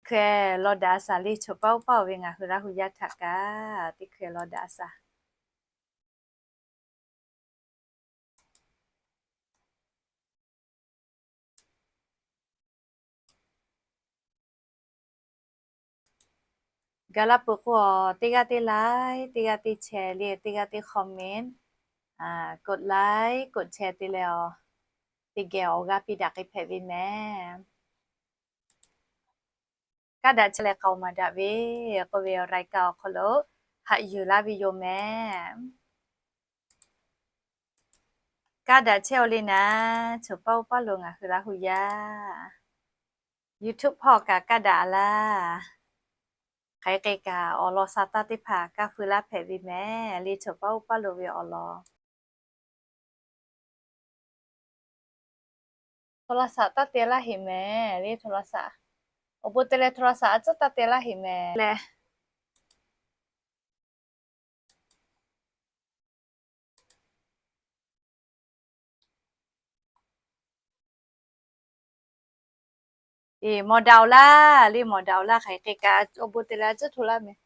hkui lawˬ daꞈ a shaˍ le, choˬ paˇ oˇ paˇ oˬ ve ngaˬ hui Laˇ hu yaˇ htaꞈ kaꞈ teˇ hkui lawˬ daꞈ a shaˍ. Gaˬ la peuˬ k'o, teˇ g'aˇ teˇ like, teˇ g'aˇ teˇ share le, teˇ g'aˇ teˇ comment, กดไลค์ กดแชร์ te leh, teˇ geh awˬ g'aˇ piˇ daꞈ k'ai hpehꞈ ve mehˍ. Kaˇ daꞈ chehˇ leh k'aoˍ maˍ daꞈ ve k'oˆ ve awˬ รายการ awˬ hk'aw lo haꞈ yuˬ laˇ ve yoˬ mehˍ. Kaˇ daꞈ chehˇ-oˬ le naˍ, choˬ paˇ oˇ paˇ lo ngaˬ hui Laˇ hu yaˇ YouTube hpawˇ kaꞈ kaˇ daꞈ laˇ. Hk'aˬ hk'e kaꞈ awˬ lawn sha taˇ teˇ hpaˍ kaˇ feu laˇ hpehꞈ ve mehˍ le, choˬ paˇ oˇ paˇ lo ve awˬ lawn. โทรศัพท์ taˇ te laˇ heꞈ mehˍ le, โทรศัพท์. Awˬ bon te leh โทรศัพท์ a tcuhˉ taˇ te laˇ heꞈ mehˍ le. Eˬ, mawˬ daꞈ-oˬ laˇ le, mawˬ daꞈ-oˬ laˇ, hk'aˬ hk'e kaꞈ awˬ bon te leh a tcuhˉ hto laˇ mehˍ.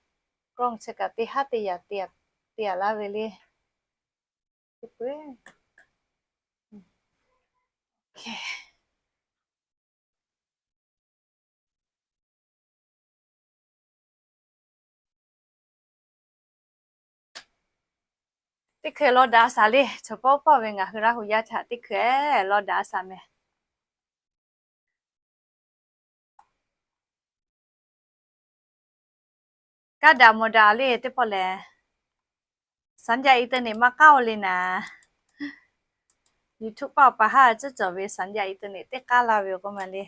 กล้อง chi kaꞈ teˇ haˉ teˇ yaꞈ te-a laˇ ve le. Teˇ hkui lawˬ daꞈ a shaˍ le, choˬ paˇ oˇ paˇ oˬ ve ngaˬ hui Laˇ hu yaˇ htaꞈ teˇ hkui lawˬ daꞈ a shaˍ mehˍ. Kaˇ daꞈ mawˬ daꞈ le teˇ pawˆ lehˬ, สัญญาณอินเทอร์เน็ต maˇ k'aˉ-oˬ le naˍ. YouTube paˆ awˬ pa haˉ tcuhˉ cawˬ ve สัญญาณอินเทอร์เน็ต teˇ k'aˉ laˇ ve k'oˆ ma le.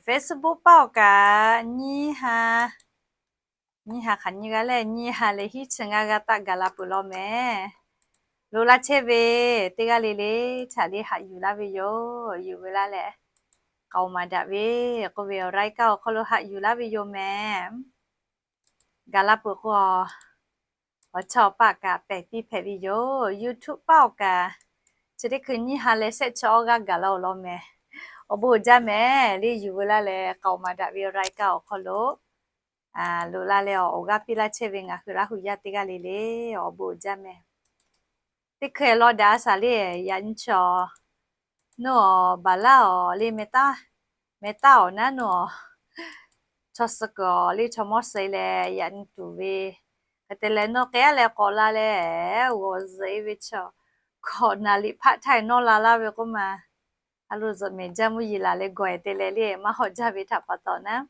Facebook paˆ awˬ kaꞈ nyiˇ ha, nyiˇ ha hk'aˬ nyiˇ g'aˇ leh nyiˇ ha leh hiˉ chi ngaˇ g'aˇ taˆ gaˬ la peuˬ law mehˍ. Loꞈ la chehˇ ve teˇ g'aˇ le le htaꞈ le haꞈ yuˬ laˇ ve yoˬ. Yuˬ ve laˇ leh k'aoˍ maˍ daꞈ ve k'oˆ ve awˬ รายการ awˬ hk'aw lo haꞈ yuˬ laˇ ve yoˬ mehˍ. Gaˬ la peuˬ k'o, awˬ chawˇ paˆ kaꞈ pehˬ piˇ hpehꞈ ve yoˬ. YouTube paˆ awˬ kaꞈ chi teˇ hkui nyiˇ ha leh shehˆ chi awˇ g'aˇ gaˬ la-oˬ law mehˍ. Awˬ bon uiˍ jaˇ mehˍ le, yuˬ ve laˇ leh k'aoˍ maˍ daꞈ ve รายการ awˬ hk'aw lo loꞈ la leh awˬ g'aˇ piˇ laˇ chehˇ ve ngaˬ hui Laˇ hu yaˇ teˇ g'aˇ le le, awˬ bon uiˍ jaˇ mehˍ. Teˇ hkui lawˬ daꞈ a shaˍ le, yaꞈ nyi chaw nuˇ awˬ baˬ laˇ awˬ le, meh taˉ awˬ naˉ nuˇ awˬ chaw suh kuiˬ awˬ le chaw mawˇ suh leh yaꞈ nyi tuˬ ve. Hk'e te leh nawˬ k'ehˉ leh k'awꞈ la leh, g'awˬ zuhꞈ-e ve chaw hkawꞈ naˍ liꞈ hpaˆ htaˇ nawˇ la laˇ ve k'oˆ ma. A lo zuhꞈ mehˍ jaˇ, mvuhˇ yeˬ laˬ leh gawˬ-e te leh le maˇ hawꞈ jaˇ ve htaꞈ pa taw naˉ.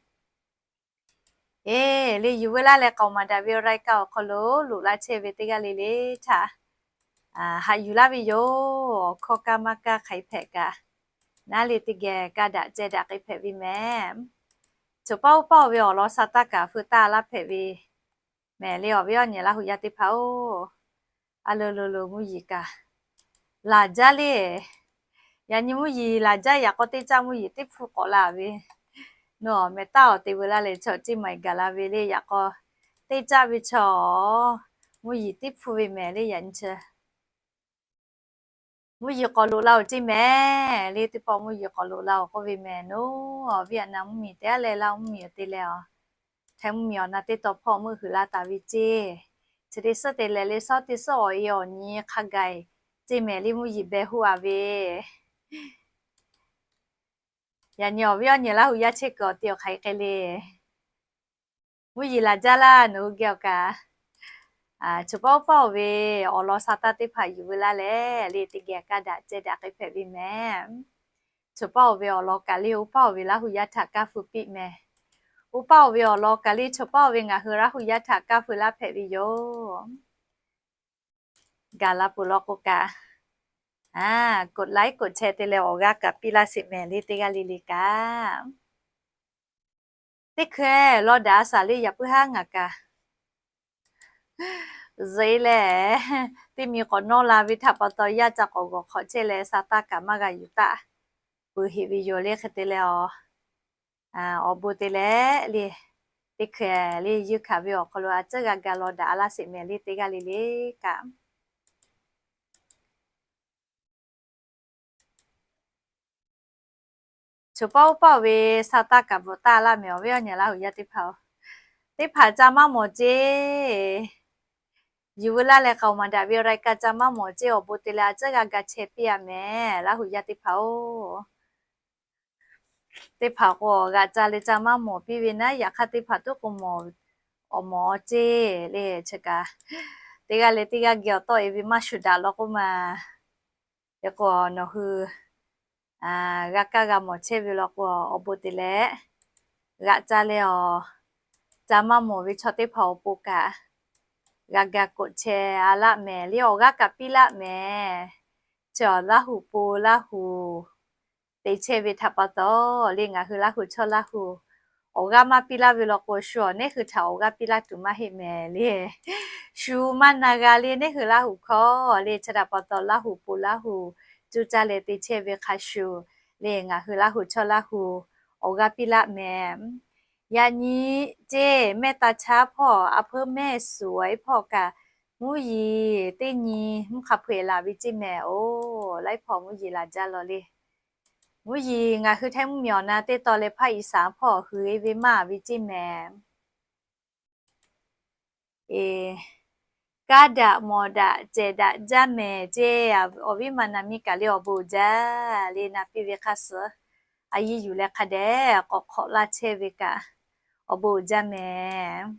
Eˬ, le yuˬ ve laˇ leh k'aoˍ maˍ daꞈ ve รายการ awˬ hk'aw lo loꞈ la chehˇ ve teˇ g'aˇ le le htaꞈ haꞈ yuˬ laˇ ve yoˬ. Awˬ hkawˇ kaˇ maˇ kaˇ hk'aˬ hk'e hpehꞈ kaꞈ, naˉ le teˇ geh kaˇ daꞈ ceh daꞈ k'ai hpehꞈ ve mehˍ. Choˬ paˇ oˇ paˇ oˬ ve awˬ lawn sha taˇ kaꞈ feu taˇ laˇ hpehꞈ ve mehˍ le, awˬ viˉ awˬ nyi Laˇ hu yaˇ teˇ hpaˍ-oˬ. A lo lo lo mvuhˇ yeˬ kaꞈ laˬ jaˇ le. Yaꞈ nyi mvuhˇ yeˬ laˬ jaˇ, yaꞈ k'aw teˇ caˆ mvuhˇ yeˬ teˇ hpfuhˇ k'awꞈ la ve. Nawˬ meh taˉ awˬ te ve laˇ leh chaw ceˇ maˍ gaˬ la ve le, yaꞈ k'aw teˇ caˆ ve chaw mvuhˇ yeˬ teˇ hpfuhˇ ve mehˍ le. Yaꞈ nyi chi mvuhˇ yeˬ k'awꞈ loꞈ la-oˬ ceˇ mehˍ le. Teˇ pawˆ mvuhˇ yeˬ k'awꞈ loꞈ la-oˬ k'oˆ ve mehˍ. Nawˬ awˬ viˉ awˬ na mvuhˇmiˬ te a leh laˇ, mvuhˇmiˬ awˬ te leh a, htaˇ mvuhˇmiˬ awˬ na teˇ taw hpawˇ meuˆ huiˍ laˇ taˍ ve ceˇ. Chi teˇ suhˉ te leh le, suhˉ teˇ suhˉ awˬ e awˬ nyi hk'a gaˬ ceˇ mehˍ le, mvuhˇ yeˬ beh hoˆ a ve. Yaꞈ nyi awˬ viˉ awˬ nyi Laˇ hu yaˇ chehˇ kuiˬ awˬ te awˬ hk'aˬ hk'e le. Mvuhˇ yeˬ laˬ jaˇ laˇ, nawˬ hui geh awˬ kaꞈ. Choˬ paˇ oˇ paˇ oˬ ve awˬ lawn sha taˇ teˇ hpaˍ yuˬ ve laˇ leh le teˇ geh kaˇ daꞈ ceh daꞈ k'ai hpehꞈ ve mehˍ. Choˬ paˇ oˬ ve awˬ lawn kaꞈ le oˇ paˇ oˬ ve Laˇ hu yaˇ htaꞈ kaˇ feu piˇ mehˍ. Oˇ paˇ oˬ ve awˬ lawn kaꞈ le choˬ paˇ oˬ ve ngaˬ hui Laˇ hu yaˇ htaꞈ kaˇ feu laˇ hpehꞈ ve yoˬ. Gaˬ la peuˬ law k'o kaꞈ, กดไลค์ กดแชร์ te leh awˬ g'aˇ kaꞈ piˇ laˇ sheˍ mehˍ le teˇ g'aˇ le le kaꞈ. Teˇ hkui lawˬ daꞈ a shaˍ le, yaꞈ puiˉ haˉ ngaˬ kaꞈ zuhꞈ-e leh, teˇ miˬ k'awꞈ nawˇ la ve htaꞈ pa taw yaˇ ca k'awꞈ g'awˬ hk'awꞈ chehˇ leh sha taˇ kaꞈ maˇ g'a yuˬ taˆ peuˬ heꞈ ve yoˬ le. Hk'e te leh awˬ, awˬ bon te leh le, teˇ hkui le yeunˇ hkanˍ ve awˬ hk'aw lo a tcuhˉ g'a ga lawˬ daꞈ a laˇ sheˍ mehˍ le teˇ g'aˇ le le kaꞈ. Choˬ paˇ oˇ paˇ oˬ ve sa taˇ kaꞈ bvuhꞈ taˇ laˇ mehˍ, awˬ viˉ awˬ nyi Laˇ huˍ yaˇ teˇ hpaˍ-oˬ. Teˇ hpaˍ ca maˇ mawˬ ceˇ. Yuˬ veu laˇ leh k'aoˍ maˍ daꞈ ve awˬ รายการ ca maˇ mawˬ ceˇ, awˬ bon te leh a ciˉ g'a ga chehˇ piˇ-a mehˍ, Laˇ huˍ yaˇ teˇ hpaˍ-oˬ. Teˇ hpaˍ k'o g'aꞈ ca leh ca maˇ mawˬ piˇ ve naˉ, yaꞈ hk'aˇ teˇ hpaˍ tuˉ k'o mawˬ, awˬ mawˬ ceˇ le chi kaꞈ. Teˇ g'aˇ leh teˇ g'aˇ geh awˬ tawˆ-e ve maˇ shuˍ daꞈ law k'oˆ ma. Hk'e k'o nawˬ hui g'a kaˇ g'a mawˬ chehˇ ve law k'o, awˬ bon te leh g'aꞈ ca leh awˬ ca maˇ mawˬ ve chaw teˇ hpaˍ awˬ pon kaꞈ g'a ga k'oꞈ chehˇ-a laˇ mehˍ le, awˬ g'aˇ kaꞈ piˇ laˇ mehˍ. Chi awˬ Laˇ huˍ pon Laˇ huˍ te chehˇ ve htaꞈ pa taw le, ngaˬ hui Laˇ huˍ chaw Laˇ huˍ awˬ g'aˇ maˇ piˇ laˇ ve law k'o, shu awˬ neˉ hui htaꞈ awˬ g'aˇ piˇ laˇ tuˬ maˇ heˆ mehˍ le. Shu maˇ na g'a le, neˉ hui Laˇ huˍ hkawˇ le, chi htaꞈ pa taw Laˇ huˍ pon Laˇ huˍ cuˇ caˇ leh te chehˇ ve hk'a shuˍ le, ngaˬ hui Laˇ huˍ chaw Laˇ huˍ awˬ g'aˇ piˇ laˇ mehˍ. Yaꞈ nyi ceˇ, mehˆ taˇ chaˉ hpawˇ a hpeuˇ mehˆ suhˍ-e hpawˇ kaꞈ, mvuhˇ yeˬ teˇ nyi mvuhˇ hk'a hpeuꞈ laˬ ve ceˇ mehˍ-oˬ. Laiˉ hpawˇ mvuhˇ yeˬ laˬ jaˇ law le. Mvuhˇ yeˬ ngaˬ hui Htaiˇ mvuhˇmiˬ awˬ na teˇ taw leh ภาคอีสาน hpawˇ hui-e ve maˇ ve ceˇ mehˍ. Kaˇ daꞈ mawˬ daꞈ cehˬ daꞈ jaˇ mehˍ ceˇ, awˬ viˉ ma na miˇ kaꞈ le awˬ bon uiˍ jaˇ le, na piˇ ve hk'a suh a yiˇ yuˬ leh hk'a dehꞈ k'awꞈ hk'awꞈ laˇ chehˇ ve kaꞈ awˬ bon uiˍ jaˇ mehˍ.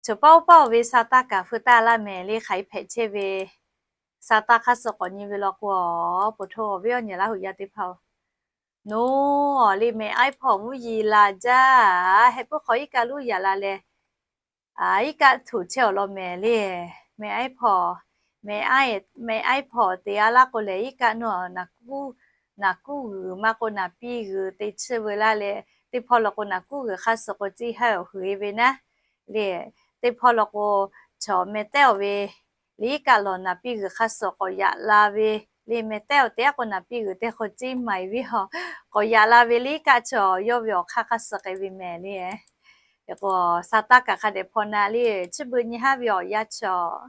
Choˬ paˇ oˇ paˇ oˬ ve sa taˇ kaꞈ feu taˇ laˇ mehˍ le, hk'aˬ hk'e hpehꞈ chehˇ ve sa taˇ hk'aˇ suh k'awꞈ nyi ve law k'o, awˬ po hto awˬ viˉ awˬ nyi Laˇ huˍ yaˇ teˇ hpaˍ-oˬ, nawˬ le mehꞈ aiˉ hpawˇ mvuhˇ yeˬ laˬ jaˇ, heh puiˉ hk'aw iˉ kaˆ luˉ yaꞈ la leh, iˉ kaˆ htoꞈ chehˇ awˬ lawn mehˍ le. Mehꞈ aiˉ hpawˇ, mehꞈ aiˉ hpawˇ te-a laˇ k'o lehˬ, iˉ kaˆ nawˬ naˬ kuˉ g'uiˬ maˇ k'o naˬ piˇ g'uiˬ te chiˇ veu laˇ leh, teˇ hpawˇ law k'o naˬ kuˉ g'uiˬ hk'aˇ suh k'o ceˇ haˉ awˬ huiˍ-e ve naˉ le. Teˇ hpawˇ law k'o chaw mehˍ tehˉ awˬ ve le iˉ kaˆ lawˬ naˬ piˇ g'uiˬ hk'aˇ suh k'awꞈ yaꞈ la ve le, mehˍ tehˉ awˬ te-a k'o naˬ piˇ g'uiˬ teˇ hk'aw ceˇ maiˍ ve haw, k'awꞈ yaꞈ la ve le iˉ kaˆ chaw yawˇ ve awˬ hk'aˇ hk'aˇ suh k'ai ve mehˍ le. Hk'e k'o sa taˇ kaꞈ hk'a dehꞈ hpaw na le, chi beuꞈ nyi haˉ ve awˬ yanˇ chaw,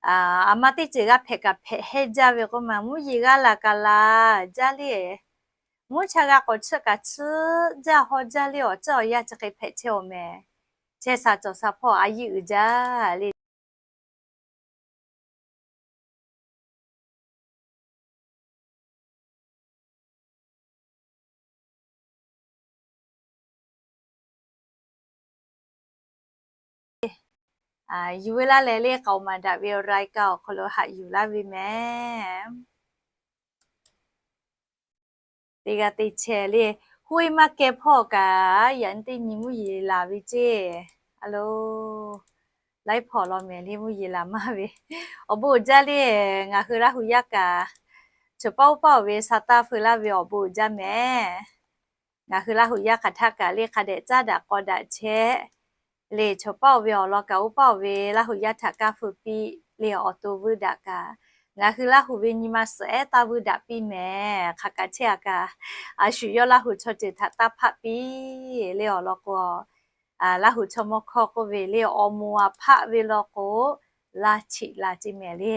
a ma teˇ ceuˬ g'a hpehꞈ kaꞈ hpehꞈ hehnˇ jaˇ ve k'oˆ ma, mvuhˇ yeˬ g'aˇ laˬ kaꞈ laˬ jaˇ le. Mvuhˇ cha g'a k'awꞈ chiˇ kaꞈ chiˇ jaˇ haw jaˇ le, awˬ ceuˬ awˬ yanˇ chi hk'e hpehꞈ chehˇ awˬ mehˍ. Chehˇ sha cawˬ sha hpawˇ a yiˇ uiˍ jaˇ le. Yuˬ ve laˇ leh le k'aoˍ maˍ daꞈ ve awˬ รายการ awˬ hk'aw lo haꞈ yuˬ laˇ ve mehˍ. Teˇ g'aˇ teˇ chehˇ le, huˉ iˉ maˇ keh hpawˇ kaꞈ yaꞈ nyi teˇ nyi mvuhˇ yeˬ laˬ ve ceˇ. A lo, laiˉ hpawˇ law mehˍ le mvuhˇ yeˬ laˬ maˇ ve. Awˬ bon uiˍ jaˇ le, ngaˬ hui Laˇ huˍ yaˇ kaꞈ, choˬ paˇ oˇ paˇ oˬ ve sa taˇ feu laˇ ve awˬ bon uiˍ jaˇ mehˍ. Ngaˬ hui Laˇ huˍ yaˇ hk'aˬ htaˇ kaꞈ le hk'a dehꞈ caˉ daꞈ k'aw daꞈ chehˇ le, choˬ paˇ oˬ ve awˬ lawn kaꞈ oˇ paˇ oˬ ve Laˇ huˍ yaˇ htaꞈ kaˇ feu piˇ le, awˬ to vuiˇ daꞈ kaꞈ, ngaˬ hui Laˇ huˍ ve nyi ma suhˍ ehˉ taˇ vuiˇ daꞈ piˇ mehˍ. Hk'aˬ kaꞈ chehˇ a kaꞈ, a shu yawˇ Laˇ huˍ chaw ceuˬ htaꞈ taˇ hpaˆ piˇ le awˬ lawn k'o, Laˇ huˍ chaw mawˇ hkawˇ k'oˆ ve le, awˬ moˍ a hpaˆ ve law k'o, laˇ cheꞈ la ceˇ mehˍ le.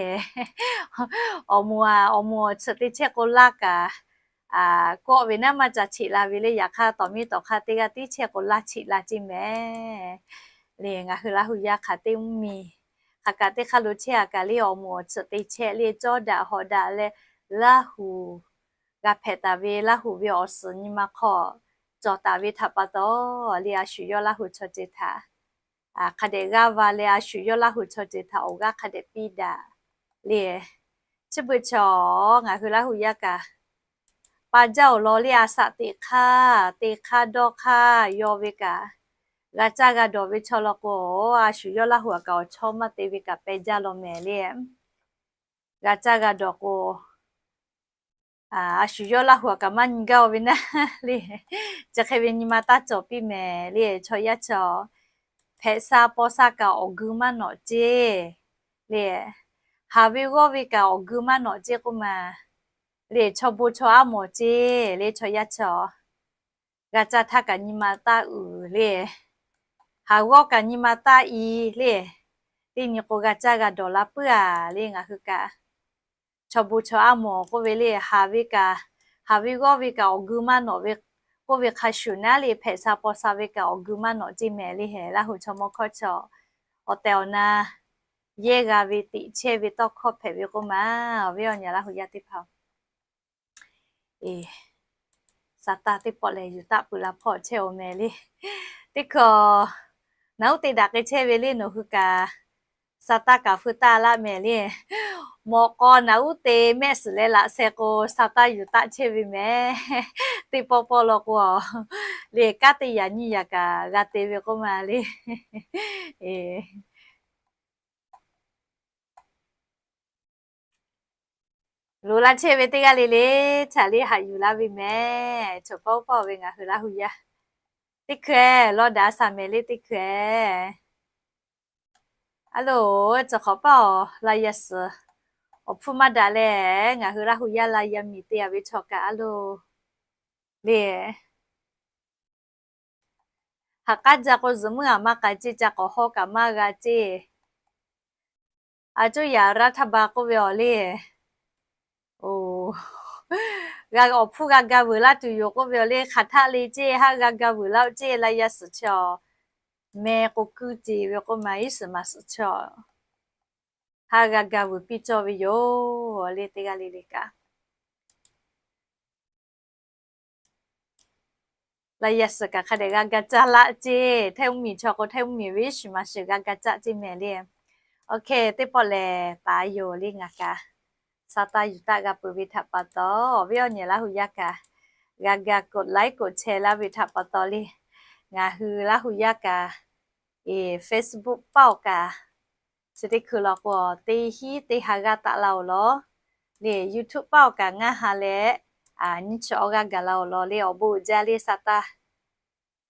Awˬ moˍ a, awˬ moˍ awˬ tsuhꞈ te chehˇ k'o laˇ kaꞈ kawˆ ve naˉ maˇ ca cheꞈ la ve le. Yaꞈ hk'aˇ tawˍ miˇ tawˍ hk'aˇ teˇ g'aˇ tiˉ chehˇ k'o laˇ cheꞈ la ceˇ mehˍ le. Ngaˬ hui Laˇ huˍ yaˇ hk'aˬ teˇ mvuhˇ miˬ hk'aˬ kaꞈ teˇ hk'aˇ lo chehˇ a kaꞈ le, awˬ moˍ awˬ tsuhꞈ te chehˇ le, cawˇ daꞈ hawꞈ daꞈ leh Laˇ huˍ g'a hpehꞈ taˍ ve Laˇ huˍ ve awˬ suhˍ nyi ma hk'aw cawˬ taˍ ve htaꞈ pa taw le, a shu yawˇ Laˇ huˍ chaw ceuˬ htaꞈ hk'a dehꞈ g'aˇ va leh, a shu yawˇ Laˇ huˍ chaw ceuˬ htaꞈ awˬ g'aˇ hk'a dehꞈ piˇ daꞈ le. Chi beuꞈ chaw ngaˬ hui Laˇ huˍ yaˇ kaꞈ, pa jaˇ awˬ lawn le a shaꞈ teꞈ hk'aˇ, te hk'aˇ dawˇ hk'aˇ yaw ve kaꞈ, g'a caˇ g'a dawˬ ve chaw law k'o, a shu yawˇ Laˇ huˍ a kaꞈ awˬ chawˇ maˇ te ve kaꞈ peh jaˇ law mehˍ le. G'a caˇ g'a dawˬ k'o, a shu yawˇ Laˇ huˍ a kaꞈ maˇ nyi gaˇ ve naˉ le. Chi hk'e ve nyi ma taˇ cawˬ piˇ mehˍ le. Chaw yaˇ chaw hpehꞈ sha paw sha kaꞈ awˬ geu maˇ nawꞈ ceˇ le. Haˍ ve g'awˇ ve kaꞈ awˬ geu maˇ nawꞈ ceˇ k'oˆ ma le. Chaw bon chaw aˉ mawˬ ceˇ le. Chaw yaˇ chaw g'a caˇ htaˇ kaꞈ nyi ma taˇ uiˍ le. Haˍ g'awˇ kaꞈ nyi ma taˇ i le. Teˇ nyi k'o g'a caˇ g'a dawˬ la puiˉ a le. Ngaˬ hui kaꞈ chaw bon chaw aˉ mawˬ k'oˆ ve le, haˍ ve kaꞈ haˍ ve g'awˇ ve kaꞈ awˬ gu maˇ nawꞈ ve k'oˆ ve hk'a shuˍ naˉ le, hpehꞈ sha paw sha ve kaꞈ awˬ gu maˇ nawꞈ ceˇ mehˍ le. Laˇ huˍ chaw mawˇ hkawˇ chaw awˬ tehˬ awˬ na yehˇ g'a ve teꞈ chehˇ ve tawˇ hkawˇ hpehꞈ ve k'oˆ ma. Awˬ viˉ awˬ nyi Laˇ huˍ yaˇ teˇ hpaˍ, Saˍtanˍ teˇ pawˆ lehˬ yuˬ taˆ peuˬ la hpawˇ chehˇ-oˬ mehˍ le. Teˇ hkui naˬ uˉ te daꞈ k'ai chehˇ ve le nawˬ hui kaꞈ, Saˍtanˍ kaꞈ feu taˇ laˆ mehˍ le. Mawꞈ k'aw naˬ uˉ te mehˆ suhˍ leh laꞈ sheh k'o, Saˍtanˍ yuˬ taˆ chehˇ ve mehˍ. Teˇ pawˆ pawˆ law k'o, le kanˉ teˇ yaꞈ nyiˇ yaꞈ kaꞈ g'a te ve k'oˆ ma le. Loꞈ la chehˇ ve teˇ g'aˇ le le, htaꞈ le haꞈ yuˬ laˇ ve mehˍ. Chaw pawˆ pawˆ ve ngaˬ hui Laˇ huˍ yaˇ teˇ hkui lawˇ daꞈ shaˍ mehˍ le teˇ hkui. A loˬ, cawˬ hk'awꞈ paˇ awˬ la yaꞈ suhˍ awˬ hpfuhˇ maˇ daꞈ leh, ngaˬ hui Laˇ huˍ yaˇ la yaꞈ miˬ te a ve chaw kaꞈ a loˬ le. Haꞈ k'aˉ jaˇ k'o zuhꞈ muiˉ aꞈ maˇ k'ai ceˇ, ca k'awꞈ hawˇ kaꞈ maˇ g'a ceˇ. A coˇ yaꞈ รัฐบาล k'oˆ ve awˬ le, awˬ hpfuhˇ g'a ga vuiˬ laˇ tuˬ yoˬ k'oˆ ve awˬ le, hk'aˬ htaˆ le ceˇ, haˆ g'a ga vuiˬ laˇ-oˆ ceˇ, la yaꞈ suhˍ chaw meh k'o kuiˇ ceˇ ve k'oˆ ma, iˉ suhˍ maˍ suhˍ chaw haˆ g'a ga vuiˬ piˇ cawˇ ve yoˬ le teˇ g'aˇ le le kaꞈ. La yaꞈ suhˍ kaꞈ hk'a dehꞈ g'a ga caˇ laˆ ceˇ, htaiˇ uˉ miˬ chaw k'o htaiˇ uˉ miˬ ve iˉ shiˍ maˍ shiˍ g'a ga caˇ ceˇ mehˍ le. Oˇ hk'e teˇ pawˆ lehˬ taˍ yoˬ le ngaˬ kaꞈ. Saˍtanˍ yuˬ taˆ g'a peuˬ ve htaꞈ pa taw, awˬ viˉ awˬ nyi Laˇ huˍ yaˇ kaꞈ g'a ga กดไลค์ กดแชร์ laˇ ve htaꞈ pa taw le, ngaˬ hui Laˇ huˍ yaˇ kaꞈ, Facebook paˇ awˬ kaꞈ chi teˇ hkui law k'o teˇ hinˉ teˇ ha g'aˇ taˆ la-oˬ law. Le YouTube paˇ awˬ kaꞈ ngaˇ ha leh nyiˇ chi awˬ g'aˇ gaˬ la-oˬ law le. Awˬ bon uiˍ jaˇ le Saˍtanˍ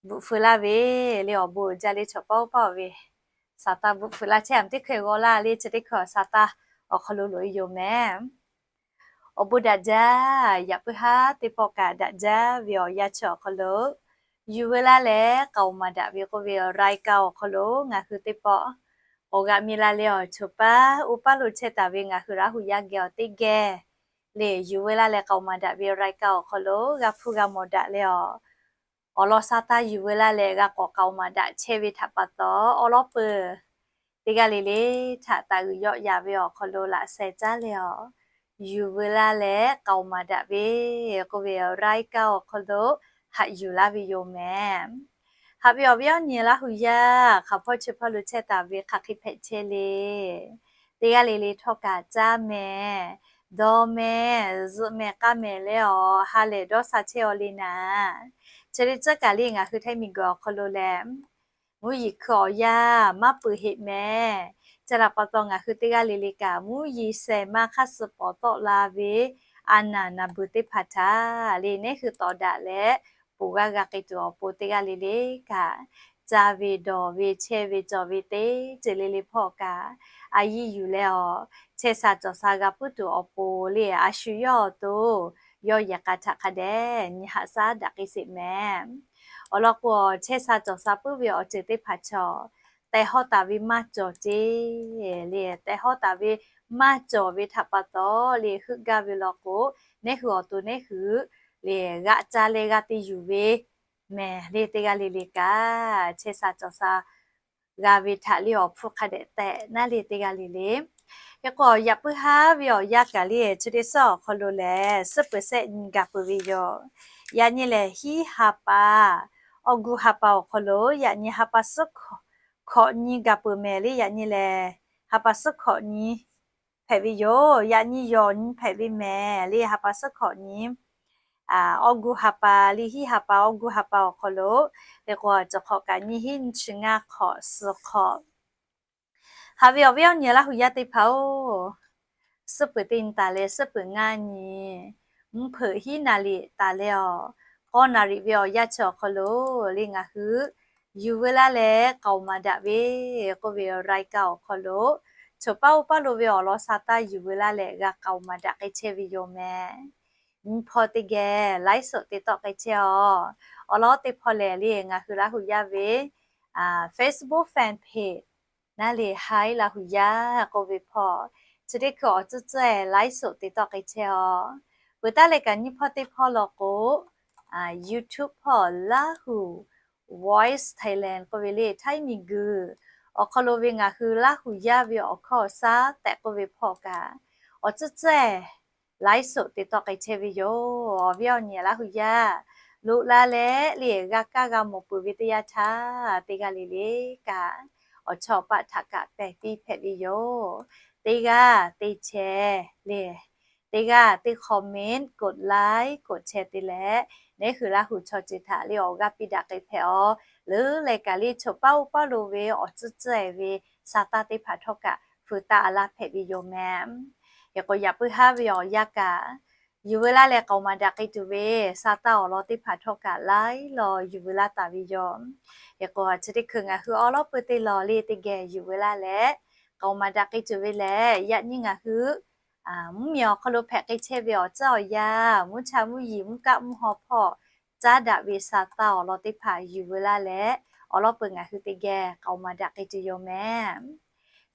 bvuhꞈ feu laˇ ve, le awˬ bon uiˍ jaˇ le chaw pawˆ pawˆ ve Saˍtanˍ bvuhꞈ feu laˇ chehˇ a teˇ hkui g'aw laˇ le, chi teˇ hkui Saˍtanˍ awˬ hk'aw lo loꞈ-e yoˬ mehˍ. Awˬ bon daꞈ jaˇ, yaꞈ puiˉ haˉ teˇ pawˆ kaꞈ daꞈ jaˇ ve awˬ yanˇ chi awˬ hk'aw lo, yuˬ veu laˇ leh k'aoˍ maˍ daꞈ ve k'oˆ ve รายการ awˬ hk'aw lo ngaˬ hui teˇ pawˆ k'awꞈ g'a mi la leh awˬ choˬ paˉ oˇ paˉ lo chehˇ taˍ ve ngaˬ hui Laˇ huˍ yaˇ geh awˬ teˇ geh le, yuˬ veu laˇ leh k'aoˍ maˍ daꞈ ve รายการ awˬ hk'aw lo g'a hpuˇ g'a mawˬ daꞈ leh awˬ, awˬ lawn Saˍtanˍ yuˬ veu laˇ leh g'a k'awꞈ k'aoˍ maˍ daꞈ chehˇ ve htaꞈ pa taw, awˬ lawn peuˬ teˇ g'aˇ le le htaꞈ taˍ g'uiˬ yawˆ yaꞈ ve awˬ hk'aw lo laꞈ sheh caˉ leh awˬ, yuˬ veu laˇ leh k'aoˍ maˍ daꞈ ve k'oˆ ve รายการ awˬ hk'aw lo haꞈ yuˬ laˇ ve yoˬ mehˍ. Haꞈ ve awˬ viˉ awˬ nyi Laˇ huˍ yaˇ, hk'aˬ hpawˇ chi hpawˇ lo chehˇ taˍ ve hk'aˬ hk'e hpehꞈ chehˇ le. Teˇ g'aˇ le le htawˇ kaꞈ caˇ mehˍ, dawˇ mehˍ, zuhꞈ mehˍ, k'aˇ mehˍ leh awˬ ha lehˬ dawˇ sha chehˇ-aw le naˍ. Chi le tcuhˉ kaꞈ le ngaˬ hui htaiˇ miˬguiˬ awˬ hk'aw lo lehˬ, mvuhˇ yeˬ hkui awˬ yanˇ maˇ peuˬ heˆ mehˍ. Chi htaꞈ pa taw ngaˬ hui teˇ g'aˇ le le kaꞈ mvuhˇ yeˬ shehˍ ma hk'aˇ suh pawˍ tawˆ la ve a naˍ naˍ beuˬ teˇ hpaˍ htaꞈ le neˉ hui tawˍ daꞈ leh, ponˬ g'aˇ g'a k'ai tuˬ awˬ pon teˇ g'aˇ le le kaꞈ, caˇ ve dawˬ ve chehˇ ve cawˬ ve teˇ ceuˬ le le hpawˇ kaꞈ, a yiˇ yuˬ leh awˬ, chehˇ sha cawˬ sha g'a puiˉ tuˬ awˬ pon le a shu yawˇ awˬ to yawˇ yehˬ k'a htaꞈ hk'a dehꞈ nyi haꞈ shaˉ daꞈ k'ai sheˍ mehˍ. Awˬ lawn k'o, chehˇ sha cawˬ sha puiˉ ve awˬ ceuˬ teˇ hpaˍ chaw tehˬ hawˉ taˍ ve maˇ cawˬ ceˇ le, tehˬ hawˉ taˍ ve maˇ cawˬ ve htaꞈ pa taw le heuˆ gaˇ ve law k'o, neˉ hui awˬ to neˉ hui le g'aꞈ ca leh g'a te yuˬ ve mehˍ le teˇ g'aˇ le le kaꞈ, chehˇ sha cawˬ sha g'a ve htaꞈ le awˬ hpfuhˇ hk'a dehꞈ tehꞈ naˉ le teˇ g'aˇ le le. Hk'e k'o, yaꞈ puiˉ haˉ ve awˬ yanˇ kaꞈ le chi teˇ suhˉ awˬ hk'aw lo lehˬ, suhˉ peuˬ sehˆ nyi gaˬ peuˬ ve yoˬ. Yaꞈ nyi lehˬ, hiˉ ha pa, awˬ gu ha pa awˬ hk'aw lo yaꞈ nyi ha pa suhˉ hkawꞈ nyi gaˬ peuˬ mehˍ le. Yaꞈ nyi lehˬ, ha pa suhˉ hkawꞈ nyi hpehꞈ ve yoˬ. Yaꞈ nyi yawˬ nyi hpehꞈ ve mehˍ le, ha pa suhˉ hkawꞈ nyi. Awˬ gu ha pa le, hiˉ ha pa, awˬ gu ha pa awˬ hk'aw lo, hk'e k'o, cawˬ hk'awꞈ kaꞈ nyiˇ hinˉ nyiˇ chi ngaˇ hk'awꞈ suhˍ hk'awꞈ. Haꞈ ve awˬ viˉ awˬ nyi Laˇ huˍ yaˇ teˇ hpaˍ-oˬ, suhˉ peuˬ teˇ nyi taˍ leh suhˉ peuˬ ngaˇ nyi, mvuhˇ hpeuꞈ hiˉ naˍ riˍ taˍ leh awˬ, k'awˇ naˍ riˍ ve awˬ yanˇ chi awˬ hk'aw lo le ngaˬ hui yuˬ veu laˇ leh k'aoˍ maˍ daꞈ ve k'oˆ ve รายการ awˬ hk'aw lo, choˬ paˉ oˇ paˉ lo ve awˬ lawn sha taˇ yuˬ veu laˇ leh g'a k'aoˍ maˍ daꞈ k'ai chehˇ ve yoˬ mehˍ. Nyi hpawˇ teˇ geh ไลฟ์สด te tawˆ k'ai chehˇ-aw. Awˬ lawn teˇ hpawˇ lehˬ le ngaˬ hui Laˇ huˍ yaˇ ve Facebook fanpage naˉ le Hi Laˇ huˍ yaˇ k'oˆ ve hpawˇ, chi teˇ hkui awˬ tcuhˇ tcuhˇ-eh ไลฟ์สด te tawˆ k'ai chehˇ-aw. Peuˬ taˉ leh kaꞈ nyiˇ hpawˇ teˇ hpawˇ law k'o, YouTube hpawˇ Lahu Voice Thailand k'oˆ ve le, Htaiˇ miˬguiˬ awˬ hk'aw lo ve ngaˬ hui Laˇhuˍ yaˇ ve awˬ hkawˇ awˬ shaˉ tehꞈ k'oˆ ve hpawˇ kaꞈ, awˬ tcuhˉ tcuhˉ live show te tawˆ k'ai chehˇ ve yoˬ. Awˬ viˉ awˬ nyi Laˇhuˍ yaˇ, loꞈ la leh le g'a kaˇ g'a mawˬ peuˬ ve teˇ yanˇ htaˇ, teˇ g'aˇ le le kaꞈ awˬ chawˇ awˬ paˆ htaꞈ kaꞈ pehˬ piˇ hpehꞈ ve yoˬ. Teˇ g'aˇ teˇ share le, teˇ g'aˇ teˇ comment, กดไลค์ กดแชร์ te leh, neˉ hui Laˇhuˍ chaw ceuˬ htaꞈ le awˬ g'aˇ piˇ daꞈ k'ai hpehꞈ-aw. Leuˉ leh kaꞈ le choˬ paˉ oˇ paˉ lo ve awˬ tcuhˉ tcuhˉ-e ve sa taˇ teˇ hpaˍ htawˇ kaꞈ feu taˇ a laˇ hpehꞈ ve yoˬ mehˍ. Hk'e k'o, yaꞈ puiˉ haˉ ve awˬ yanˇ kaꞈ, yuˬ veu laˇ leh k'aoˍ maˍ daꞈ k'ai tuˬ ve sa taˇ awˬ lawn teˇ hpaˍ htawˇ kaꞈ laiˉ law yuˬ veu laˇ taˍ ve yoˬ. Hk'e k'o, chi teˇ hkui ngaˬ hui awˉ lawˉ peuˬ teˇ lawn le teˇ geh yuˬ veu laˇ leh, k'aoˍ maˍ daꞈ k'ai tuˬ ve lehˬ, yaꞈ nyi ngaˬ hui mvuhˇmiˬ awˬ hk'aw lo hpehꞈ k'ai chehˇ ve awˬ tcuhˉ awˬ yanˇ, mvuhˇ cha mvuhˇ yeˬ mvuhˇ kaˆ mvuhˇ haw hpawˇ caˉ daꞈ ve sa taˇ awˬ lawn teˇ hpaˍ yuˬ veu laˇ leh, awˉ lawˉ peuˬ ngaˬ hui teˇ geh k'aoˍ maˍ daꞈ k'ai tuˬ yoˬ mehˍ.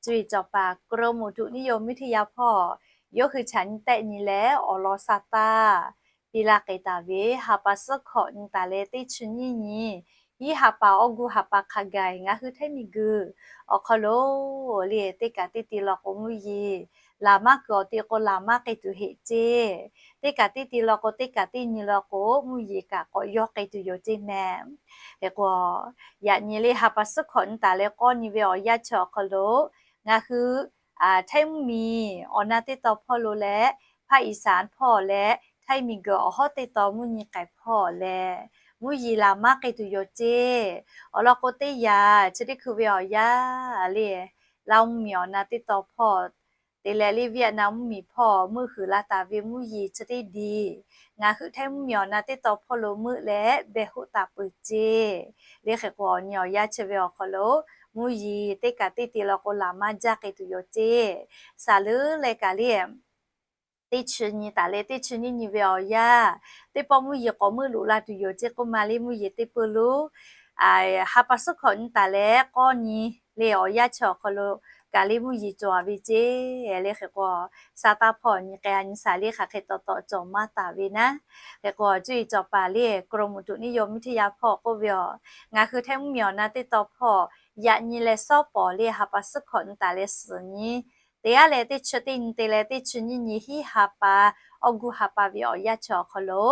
Cuˇ yiˍ cawˬ paˍ กรมอุตุนิยมวิทยา hpawˇ yawˇ hui chaꞈ nyi tehˆ nyi leh awˬ lawn sa taˇ piˇ laˇ k'ai taˍ ve, ha pa suhˉ hkawꞈ nyi taˍ leh teˇ chi nyiˇ nyi, hiˉ ha pa awˬ gu ha pa hk'a gaˬ ngaˬ hui Htaiˇ miˬguiˬ awˬ hk'aw lo le, teˇ kaꞈ teˇ ti law k'o mvuhˇ yeˬ laˬ maˇ kuiˬ awˬ ti k'o laˬ maˇ k'ai tuˬ heˆ ceˇ. Teˇ kaꞈ teˇ ti law k'o, teˇ kaꞈ teˇ nyi law k'o, mvuhˇ yeˬ kaꞈ k'awꞈ yawˇ k'ai tuˬ yoˬ ceˇ mehˍ. Hk'e k'o, yaꞈ nyi le ha pa suhˉ hkawꞈ nyi taˍ leh k'awˇ nyi ve awˬ yanˇ chi awˬ hk'aw lo, ngaˬ hui Htaiˇ mvuhˇmiˬ awˬ na teˇ tawn hpawˇ lo leh, ภาคอีสาน hpawˇ leh Htaiˇ miˬguiˬ awˬ hawˉ teˇ tawn mvuhˇ nyi k'ai hpawˇ leh, mvuhˇ yeˬ laˬ maˇ k'ai tuˬ yoˬ ceˇ. Awˬ lawn k'o, teˇ yanˇ chi teˇ hkui ve awˬ yanˇ le, Laˇ mvuhˇmiˬ awˬ na teˇ tawn hpawˇ te leh le, Vietnam mvuhˇmiˬ hpawˇ meuˆ huiˍ la taˍ ve mvuhˇ yeˬ chi teˇ diˬ, ngaˬ hui Htaiˇ mvuhˇmiˬ awˬ na teˇ tawn hpawˇ lo meuˆ leh beh hoˆ taˍ peuˬ ceˇ. Le hk'e k'o, awˬ nyi awˬ yanˇ chi ve awˬ hk'aw lo mvuhˇ yeˬ teˇ kaꞈ teˇ ti law k'o laˬ maˇ jaˇ k'ai tuˬ yoˬ ceˇ. Saˍ leuˉ leh kaꞈ le, teˇ chi nyi taˍ leh teˇ chi nyiˇ nyi ve awˬ yanˇ, teˇ pawˆ mvuhˇ yeˬ k'awꞈ meuˆ loꞈ la tuˬ yoˬ ceˇ k'oˆ ma le, mvuhˇ yeˬ teˇ peuˬ loˉ ha pa suhˉ hkawꞈ nyi taˍ leh k'awˇ nyi le awˬ yanˇ chi awˬ hk'aw lo kaꞈ le mvuhˇ yeˬ cawˬ a ve ceˇ. Le hk'e k'o, sa taˇ hpawˇ nyi k'ai a nyi saˍ le hk'aˬ hk'e taw taw cawˬ maˇ taˍ ve naˉ. Hk'e k'o, cuˇ yiˍ cawˬ paˍ le กรมอุตุนิยมวิทยา hpawˇ k'oˆ ve aˬ, ngaˬ hui Htaiˇ mvuhˇmiˬ awˬ na teˇ tawn hpawˇ yaꞈ nyi leh sawˉ pawˍ le ha pa suhˉ hkawꞈ nyi taˍ leh suhˍ nyi, teˇ g'aˇ leh teˇ chi teˇ nyi te leh teˇ chi nyiˇ nyi hiˉ ha pa awˬ gu ha pa ve awˬ yanˇ chi awˬ hk'aw lo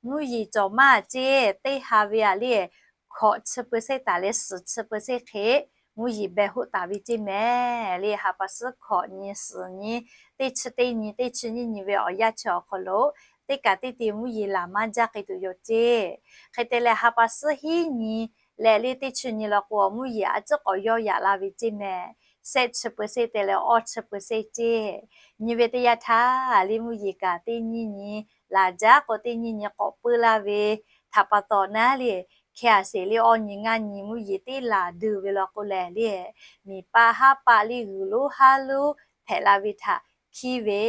mvuhˇ yeˬ cawˬ maˇ ceˇ. Teˇ ha ve a le hkawꞈ chi เปอร์เซ็นต์ taˍ leh suhˍ chi เปอร์เซ็นต์ hk'e mvuhˇ yeˬ beh hoˆ taˍ ve ceˇ mehˍ. Le ha pa suhˉ hkawꞈ nyi suhˍ nyi, teˇ chi teˇ nyi teˇ chi nyiˇ nyi ve awˬ yanˇ chi awˬ hk'aw lo teˇ kaꞈ teˇ ti mvuhˇ yeˬ laˬ maˇ jaˇ k'ai tuˬ yoˬ ceˇ. Hk'e te leh ha pa suhˉ hiˉ nyi leh le teˇ chi nyi law k'o, mvuhˇ yeˬ a ciˉ k'awꞈ yawˇ yaꞈ la ve ceˇ mehˍ. Shehˆ chi เปอร์เซ็นต์ te leh awˇ chi เปอร์เซ็นต์ ceˇ. Nyi ve teˇ yanˇ htaˇ le mvuhˇ yeˬ kaꞈ teˇ nyiˇ nyi laˬ jaˇ k'o, teˇ nyiˇ nyi k'awꞈ puiˉ laˇ ve htaꞈ pa taw naˉ le, hkeh a sheˍ le awˇ nyi ngaˇ nyi mvuhˇ yeˬ teˇ laˬ duˬ ve law k'o lehˬ le, miˬ paˆ haˉ paˆ le g'uiˬ lonˉ haˉ lonˉ hpehꞈ la ve htaꞈ hkiˉ ve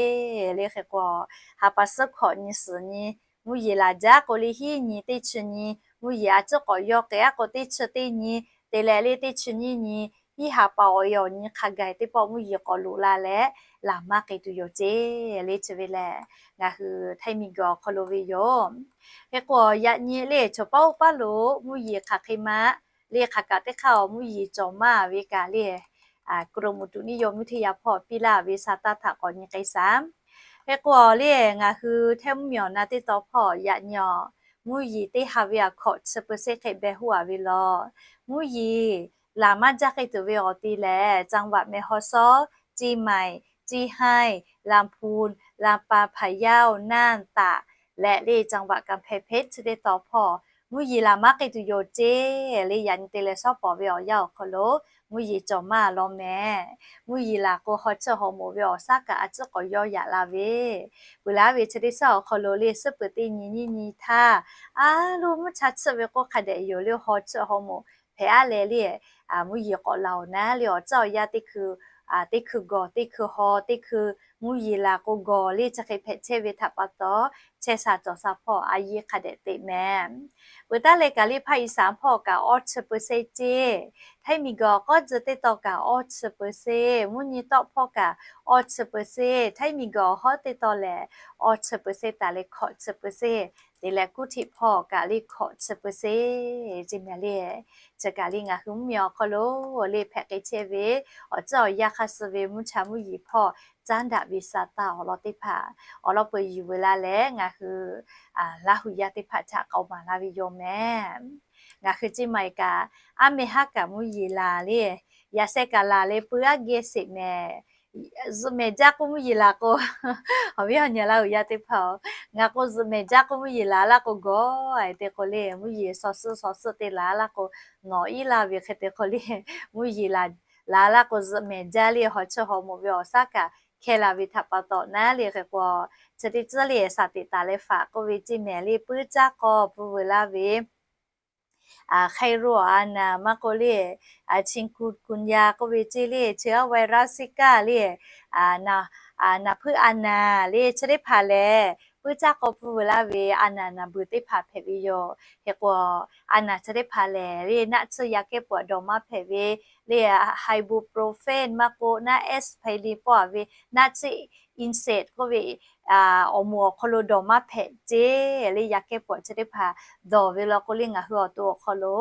le. Hk'e k'o, ha pa suhˉ hkawꞈ nyi suhˍ nyi, mvuhˇ yeˬ laˬ jaˇ k'o le hiˉ nyi teˇ chi nyi, mvuhˇ yeˬ a ciˉ k'awꞈ yawˇ k'ai a k'o teˇ chi teˇ nyi te leh le teˇ chi nyiˇ nyi, hiˉ ha pa awˬ e awˬ nyi hk'a gaˬ teˇ pawˆ mvuhˇ yeˬ k'awꞈ loꞈ la leh laˬ maˇ k'ai tuˬ yoˬ ceˇ. Le chi ve lehˬ, ngaˬ hui Htaiˇ miˬguiˬ awˬ hk'aw lo ve yoˬ. Hk'e k'o, yaꞈ nyi le choˬ paˉ oˇ paˉ lo mvuhˇ yeˬ hk'aˬ hk'e ma le hk'aˬ kaꞈ teˇ hk'aˇ awˬ mvuhˇ yeˬ cawˬ maˇ ve kaꞈ le, กรมอุตุนิยมวิทยา hpawˇ piˇ laˇ ve sa taˇ htaꞈ k'awꞈ nyi k'ai shaˍ. Hk'e k'o, le ngaˬ hui Htaiˇ mvuhˇmiˬ awˬ na teˇ tawn hpawˇ yaꞈ nyi awˬ mvuhˇ yeˬ teˇ ha ve a hkawꞈ chi เปอร์เซ็นต์ hk'e beh hoˆ a ve law, mvuhˇ yeˬ laˬ maˇ jaˇ k'ai tuˬ ve awˬ ti lehˬ, จังหวัดแม่ฮ่องสอน เชียงใหม่ เชียงราย ลำพูน ลำปาง พะเยา น่าน ตาก leh le จังหวัดกำแพงเพชร chi teˇ tawn hpawˇ mvuhˇ yeˬ laˬ maˇ k'ai tuˬ yoˬ ceˇ. Le yaꞈ nyi te leh shawˉ pawˍ ve awˬ yanˇ awˬ hk'aw lo mvuhˇ yeˬ cawˬ maˇ law mehˍ. Mvuhˇ yeˬ laˬ k'o, haw chiˇ haw moˍ ve awˬ shaˉ kaꞈ a ciˉ k'awꞈ yawˇ yaꞈ la ve, peuˬ laˇ ve chi teˇ shaˉ awˬ hk'aw lo le suhˉ peuˬ teˇ nyi nyiˇ nyi htaˇ, a lo mvuhˇ cha chiˇ ve k'oˆ hk'a dehꞈ yoˬ le, haw chiˇ haw moˍ hpehꞈ a leh le, mvuhˇ yeˬ k'awꞈ laˬ oˬ naˉ le, awˬ ceuˬ awˬ yanˇ teˇ hkui teˇ hkui gawˬ, teˇ hkui haw, teˇ hkui mvuhˇ yeˬ laˬ k'o gawˬ le chi hk'e hpehꞈ chehˇ ve htaꞈ pa taw, chehˇ sha cawˬ sha hpawˇ a yiˇ hk'a dehꞈ teꞈ mehˍ. Peuˬ taˉ leh kaꞈ le ภาคอีสาน hpawˇ kaꞈ awˇ chi เปอร์เซ็นต์ ceˇ, Htaiˇ miˬguiˬ awˬ k'awˉ tcuh teˇ taw kaꞈ awˇ chi เปอร์เซ็นต์, mvuhˇ nyi tawˆ hpawˇ kaꞈ awˇ chi เปอร์เซ็นต์, Htaiˇ miˬguiˬ awˬ hawˉ teˇ taw lehˬ awˇ chi เปอร์เซ็นต์ taˍ leh hkawꞈ chi เปอร์เซ็นต์ te leh kuˉ htiꞈ hpawˇ kaꞈ le hkawꞈ chi เปอร์เซ็นต์ ceˇ mehˍ le. Chi kaꞈ le ngaˬ hui mvuhˇ miˬ awˬ hk'aw lo le hpehꞈ k'ai chehˇ ve awˬ ceuˬ awˬ yanˇ hk'aˇ suh ve mvuhˇ cha mvuhˇ yeˬ hpawˇ caˉ daꞈ ve sa taˇ awˬ lawn teˇ hpaˍ awˬ lawn peuˬ yuˬ veu laˇ leh ngaˬ hui Laˇ huˍ yaˇ teˇ hpaˍ htaꞈ k'aoˍ maˍ laˇ ve yoˬ mehˍ. Ngaˬ hui ceˇ maˬ kaꞈ, aˉ meh haˉ kaꞈ mvuhˇ yeˬ laˬ le, yaꞈ sheh kaꞈ laˬ leh peu aˉ geh sheˍ mehˍ. Zuhꞈ mehˍ jaˇ k'oˆ mvuhˇ yeˬ laˬ k'o, awˬ viˉ awˬ nyi Laˇ huˍ yaˇ teˇ hpaˍ-oˬ, ngaˬ k'o zuhꞈ mehˍ jaˇ k'oˆ mvuhˇ yeˬ laˬ laˇ k'o gawˬ te k'o le, mvuhˇ yeˬ shawˍ suhˆ shawˍ suhˆ te laˬ laˇ k'o, nawˬ iˉ laˇ ve hk'e te k'o le, mvuhˇ yeˬ laˬ laˇ k'o zuhꞈ mehˍ jaˇ le, haw cheuˇ haw moˍ ve awˬ shaˉ kaꞈ hkeh la ve htaꞈ pa taw naˉ le hk'e k'o, chi teˇ tcuhˉ le shaˍ teꞈ taˍ leh faꞈ k'oˆ ve ceˇ mehˍ le, puiˉ caˇ k'aw pfuhˇ veu laˇ ve hk'ai ro a naˍ maˇ k'oˆ le, chikungunya k'oˆ ve ceˇ le, chi aˉ virus kaˇ le, naˍ hpuiˉ a naˍ le, chi teˇ hpaˍ lehˬ puiˉ caˇ k'aw pfuhˇ veu laˇ ve a naˍ naˍ beuˬ teˇ hpaˍ hpehꞈ ve yoˬ. Hk'e k'o, a naˍ chi teˇ hpaˍ lehˬ le naˆ tsuhˇ yaꞈ kehˉ pawꞈ dawˬ maˇ hpehꞈ ve le, ibuprofen maˇ k'oˆ naˆ aspirin pawˆ a ve naˆ tsuhˇ NSAID k'oˆ ve awˬ moˍ awˬ hk'aw lo dawˬ maˇ hpehꞈ ceˇ le, yaꞈ kehˉ pawꞈ chi teˇ hpaˍ dawˬ ve law k'o le ngaˬ hui awˬ to awˬ hk'aw lo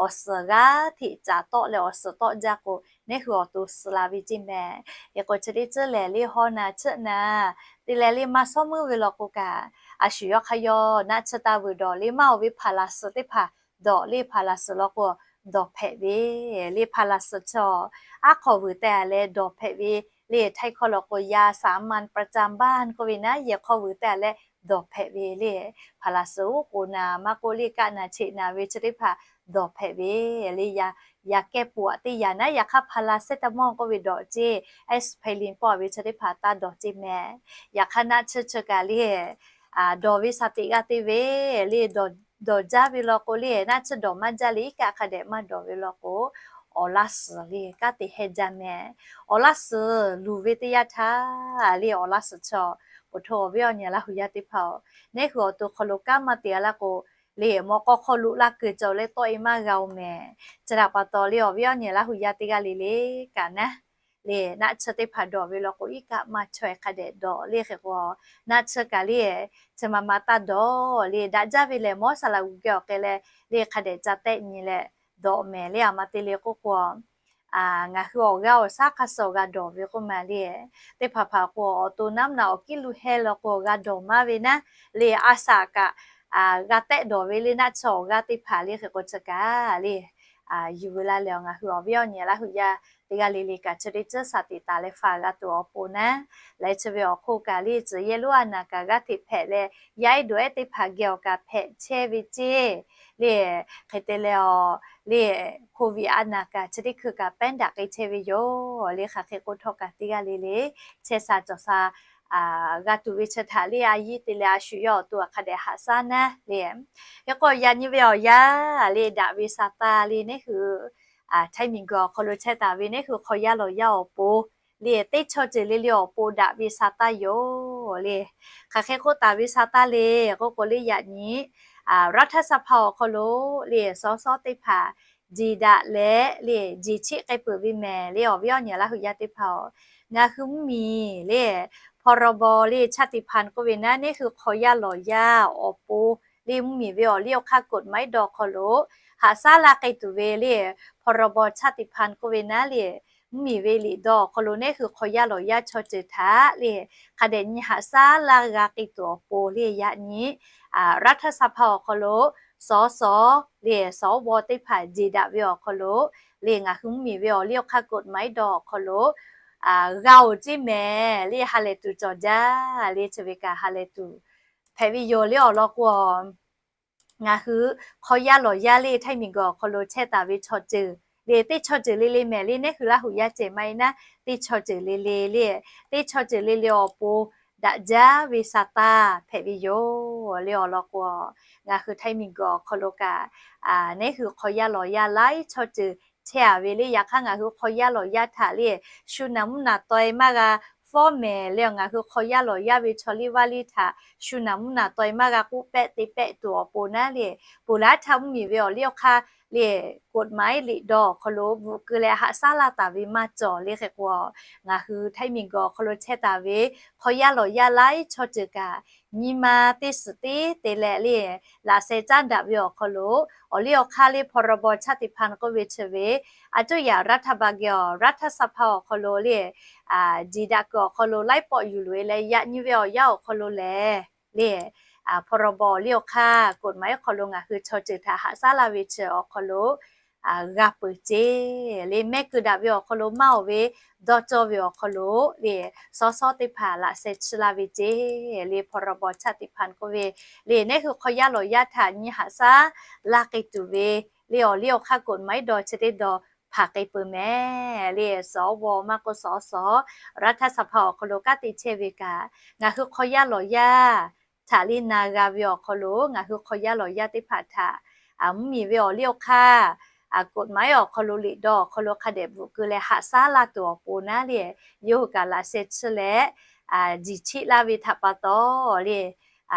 awˬ suhˍ g'aˇ hteꞈ caˍ tawˆ leh awˬ suhˍ tawˆ jaˇ k'o, neˉ hui awˬ to suh la ve ceˇ mehˍ. Hk'e k'o chi teˇ tcuhˉ lehˬ le haw naˍ tsuhˆ naˍ te leh le maˇ shawˉ meuˇ ve law k'o kaꞈ, a shu yawˇ hk'aˇ yawˇ naˆ tsuhˇ taˇ vuiˬ dawˬ le maˇ oˬ ve พารา suhˍ teˇ hpaˍ dawˬ le พารา suhˍ law k'o dawˬ hpehꞈ ve le พารา suhˍ chaw aˉ hk'aw vuiˬ te a leh dawˬ hpehꞈ ve le. Htaiˇ hkawˇ law k'o ยาสามัญประจำบ้าน k'oˆ ve naˉ yehˬ hk'aw vuiˬ te a leh dawˬ hpehꞈ ve le พารา suhˍ oˉ k'oˍ naˍ maˇ k'oˆ le kaˆ naˍ cheꞈ naˍ ve chi teˇ hpaˍ dawˬ hpehꞈ ve le. Yaꞈ kehˉ pawꞈ teˇ yanˇ naˉ yaꞈ hk'aˇ พาราเซตามอล k'oˆ ve dawˬ ceˇ, aspirin pawˆ a ve chi teˇ hpaˍ taˇ dawˬ ceˇ mehˍ. Yaꞈ hk'aˇ naˆ tsuhˇ chi kaꞈ le dawˬ ve shaˍ teꞈ g'a te ve le, dawˬ jaˇ ve law k'o le naˆ tsuhˇ dawˬ maˇ jaˇ le iˉ kaˆ hk'a dehꞈ maˇ dawˬ ve law k'o, awˬ laˇ suhˍ le kanˉ te heh jaˇ mehˍ. Awˬ laˇ suhˍ luˬ ve teˇ yanˇ htaˇ le awˬ laˇ suhˍ chaw, โปรดโทร awˬ viˉ awˬ nyi Laˇ huˍ yaˇ teˇ hpaˍ-oˬ, neˉ hui awˬ to hk'aw lo kanˉ maˇ te a laˇ k'o le, mawꞈ k'aw hk'aw loꞈ la kuiˬ cawˬ leh tawˆ e maˇ g'a oˬ mehˍ. Chi htaꞈ pa taw le awˬ viˉ awˬ nyi Laˇ huˍ yaˇ teˇ g'aˇ le le kaꞈ naˉ le naˆ tsuhˇ teˇ hpaˍ dawˬ ve law k'o iˉ kaˆ maˇ chaweh hk'a dehꞈ dawˬ le. Hk'e k'o naˆ tsuhˇ kaꞈ le chi ma ma taˇ dawˬ le, daꞈ jaˇ ve lehˬ mawˇ saˍ laꞈ g'uˬ geh awˬ k'ai leh le hk'a dehꞈ ca tehˆ nyi leh dawˬ mehˍ le. A ma te le k'oˆ k'o, ngaˬ hui awˬ g'aˇ awˬ shaˉ hk'a suh awˬ g'a dawˬ ve k'oˆ ma le. Teˇ hpaˍ hpaˍ k'o awˬ to naˉ naꞈ awˬ kiˉ lu heh law k'o awˬ g'a dawˬ maˇ ve naˉ le, a shaꞈ kaꞈ g'a tehˆ dawˬ ve le naˆ tsuhˇ awˬ g'aˇ teˇ hpaˍ le. Hk'e k'o chi kaꞈ le yuˬ veu la leh ngaˬ hui awˬ viˉ awˬ nyi Laˇ huˍ yaˇ teˇ g'aˇ le le kaꞈ chi teˇ tcuhˉ shaˍ teꞈ taˍ leh faˍ g'a tuˬ awˬ pon naˉ, laiˉ chi ve awˬ hk'oˆ kaꞈ le tcuhˬ yehˇ lonˉ a naˍ kaꞈ g'aˇ hteꞈ hpehꞈ leh, yaˇ ehˉ dawˬ ehˉ teˇ hpaˍ geh awˬ kaꞈ hpehꞈ chehˇ ve ceˇ le. Hk'e te leh awˬ le COVID a naˍ kaꞈ chi teˇ hkui kaꞈ pehˉ daꞈ k'ai chehˇ ve yoˬ le. Hk'aˬ hk'e k'oˆ htawˇ kaꞈ teˇ g'aˇ le le chehˇ sha cawˬ sha g'a tuˬ ve chi htaꞈ le a yiˇ te leh a shu yawˇ awˬ to a hk'a dehꞈ haꞈ shaˉ naˉ le. Hk'e k'o yaꞈ nyi ve awˬ yanˇ le daꞈ ve sa taˇ le neˉ hui Htaiˇ miˬguiˬ awˬ hk'aw lo chehˇ taˍ ve neˉ hui hk'aw yaˇ lawˬ yaˇ awˬ pon le teˇ chaw ceuˬ le le awˬ pon daꞈ ve sa taˇ yoˬ le. Hk'aˬ hk'e k'oˆ taˍ ve sa taˇ le k'oˆ k'o le yaꞈ nyi รัฐสภา awˬ hk'aw lo le sawˉ sawˉ teˇ hpaˍ jeˬ daꞈ leh le jeˬ cheˆ k'ai peuˬ ve mehˍ le awˬ viˉ awˬ nyi Laˇ huˍ yaˇ teˇ hpaˍ-oˬ, ngaˬ hui mvuhˇmiˬ le พรบ le ชาติพันธุ์ k'oˆ ve naˉ neˉ hui hk'aw yaˇ lawˬ yaˇ awˬ pon le mvuhˇmiˬ ve awˬ liˇ awˬ hk'aˇ กฎหมายดอก hk'aw lo haꞈ shaˉ laˇ k'ai tuˬ ve le พรบ ชาติพันธุ์ k'oˆ ve naˉ le mvuhˇmiˬ ve liꞈ dawˇ awˬ hk'aw lo neˉ hui hk'aw yaˇ lawˬ yaˇ chaw ceuˬ htaꞈ le hk'a dehꞈ nyi haꞈ shaˉ laˇ g'a k'ai tuˬ awˬ pon le yaꞈ nyi รัฐสภา awˬ hk'aw lo sawˉ sawˉ le sawˉ vawˇ teˇ hpaˍ jeˬ daꞈ ve awˬ hk'aw lo le ngaˬ hui mvuhˇmiˬ ve awˬ liˇ awˬ hk'aˇ กฎหมายดอก awˬ hk'aw lo g'a oˬ ceˇ mehˍ le ha lehˬ tuˬ cawˬ jaˇ le chi ve kaꞈ ha lehˬ tuˬ hpehꞈ ve yoˬ le awˬ lawn k'o ngaˬ hui hk'aw yaˇ lawˬ yaˇ le Htaiˇ miˬguiˬ awˬ hk'aw lo chehˇ taˍ ve chaw ceuˬ le teˇ chaw ceuˬ le le mehˍ le neˉ hui Laˇ huˍ yaˇ cehˬ maˇ heˆ naˉ teˇ chaw ceuˬ le le le teˇ chaw ceuˬ le le awˬ pon daꞈ jaˇ ve sa taˇ hpehꞈ ve yoˬ le awˬ lawn k'o ngaˬ hui Htaiˇ miˬguiˬ awˬ hk'aw lo kaꞈ neˉ hui hk'aw yaˇ lawˬ yaˇ laiˉ chaw ceuˬ chehˇ-a ve le. Yaꞈ hk'aˇ ngaˬ hui hk'aw yaˇ lawˬ yaˇ htaꞈ le shu naˬ mvuhˇ naˬ taweh maˇ g'a fawˉ mehˍ le. Ngaˬ hui hk'aw yaˇ lawˬ yaˇ ve chaw liˇ vaˇ liˇ htaꞈ shu naˬ mvuhˇ naˬ taweh maˇ g'a k'oˆ pehˆ te pehˆ tuˬ awˬ pon naˉ le, ponˬ laˬ htaˇ mvuhˇmiˬ ve awˬ liˇ awˬ hk'aˇ le กฎหมาย liꞈ dawˇ awˬ hk'aw lo bvuhꞈ keu leh haꞈ shaˉ laˇ taˍ ve maˇ cawˬ le. Hk'e k'o, ngaˬ hui htaiˇ miˬguiˬ awˬ hk'aw lo chehˇ taˍ ve hk'aw yaˇ lawˬ yaˇ laiˉ chaw ceuˬ kaꞈ, nyi ma teˇ suhˍ teˇ te leh le laꞈ sheh caˉ daꞈ ve awˬ hk'aw lo, awˬ liˇ awˬ hk'aˇ le พรบ ชาติพันธุ์ k'oˆ ve chi ve, a cuˇ yaꞈ รัฐบาล geh awˬ รัฐสภา awˬ hk'aw lo le, jiˬ daꞈ kuiˬ awˬ hk'aw lo laiˉ pawˆ yuˬ loꞈ-e leh yaꞈ nyi ve awˬ yanˇ awˬ hk'aw lo lehˬ le, พรบ awˬ liˇ awˬ hk'aˇ กฎหมาย awˬ hk'aw lo ngaˬ hui chaw ceuˬ htaꞈ haꞈ shaˉ laˇ ve chi awˬ hk'aw lo g'a peuˬ ceˇ le. Mehˆ keu daꞈ ve awˬ hk'aw lo maˇ awˬ ve dawˇ cawˇ ve awˬ hk'aw lo le, sawˉ sawˉ teˇ hpaˍ laꞈ sheh chi laˇ ve ceˇ le. พรบ ชาติพันธุ์ k'oˆ ve le, neˉ hui hk'aw yaˇ lawˬ yaˇ htaꞈ nyi haꞈ shaˉ laˇ k'ai tuˬ ve le awˬ liˇ awˬ hk'aˇ กฎหมาย dawˇ chi teˇ dawˇ hpanˍ k'ai peuˬ mehˍ le. สว maˇ k'oˆ สส รัฐสภา awˬ hk'aw lo kanˉ te chehˇ ve kaꞈ, ngaˬ hui hk'aw yaˇ lawˬ yaˇ htaꞈ le na g'a ve awˬ hk'aw lo ngaˬ hui hk'aw yaˇ lawˬ yaˇ teˇ hpaˍ htaꞈ mvuhˇmiˬ ve awˬ liˇ awˬ hk'aˇ กฎหมาย awˬ hk'aw lo liꞈ dawˇ awˬ hk'aw lo hk'a dehꞈ bvuhꞈ keu leh haꞈ shaˉ laˇ tuˬ awˬ pon naˉ le, yawˇ hui kaꞈ laꞈ sheh chi leh jiˬ cheˆ laˇ ve htaꞈ pa taw le,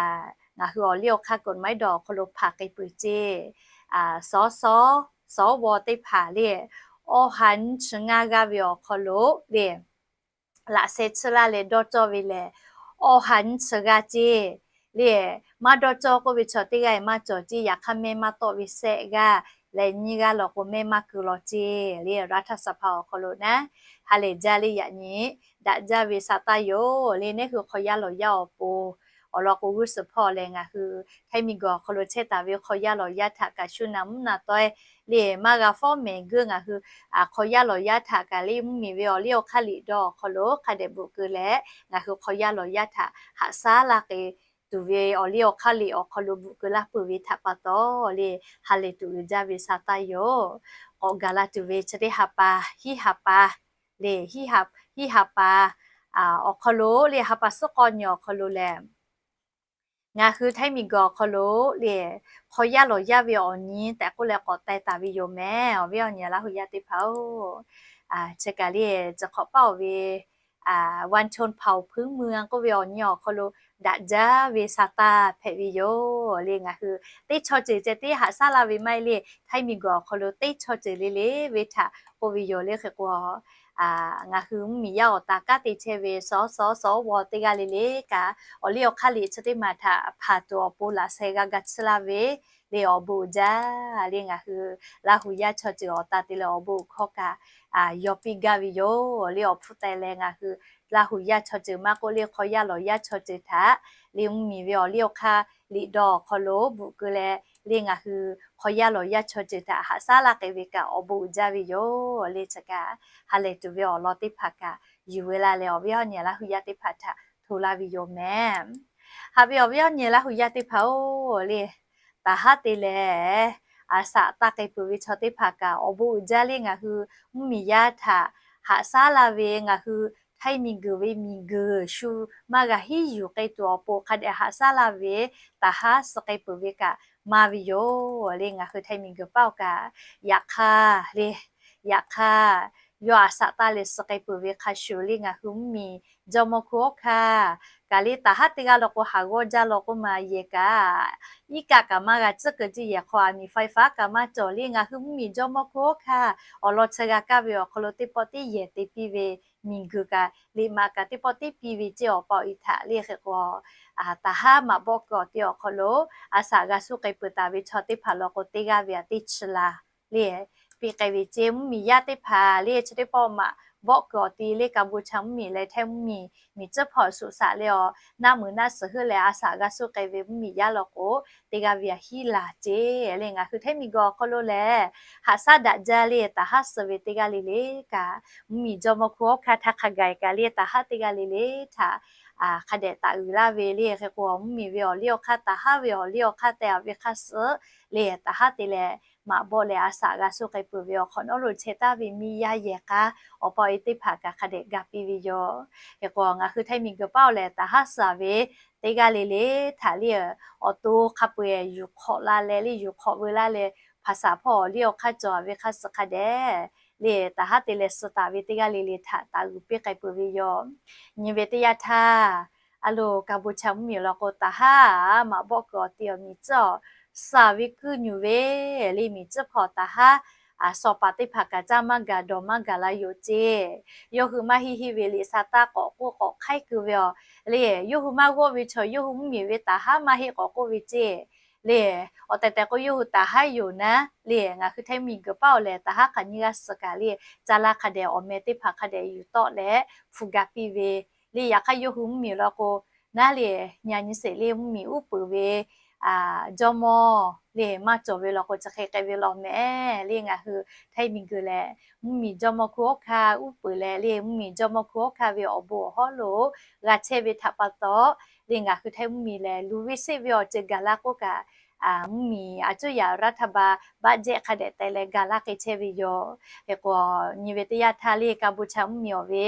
ngaˬ hui awˬ liˇ awˬ hk'aˇ กฎหมาย dawˇ awˬ hk'aw lo hpanˍ k'ai peuˬ ceˇ. สส สว teˇ hpaˍ le, awˬ ha nyi chi ngaˇ g'aˇ ve awˬ hk'aw lo le laꞈ sheh chi laˇ leh dawˇ cawˇ ve lehˬ, awˬ ha nyi chi g'aˇ ceˇ le. Maˇ dawˇ cawˇ k'oˆ ve chaw teˇ g'aˇ maˇ cawˬ ceˇ. Yaꞈ hk'aˇ mehˇ maˇ tawˆ ve shehˆ g'aˇ leh nyiˇ g'aˇ law k'o mehˇ maˇ keu law ceˇ le. รัฐสภา awˬ hk'aw lo naˉ ha lehˬ jaˇ le. Yaꞈ nyi daꞈ jaˇ ve sa taˇ yoˬ le. Neˉ hui hk'aw yaˇ lawˬ yaˇ awˬ pon awˬ lawn k'o g'uˇ suhˍ hpawˇ leh ngaˬ hui htaiˇ miˬguiˬ awˬ hk'aw lo chehˇ taˍ ve hk'aw yaˇ lawˬ yaˇ htaꞈ kaꞈ shu naˬ mvuhˇ naˬ taweh le maˇ g'a fawˉ mehˍ geuˆ ngaˬ hui hk'aw yaˇ lawˬ yaˇ htaꞈ kaꞈ le mvuhˇmiˬ ve awˬ liˇ awˬ hk'aˇ liꞈ dawˇ awˬ hk'aw lo hk'a dehꞈ bvuhꞈ keu leh ngaˬ hui hk'aw yaˇ lawˬ yaˇ htaꞈ haꞈ shaˉ laˇ k'ai tuˬ ve awˬ liˇ awˬ hk'aˇ liꞈ awˬ hk'aw lo bvuhꞈ keu laˇ peuˬ ve htaꞈ pa taw le, ha lehˬ tuˬ uiˍ jaˇ ve sa taˇ yoˬ. K'awꞈ gaˬ la tuˬ ve chi teˇ ha pa, hiˉ ha pa le, hiˉ ha pa awˬ hk'aw lo le, ha pa suhˉ k'awˇ nyi awˬ hk'aw lo lehˬ, ngaˬ hui htaiˇ miˬguiˬ awˬ hk'aw lo le hk'aw yaˇ lawˬ yaˇ ve awˬ nyi tehꞈ k'oˆ leh k'awꞈ teh taˍ ve yoˬ mehˍ. Awˬ viˉ awˬ nyi laˇ hui yaˇ teˇ hpaˍ-oˬ, chi kaꞈ le, chi hk'awꞈ paˆ awˬ ve วัฒนธรรมพื้นเมือง k'oˆ ve awˬ nyi awˬ hk'aw lo daꞈ jaˇ ve sa taˇ hpehꞈ ve yoˬ le. Ngaˬ hui teˇ chaw ceuˬ ceh tiˉ haꞈ shaˉ laˇ ve maˇ heˆ le, htaiˇ miˬguiˬ awˬ hk'aw lo teˇ chaw ceuˬ le le ve htaꞈ k'oˆ ve yoˬ le. Hk'e k'o, ngaˬ hui mvuhˇmiˬ yaˇ awˬ taˍ kanˉ te chehˇ ve sawˉ sawˉ sawˉ vawˇ teˇ g'aˇ le le kaꞈ, awˬ liˇ awˬ hk'aˇ liꞈ chi teˇ maˬ htaꞈ hpanˍ tuˬ awˬ pon laꞈ sheh g'a ga tsuhˇ laˇ ve le awˬ bon uiˍ jaˇ le. Ngaˬ hui Laˇ hu yaˇ chaw ceuˬ awˬ taˍ te leh awˬ bon uiˍ hkawˇ kaꞈ yawˇ piˇ gaˇ ve yoˬ le. Awˬ hpfuhˇ teh leh ngaˬ hui Laˇ hu yaˇ chaw ceuˬ maˇ k'oˆ le hk'aw yaˇ lawˬ yaˇ chaw ceuˬ htaꞈ le mvuhˇmiˬ ve awˬ liˇ awˬ hk'aˇ liꞈ dawˇ awˬ hk'aw lo bvuhꞈ keu leh le ngaˬ hui hk'aw yaˇ lawˬ yaˇ chaw ceuˬ htaꞈ haꞈ shaˉ laˇ k'ai ve kaꞈ awˬ bon uiˍ jaˇ ve yoˬ le. Chi kaꞈ ha lehˬ tuˬ ve awˬ lawn teˇ hpaˍ kaꞈ yuˬ ve laˇ leh awˬ viˉ awˬ nyi Laˇ hu yaˇ teˇ hpaˍ htaꞈ hto laˇ ve yoˬ mehˍ. Haꞈ ve awˬ viˉ awˬ nyi Laˇ hu yaˇ teˇ hpaˍ-oˬ le, taˍ haˉ te leh a shaꞈ taˇ k'ai peuˬ ve chaw teˇ hpaˍ kaꞈ awˬ bon uiˍ jaˇ le. Ngaˬ hui mvuhˇmiˬ yaˇ htaꞈ haꞈ shaˉ laˇ ve, ngaˬ hui htaiˇ miˬguiˬ ve miˬguiˬ shu maˇ g'a hiˉ yuˬ k'ai tuˬ awˬ pon hk'a dehꞈ haꞈ shaˉ laˇ ve taˍ haˉ suh k'ai peuˬ ve kaꞈ maˇ ve yoˬ le. Ngaˬ hui htaiˇ miˬguiˬ paˆ-oˬ kaꞈ yaꞈ hk'aˇ le, yaꞈ hk'aˇ yawˇ a shaꞈ taˇ leh suh k'ai peuˬ ve hk'a shuˍ le ngaˬ hui mvuhˇmiˬ jawˇmawˇ hkuˇ hawˉ hkanˇ kaꞈ le taˍ haˉ teˇ g'aˇ law k'o haˍ g'awˇ jaˇ law k'oˆ ma yehˬ kaꞈ, iˉ kaˆ kaꞈ maˇ g'a tcuhˉ keu jiˇ yehˬ hk'aw a miˍ faiˍ faˉ kaꞈ maˇ cawˬ le. Ngaˬ hui mvuhˇmiˬ jawˇmawˇ hkuˇ hawˉ hkanˇ awˬ lawn chi g'a kaˇ ve awˬ hk'aw lo teˇ pawˆ teˇ yehˬ te piˇ ve miˬguiˬ kaꞈ liꞈ maꞈ kaꞈ teˇ pawˆ teˇ piˇ ve ceˇ awˬ pa awˬ e htaꞈ le. Hk'e k'o, taˍ haˉ maꞈ bawˆ keu awˬ ti awˬ hk'aw lo a shaꞈ g'a suh k'ai peuˬ taˍ ve chaw teˇ hpaˍ law k'o teˇ g'aˇ ve a teˇ chi la le piˇ k'ai ve ceˇ. Mvuhˇmiˬ yaˇ teˇ hpaˍ le chi teˇ pawˆ maꞈ bawˆ keu awˬ ti le Kaˍ bu cha mvuhˇmiˬ leh htaiˇ mvuhˇmiˬ miˬ tcuhˉ hpawꞈ shuˍ shaꞈ le awˬ naˆ muiˬ naˆ suhˍ heuˆ leh a shaꞈ g'a suh k'ai ve mvuhˇmiˬ yaˇ law k'o teˇ g'aˇ ve a hiˉ laˬ ceˇ le. Ngaˬ hui htaiˇ miˬguiˬ awˬ hk'aw lo lehˬ haꞈ shaˉ daꞈ jaˇ le taˍ haˉ suh ve teˇ g'aˇ le le kaꞈ, mvuhˇmiˬ jawˇmawˇ hkuˇ hawˉ hkanˇ htaˇ hk'a gaˬ kaꞈ le taˍ haˉ teˇ g'aˇ le le htaꞈ hk'a dehꞈ taˍ uiˍ laˇ ve le. Hk'e k'o mvuhˇmiˬ ve awˬ liˇ awˬ hk'aˇ taˍ haˉ ve awˬ liˇ awˬ hk'aˇ teh a ve hk'a suh le taˍ haˉ te leh maꞈ bawˆ leh a shaꞈ g'a suh k'ai peuˬ ve awˬ hk'awꞈ nawˉ lo chehˇ taˍ ve miˇ yaˇ yehˬ k'a awˬ pa awˬ e teˇ hpaˍ kaꞈ hk'a dehꞈ ga piˇ ve yoˬ. Hk'e k'o ngaˬ hui htaiˇ miˬguiˬ paˆ-oˬ lehˬ taˍ haˉ suh ve teˇ g'aˇ le le htaꞈ le awˬ to hk'a peu-eˬ yuˬ hk'awꞈ la leh le yuˬ hk'awꞈ veu laˇ leh hk'aˬ shaˍ hpawˇ awˬ liˇ awˬ hk'aˇ cawˬ ve hk'a suh hk'a dehꞈ le, taˍ haˉ te leh suh taˍ ve teˇ g'aˇ le le htaꞈ taˍ g'uiˬ piˇ k'ai peuˬ ve yoˬ. Nyi ve teˇ yanˇ htaˇ, a lo Kanˍbuˍchaˍ mvuhˇmiˬ awˬ lawn k'o, taˍ haˉ maꞈ bawˆ kuiˬ awˬ ti awˬ miˬ tcuhˉ awˬ, saˍ ve kuiˇ nyuˬ ve le miˬ tcuhˉ hpawˇ taˍ haˉ a shawˍ paˍ teˇ hpaˍ kaꞈ caˇ maˇ gaˬ dawˬ maˇ gaˬ la yoˬ ceˇ. Yawˇ hui maˇ heˆ heˆ ve liꞈ sa taˇ k'awꞈ k'oˆ k'awꞈ hk'aiˉ keu ve awˬ le, yawˇ hui maˇ g'awˇ ve chaw yawˇ hui mvuhˇmiˬ ve taˍ haˉ maˇ heˆ k'awꞈ k'oˆ ve ceˇ. Le, awˬ tehˬ tehˬ k'o yawˇ hui taˍ haˉ yoˬ naˉ le, ngaˬ hui Htaiˇ miˬguiˬ paˉ awˬ lehˬ taˍ haˉ hk'aˬ nyiˇ g'aˇ suh kaꞈ le, caˇ laˇ hk'a dehꞈ awˬ meh teˇ hpaˍ hk'a dehꞈ yuˬ tawˆ leh hpu ga piˇ ve le. Yaꞈ hk'aˇ yawˇ hui mvuhˇmiˬ law k'o, naˉ le, nyi nyi sheˍ le mvuhˇmiˬ uˉ peunˍ ve jawˇmawˇ le maˇ cawˬ ve law k'o, chi hk'e k'ai ve law mehˍ le. Ngaˬ hui Htaiˇ miˬguiˬ lehˬ mvuhˇmiˬ jawˇmawˇ hkunˉ hawˉ hkanˇ uˉ peunˍ leh le, mvuhˇmiˬ jawˇmawˇ hkunˉ hawˉ hkanˇ ve awˬ bon awˬ hawˉ lo g'a chehˇ ve htaꞈ pa taw le, ngaˬ hui Htaiˇ mvuhˇmiˬ lehˬ luˬ ve sheˆ ve awˬ ceuˬ gaˬ la k'oˆ kaꞈ, mvuhˇmiˬ a cuˉ yaꞈ รัฐบาล budget hk'a dehꞈ te leh gaˬ laˇ k'ai chehˇ ve yoˬ. Hk'e k'o, nyi ve teˇ yanˇ htaˇ le Kanˍbuˍchaˍ mvuhˇmiˬ awˬ ve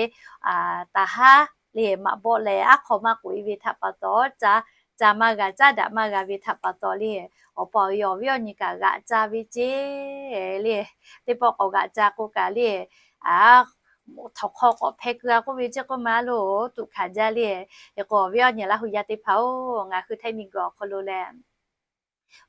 taˍ haˉ le maꞈ bawˆ leh aˉ hk'aw maˇ k'oꞈ e ve htaꞈ pa taw, caˇ, caˇ maˇ g'a, caˉ daꞈ maˇ g'a ve htaꞈ pa taw le, awˬ pa awˬ e awˬ viˉ awˬ nyi kaꞈ g'aꞈ ca ve ceˇ le. Teˇ pawˆ k'awꞈ g'aꞈ ca k'o kaꞈ le, htawnˍ hk'aw k'awꞈ hpeh keu a k'oˆ ve ceˇ k'oˆ ma lo tuꞈ hkanˍ jaˇ le. Hk'e k'o, awˬ viˉ awˬ nyi Laˇ hu yaˇ teˇ hpaˍ-oˬ, ngaˬ hui Htaiˇ miˬguiˬ awˬ hk'aw lo lehˬ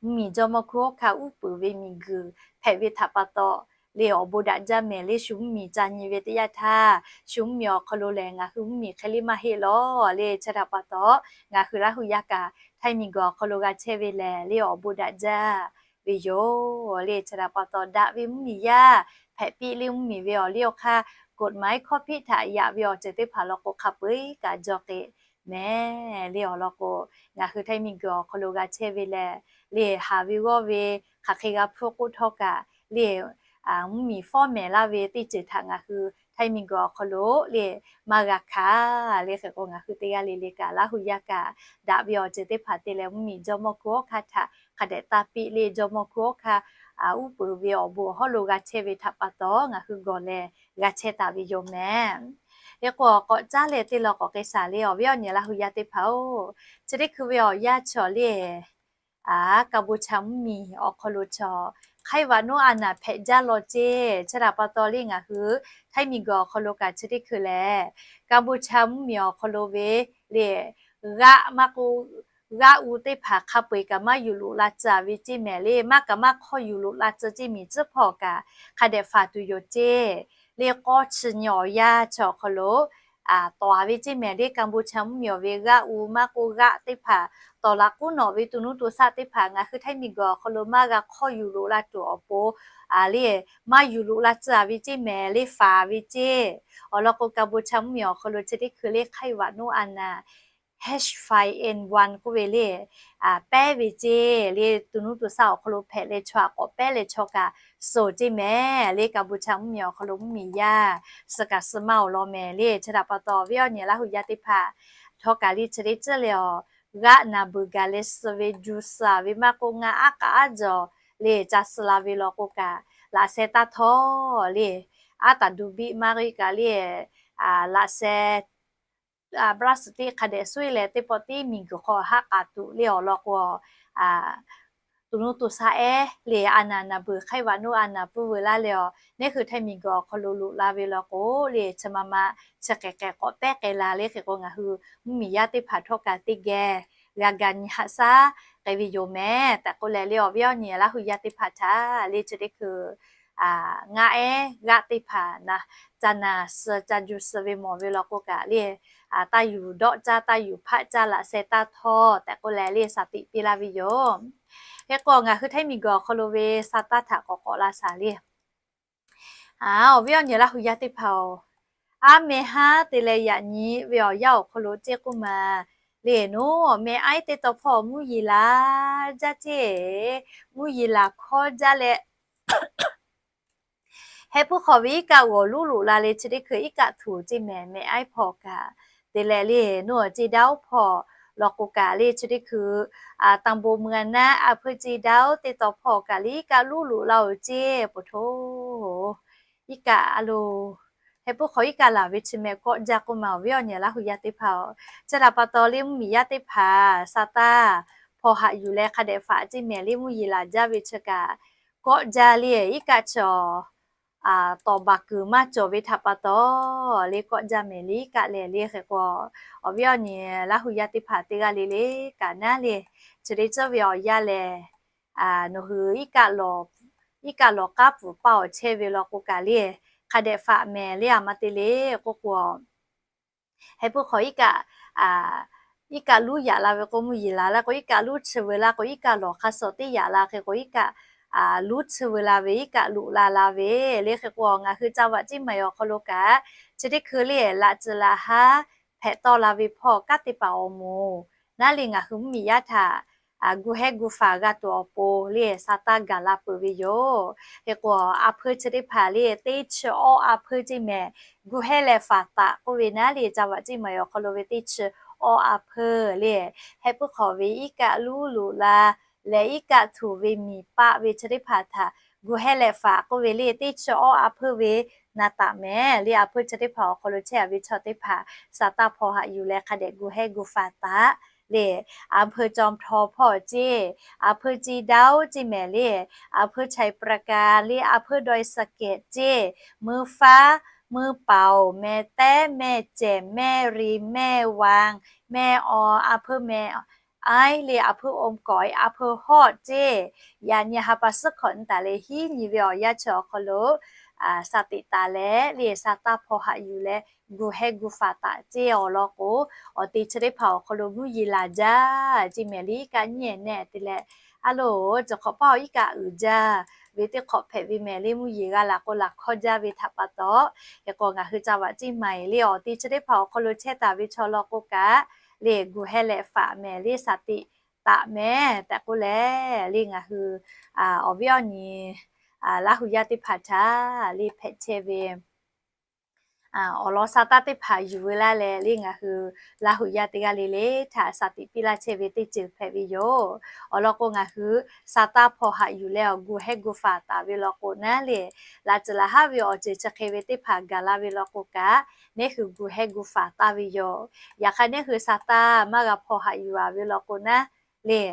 mvuhˇmiˬ jawˇmawˇ hkunˉ hawˉ hkanˇ uˉ peunˍ ve miˬguiˬ hpehꞈ ve htaꞈ pa taw le, awˬ bon daꞈ jaˇ mehˍ le. Shu mvuhˇmiˬ ca nyi ve teˇ yanˇ htaˇ, shu mvuhˇmiˬ awˬ hk'aw lo lehˬ ngaˬ hui mvuhˇmiˬ hk'e le maˇ heˆ lawˬ le. Chi htaꞈ pa taw, ngaˬ hui Laˇ hu yaˇ kaꞈ Htaiˇ miˬguiˬ awˬ hk'aw lo g'a chehˇ ve lehˬ le awˬ bon daꞈ jaˇ ve yoˬ le. Chi htaꞈ pa taw, daꞈ ve mvuhˇmiˬ yaˇ hpehꞈ piˇ le mvuhˇmiˬ ve awˬ liˇ awˬ hk'aˇ กฎหมาย ข้อผิด htaꞈ yaꞈ ve awˬ ceuˬ teˇ hpaˍ law k'o hk'a peu-eˬ kaꞈ jaw k'e mehˍ le. Awˬ lawn k'o, ngaˬ hui Htaiˇ miˬguiˬ awˬ hk'aw lo g'a chehˇ ve lehˬ le, haˍ ve g'awˇ ve hk'aˬ hk'e g'a hpuˇ k'oˆ htawˇ kaꞈ le, mvuhˇmiˬ fawˉ mehˍ laˇ ve teˇ ceuˬ htaꞈ ngaˬ hui Htaiˇ miˬguiˬ awˬ hk'aw lo le maˇ g'a hkanˍ le. Hk'e k'o, ngaˬ hui teˇ g'aˇ le le kaꞈ Laˇ hu yaˇ kaꞈ daꞈ ve awˬ ceuˬ teˇ hpaˍ te leh mvuhˇmiˬ jawˇmawˇ hkunˉ hawˉ hkanˇ htaꞈ hk'a dehꞈ taˇ piˇ le, jawˇmawˇ hkunˉ hawˉ hkanˇ uˉ peunˍ ve awˬ bon awˬ hawˉ lo g'a chehˇ ve htaꞈ pa taw, ngaˬ hui gawˬ leh g'a chehˇ taˍ ve yoˬ mehˍ. Hk'e k'o, k'awꞈ caˉ leh teˇ law k'awꞈ k'ai shaˍ le, awˬ viˉ awˬ nyi Laˇ hu yaˇ teˇ hpaˍ-oˬ, chi teˇ hkui ve awˬ yanˇ chaw le Kanˍbuˍchaˍ mvuhˇmiˬ awˬ hk'aw lo chaw hk'aiˉ vaꞈ nuˇ a naˍ hpehꞈ jaˇ law ceˇ. Chi htaꞈ pa taw le, ngaˬ hui Htaiˇ miˬguiˬ awˬ hk'aw lo kaꞈ chi teˇ hkui lehˬ, Kanˍbuˍchaˍ mvuhˇmiˬ awˬ hk'aw lo ve le g'aˆ maˇ k'o g'aˆ u teˇ hpaˍ hk'a peu-eˬ kaꞈ maˇ yuˬ loꞈ la tcuh ve ceˇ mehˍ le. Maˇ kaꞈ maˇ hk'awˇ yuˬ loꞈ la tcuh ceˇ, miˬ tcuhˉ hpawˇ kaꞈ hk'a dehꞈ faˍ tuˬ yoˬ ceˇ le. K'awˇ chi nyi awˬ yanˇ chaw awˬ hk'aw lo tawˍ ve ceˇ mehˍ le. Kanˍbuˍchaˍ mvuhˇmiˬ awˬ ve g'aˆ u maˇ k'o g'aˆ teˇ hpaˍ tawˍ laꞈ k'uˉ nawꞈ ve to nuˇ to shaˆ teˇ hpaˍ ngaˬ hui Htaiˇ miˬguiˬ awˬ hk'aw lo maˇ g'a hk'awˇ yuˬ loꞈ la tuˬ awˬ pon le maˇ yuˬ loꞈ la tcuh ve ceˇ mehˍ le, faˍ ve ceˇ. Awˬ lawn k'o, Kanˍbuˍchaˍ mvuhˇmiˬ awˬ hk'aw lo chi teˇ hkui le hk'aiˉ vaꞈ nuˇ a naˍ H five N one k'oˆ ve le pehˉ ve ceˇ le. To nuˇ to shaˆ awˬ hk'aw lo hpehꞈ leh chaw aꞈ k'awꞈ pehˉ leh chaw kaꞈ suhˍ ceˇ mehˍ le. Kanˍbuˍchaˍ mvuhˇmiˬ awˬ hk'aw lo mvuhˇmiˬ yaˇ suh kaꞈ suh maˇ awˬ lawn mehˍ le. Chi htaꞈ pa taw, awˬ viˉ awˬ nyi Laˇ hu yaˇ teˇ hpaˍ htawˇ kaꞈ le chi teˇ ceuˬ le awˬ g'aˆ naˍ beuˬ gaˬ leh suh ve juice ve maˇ k'o ngaˆ aˉ k'aˉ jaw le ca suh la ve law k'o kaꞈ, laꞈ sheh taˇ htawˇ le, aˉ taˍ du biˆ maˇ g'uiˇ kaꞈ le, laꞈ sheh plastic hk'a dehꞈ suhˉ leh teˇ pawˆ tiˉ miˬguiˬ hk'aw haˆ k'aꞈ tuˬ le. Awˬ lawn k'o, to nuˇ to shaˆ ehˉ le a naˍ naˍ beuˬ hk'aiˉ vaꞈ nuˇ a naˍ pfuhˇ veu laˇ leh, awˬ neˉ hui Htaiˇ miˬguiˬ awˬ hk'aw lo loꞈ la ve law k'o le chi ma ma chi hk'e hk'e k'awꞈ pehˉ k'ai la le. Hk'e k'o, ngaˬ hui mvuhˇmiˬ yaˇ teˇ hpaˍ htawˇ kaꞈ teˇ geh g'a ga nyi haꞈ shaˉ k'ai ve yoˬ mehˍ tehꞈ k'oˆ leh le, awˬ viˉ awˬ nyi Laˇ hu yaˇ teˇ hpaˍ htaꞈ le chi teˇ hkui ngaˆ ehˉ g'aˆ teˇ hpaˍ naˍ ca naˍ suh ca juice suh ve mawˬ ve law k'o kaꞈ le, taˇ yuˬ dawˆ caˇ, taˇ yuˬ hpaˆ caˇ, laꞈ sheh taˇ htawˇ tehꞈ k'oˆ leh le shaˍ tiꞈ piˇ laˇ ve yoˬ. Hk'e k'o, ngaˬ hui Htaiˇ miˬguiˬ awˬ hk'aw lo ve sa taˇ htaꞈ k'awꞈ k'awꞈ la shaˍ le. Awˬ viˉ awˬ nyi Laˇ hu yaˇ teˇ hpaˍ-oˬ, aˉ meh haˉ te leh yaꞈ nyi ve awˬ yanˇ awˬ hk'aw lo ceˇ k'oˆ ma le, nawˬ meh aiˉ teˇ taw hpawˇ mvuhˇ yeˬ laˬ jaˇ ceˇ, mvuhˇ yeˬ laˬ hkawˇ jaˇ leh, heh puiˉ hk'aw ve iˉ kaˆ g'awˬ luˉ loꞈ la le chi teˇ hkui iˉ kaˆ htuˬ ceˇ mehˍ. Meh aiˉ hpawˇ kaꞈ te leh le, nawˬ ceˇ daˇ oˉ hpawˇ law k'o kaꞈ le chi teˇ hkui ตำบลเมืองนะ อำเภอเชียงดาว teˇ taw hpawˇ kaꞈ le iˉ kaˆ luˉ loꞈ la-oˬ ceˇ. Poˬ htoˇ, iˉ kaˆ a lo heh puiˉ hk'aw iˉ kaˆ laˬ ve chi meh kawˆ jaˇ k'oˆ ma, awˬ viˉ awˬ nyi Laˇ hu yaˇ teˇ hpaˍ-oˬ, chi htaꞈ pa taw le mvuhˇmiˬ yaˇ teˇ hpaˍ sa taˇ hpawˇ haꞈ yuˬ leh hk'a dehꞈ faꞈ ceˇ mehˍ le, mvuhˇ yeˬ laˬ jaˇ ve chi kaꞈ kawˆ jaˇ le, iˉ kaˆ chi awˬ tawˍ baˬ kuiˬ maˇ cawˬ ve htaꞈ pa taw le, kawˆ jaˇ mehˍ le iˉ kaˆ lehˬ le. Hk'e k'o, awˬ viˉ awˬ nyi Laˇ hu yaˇ teˇ hpaˍ teˇ g'aˇ le le kaꞈ naˉ le, chi teˇ ceuˬ ve awˬ yanˇ lehˬ, nawˬ hui iˉ kaˆ lawˬ k'aˉ pfuhˍ paˇ awˬ chehˇ ve law k'o kaꞈ le, hk'a dehꞈ faꞈ mehˍ le, aˬ ma te le k'oˆ k'o, heh puiˉ hk'awꞈ iˉ kaˆ, iˉ kaˆ luˉ yaꞈ la ve k'o, mvuhˇ yeˬ laˬ la k'o, iˉ kaˆ luˉ chi veu la k'o, iˉ kaˆ lawˬ hk'a shuˍ teˇ yaꞈ la hk'e k'o, iˉ kaˆ luˉ chi veu la ve, iˉ kaˆ loꞈ la la ve le. Hk'e k'o, ngaˬ hui ca vaꞈ ciˉ maˍ awˬ hk'aw lo kaꞈ, chi teˇ hkui le laꞈ tcuh laꞈ haˉ hpehꞈ tawˆ la ve hpawˇ kanˉ teˇ hpaˍ awˬ moˍ naˉ le, ngaˬ hui mvuhˇ miˬ yaˇ htaꞈ gu hehˉ gu faˍ g'a tuˬ awˬ pon le, Saˍtanˍ gaˬ la peuˬ ve yoˬ. Hk'e k'o, a hpeuˇ chi teˇ hpaˍ le teˇ chi awˇ a hpeuˇ ceˇ mehˍ, gu hehˉ leh faˍ taˍ k'oˆ ve naˉ le, ca vaꞈ ciˉ maˍ awˬ hk'aw lo ve teˇ chi awˇ a hpeuˇ le, heh puiˉ hk'awꞈ ve iˉ kaˆ luˉ loꞈ la leh iˉ kaˆ htuꞈ ve miˬ paˆ ve chi teˇ hpaˍ htaꞈ gu hehˉ leh faˍ k'oˆ ve le, teˇ chi awˇ a hpeuˇ ve na taˍ mehˍ le. A hpeuˇ chi teˇ hpaˍ awˬ hk'aw lo chehˇ a ve chaw teˇ hpaˍ Saˍtanˍ hpaw haꞈ yuˬ leh hk'a dehꞈ gu hehˉ gu faˍ taˍ le. A hpeuˇ จอมทอง hpawˇ ceˇ, a hpeuˇ เจดีย์ ceˇ mehˍ le, a hpeuˇ ชัยปราการ le, a hpeuˇ ดอยสะเก็ด ceˇ, เมืองฟ้า เมืองเป๋า แม่แต๊ แม่แจ่ม แม่ริม แม่วาง แม่ออ a hpeuˇ แม่ aiˉ le, a hpeuˇ อมก๋อย a hpeuˇ ฮอด ceˇ. Yaꞈ nyi ha pa suhˉ hkawꞈ nyi taˍ leh hiˉ nyi ve awˬ yanˇ chi awˬ hk'aw lo Saˍtanˍ taˍ leh le, Saˍtanˍ hpaw haꞈ yuˬ leh gu hehˉ gu faˍ taˍ ceˇ awˬ lawn k'o, awˬ te chi teˇ hpaˍ awˬ hk'aw lo mvuhˇ yeˬ laˬ jaˇ ceˇ mehˍ le. Iˉ kaˆ nyiˇ ehˍ nehˆ te leh, a loˬ, cawˬ hk'awꞈ paˇ awˬ iˉ kaˆ uiˍ jaˇ ve teˇ hk'awꞈ hpehꞈ ve mehˍ le, mvuhˇ yeˬ g'a laˬ k'o laˬ hkawˇ jaˇ ve htaꞈ pa taw. Hk'e k'o, ngaˬ hui ca vaꞈ ciˉ maˍ le, awˬ te chi teˇ hpaˍ awˬ hk'aw lo chehˇ taˍ ve chaw law k'o kaꞈ le, gu hehˉ leh faˍ mehˍ le, Saˍtanˍ taˍ mehˍ tehꞈ k'oˆ leh le, ngaˬ hui awˬ viˉ awˬ nyi Laˇ hu yaˇ teˇ hpaˍ htaꞈ le hpehꞈ chehˇ ve awˬ lawn Saˍtanˍ teˇ hpaˍ yuˬ veu laˇ leh le, ngaˬ hui Laˇ hu yaˇ teˇ g'aˇ le le htaꞈ Saˍtanˍ piˇ laˇ chehˇ ve teˇ ceuˬ hpehꞈ ve yoˬ. Awˬ lawn k'o, ngaˬ hui Saˍtanˍ hpaw haꞈ yuˬ leh awˬ gu hehˉ gu faˍ taˍ ve law k'o naˉ le, laꞈ tcuhˍ laˬ haˉ ve awˬ ceuˬ chi hk'e ve teˇ hpaˍ gaˬ la ve law k'o kaꞈ, neˇ hui gu hehˉ gu faˍ taˍ ve yoˬ. Yaꞈ hk'aˇ, neˇ hui Saˍtanˍ maˇ g'a hpaw haꞈ yuˬ a ve law k'o naˉ le,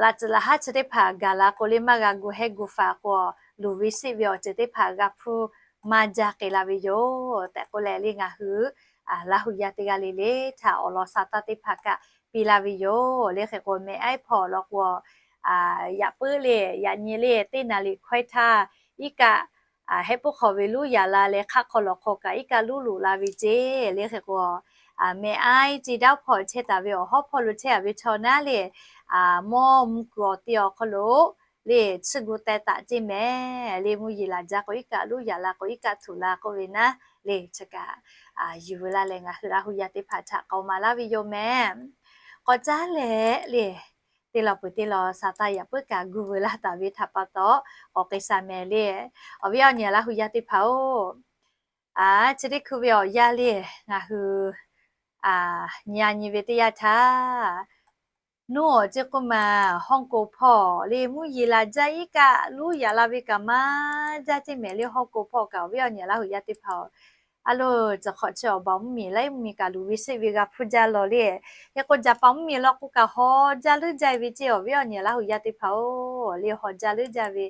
laꞈ tcuhˍ laˬ haˉ chi teˇ hpaˍ gaˬ la k'o le, maˇ g'a gu hehˉ gu faˍ k'o, luˬ ve sheˆ ve awˬ ceuˬ teˇ hpaˍ g'a hpuˇ maˇ jaˇ k'ai la ve yoˬ tehꞈ k'oˆ leh le, ngaˬ hui Laˇ hu yaˇ teˇ g'aˇ le le htaꞈ awˬ lawn Saˍtanˍ teˇ hpaˍ kaꞈ piˇ laˇ ve yoˬ le. Hk'e k'o, mehˍ aiˉ hpawˇ awˬ lawn k'o, yaꞈ puiˉ le, yaꞈ nyi le, teˇ naˍ riˍ hkawehˇ htaˇ iˉ kaˆ hehˆ puiˉ hk'awꞈ ve luˉ yaꞈ la leh hk'aˆ hk'aw lawˬ hk'aw kaꞈ iˉ kaˆ luˉ loꞈ la ve ceˇ le. Hk'e k'o, mehˍ aiˉ ceˇ daˇ hpawˇ chehˇ taˍ ve awˬ hawˉ hpawˇ lo chehˇ a ve chaw naˉ le, mawˇ mvuh kuiˬ awˬ te awˬ hk'aw lo le, chiˇ gu teh taˍ ceˇ mehˍ le. Mvuhˇ yeˬ laˬ jaˇ k'o iˉ kaˆ luˉ yaꞈ la k'o iˉ kaˆ htuꞈ la k'oˆ ve naˉ le, chi kaꞈ yuˬ veu laˇ leh ngaˬ hui Laˇ hu yaˇ teˇ hpaˍ htaꞈ k'aoˍ maˍ laˇ ve yoˬ mehˍ. K'awꞈ caˉ leh le, teˇ law peuˬ teˇ law Saˍtanˍ yaꞈ puiˉ kaꞈ gu veu laˇ taˍ ve htaꞈ pa taw, k'awꞈ k'ai sha mehˍ le. Awˬ viˉ awˬ nyi Laˇ hu yaˇ teˇ hpaˍ oˬ, chi teˇ hkui ve awˬ yanˇ le, ngaˬ hui nyi a nyi ve teˇ yanˇ htaˇ, nuˇ awˬ ceˇ k'oˆ ma, Hawˇ k'oˍ hpawˇ le, mvuhˇ yeˬ laˬ jaˇ iˉ kaˆ luˉ yaꞈ la ve kaꞈ maˇ jaˇ ceˇ mehˍ le. Hawˇ k'oˍ hpawˇ kaꞈ awˬ viˉ awˬ nyi Laˇ hu yaˇ teˇ hpaˍ oˬ, a loˬ, cawˬ hk'awꞈ chi awˬ baˬ mvuhˇ miˬ laiˉ mvuhˇ miˬ kaꞈ luˬ ve sheˆ ve g'a hpuˇ jaˇ law le. Hk'e k'o, Jaˍpaˍ mvuhˇ miˬ law k'o kaꞈ haw jaˇ leuˉ jaˇ ve ceˇ awˬ viˉ awˬ nyi Laˇ hu yaˇ teˇ hpaˍ oˬ, le haw jaˇ leuˉ jaˇ ve,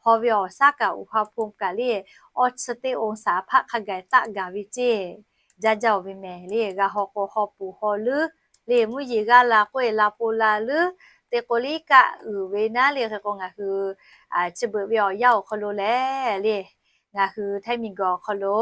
haw ve awˬ shaˉ kaꞈ uˬ ha hpu kaꞈ le, awˇ chi teˇ องศา hpaˆ hk'a gaˬ taˆ gaˬ ve ceˇ, jaˇ jaˇ oˬ ve mehˍ le. G'a haw k'o haw poˬ haw leuˉ le, mvuhˇ yeˬ g'a la k'oˆ e la po la leuˉ, te k'o le iˉ kaˆ uiˍ ve naˉ le. Hk'e k'o ngaˬ hui chi beuꞈ ve awˬ yanˇ awˬ hk'aw lo leh le, ngaˬ hui Htaiˇ miˬ guiˬ awˬ hk'aw lo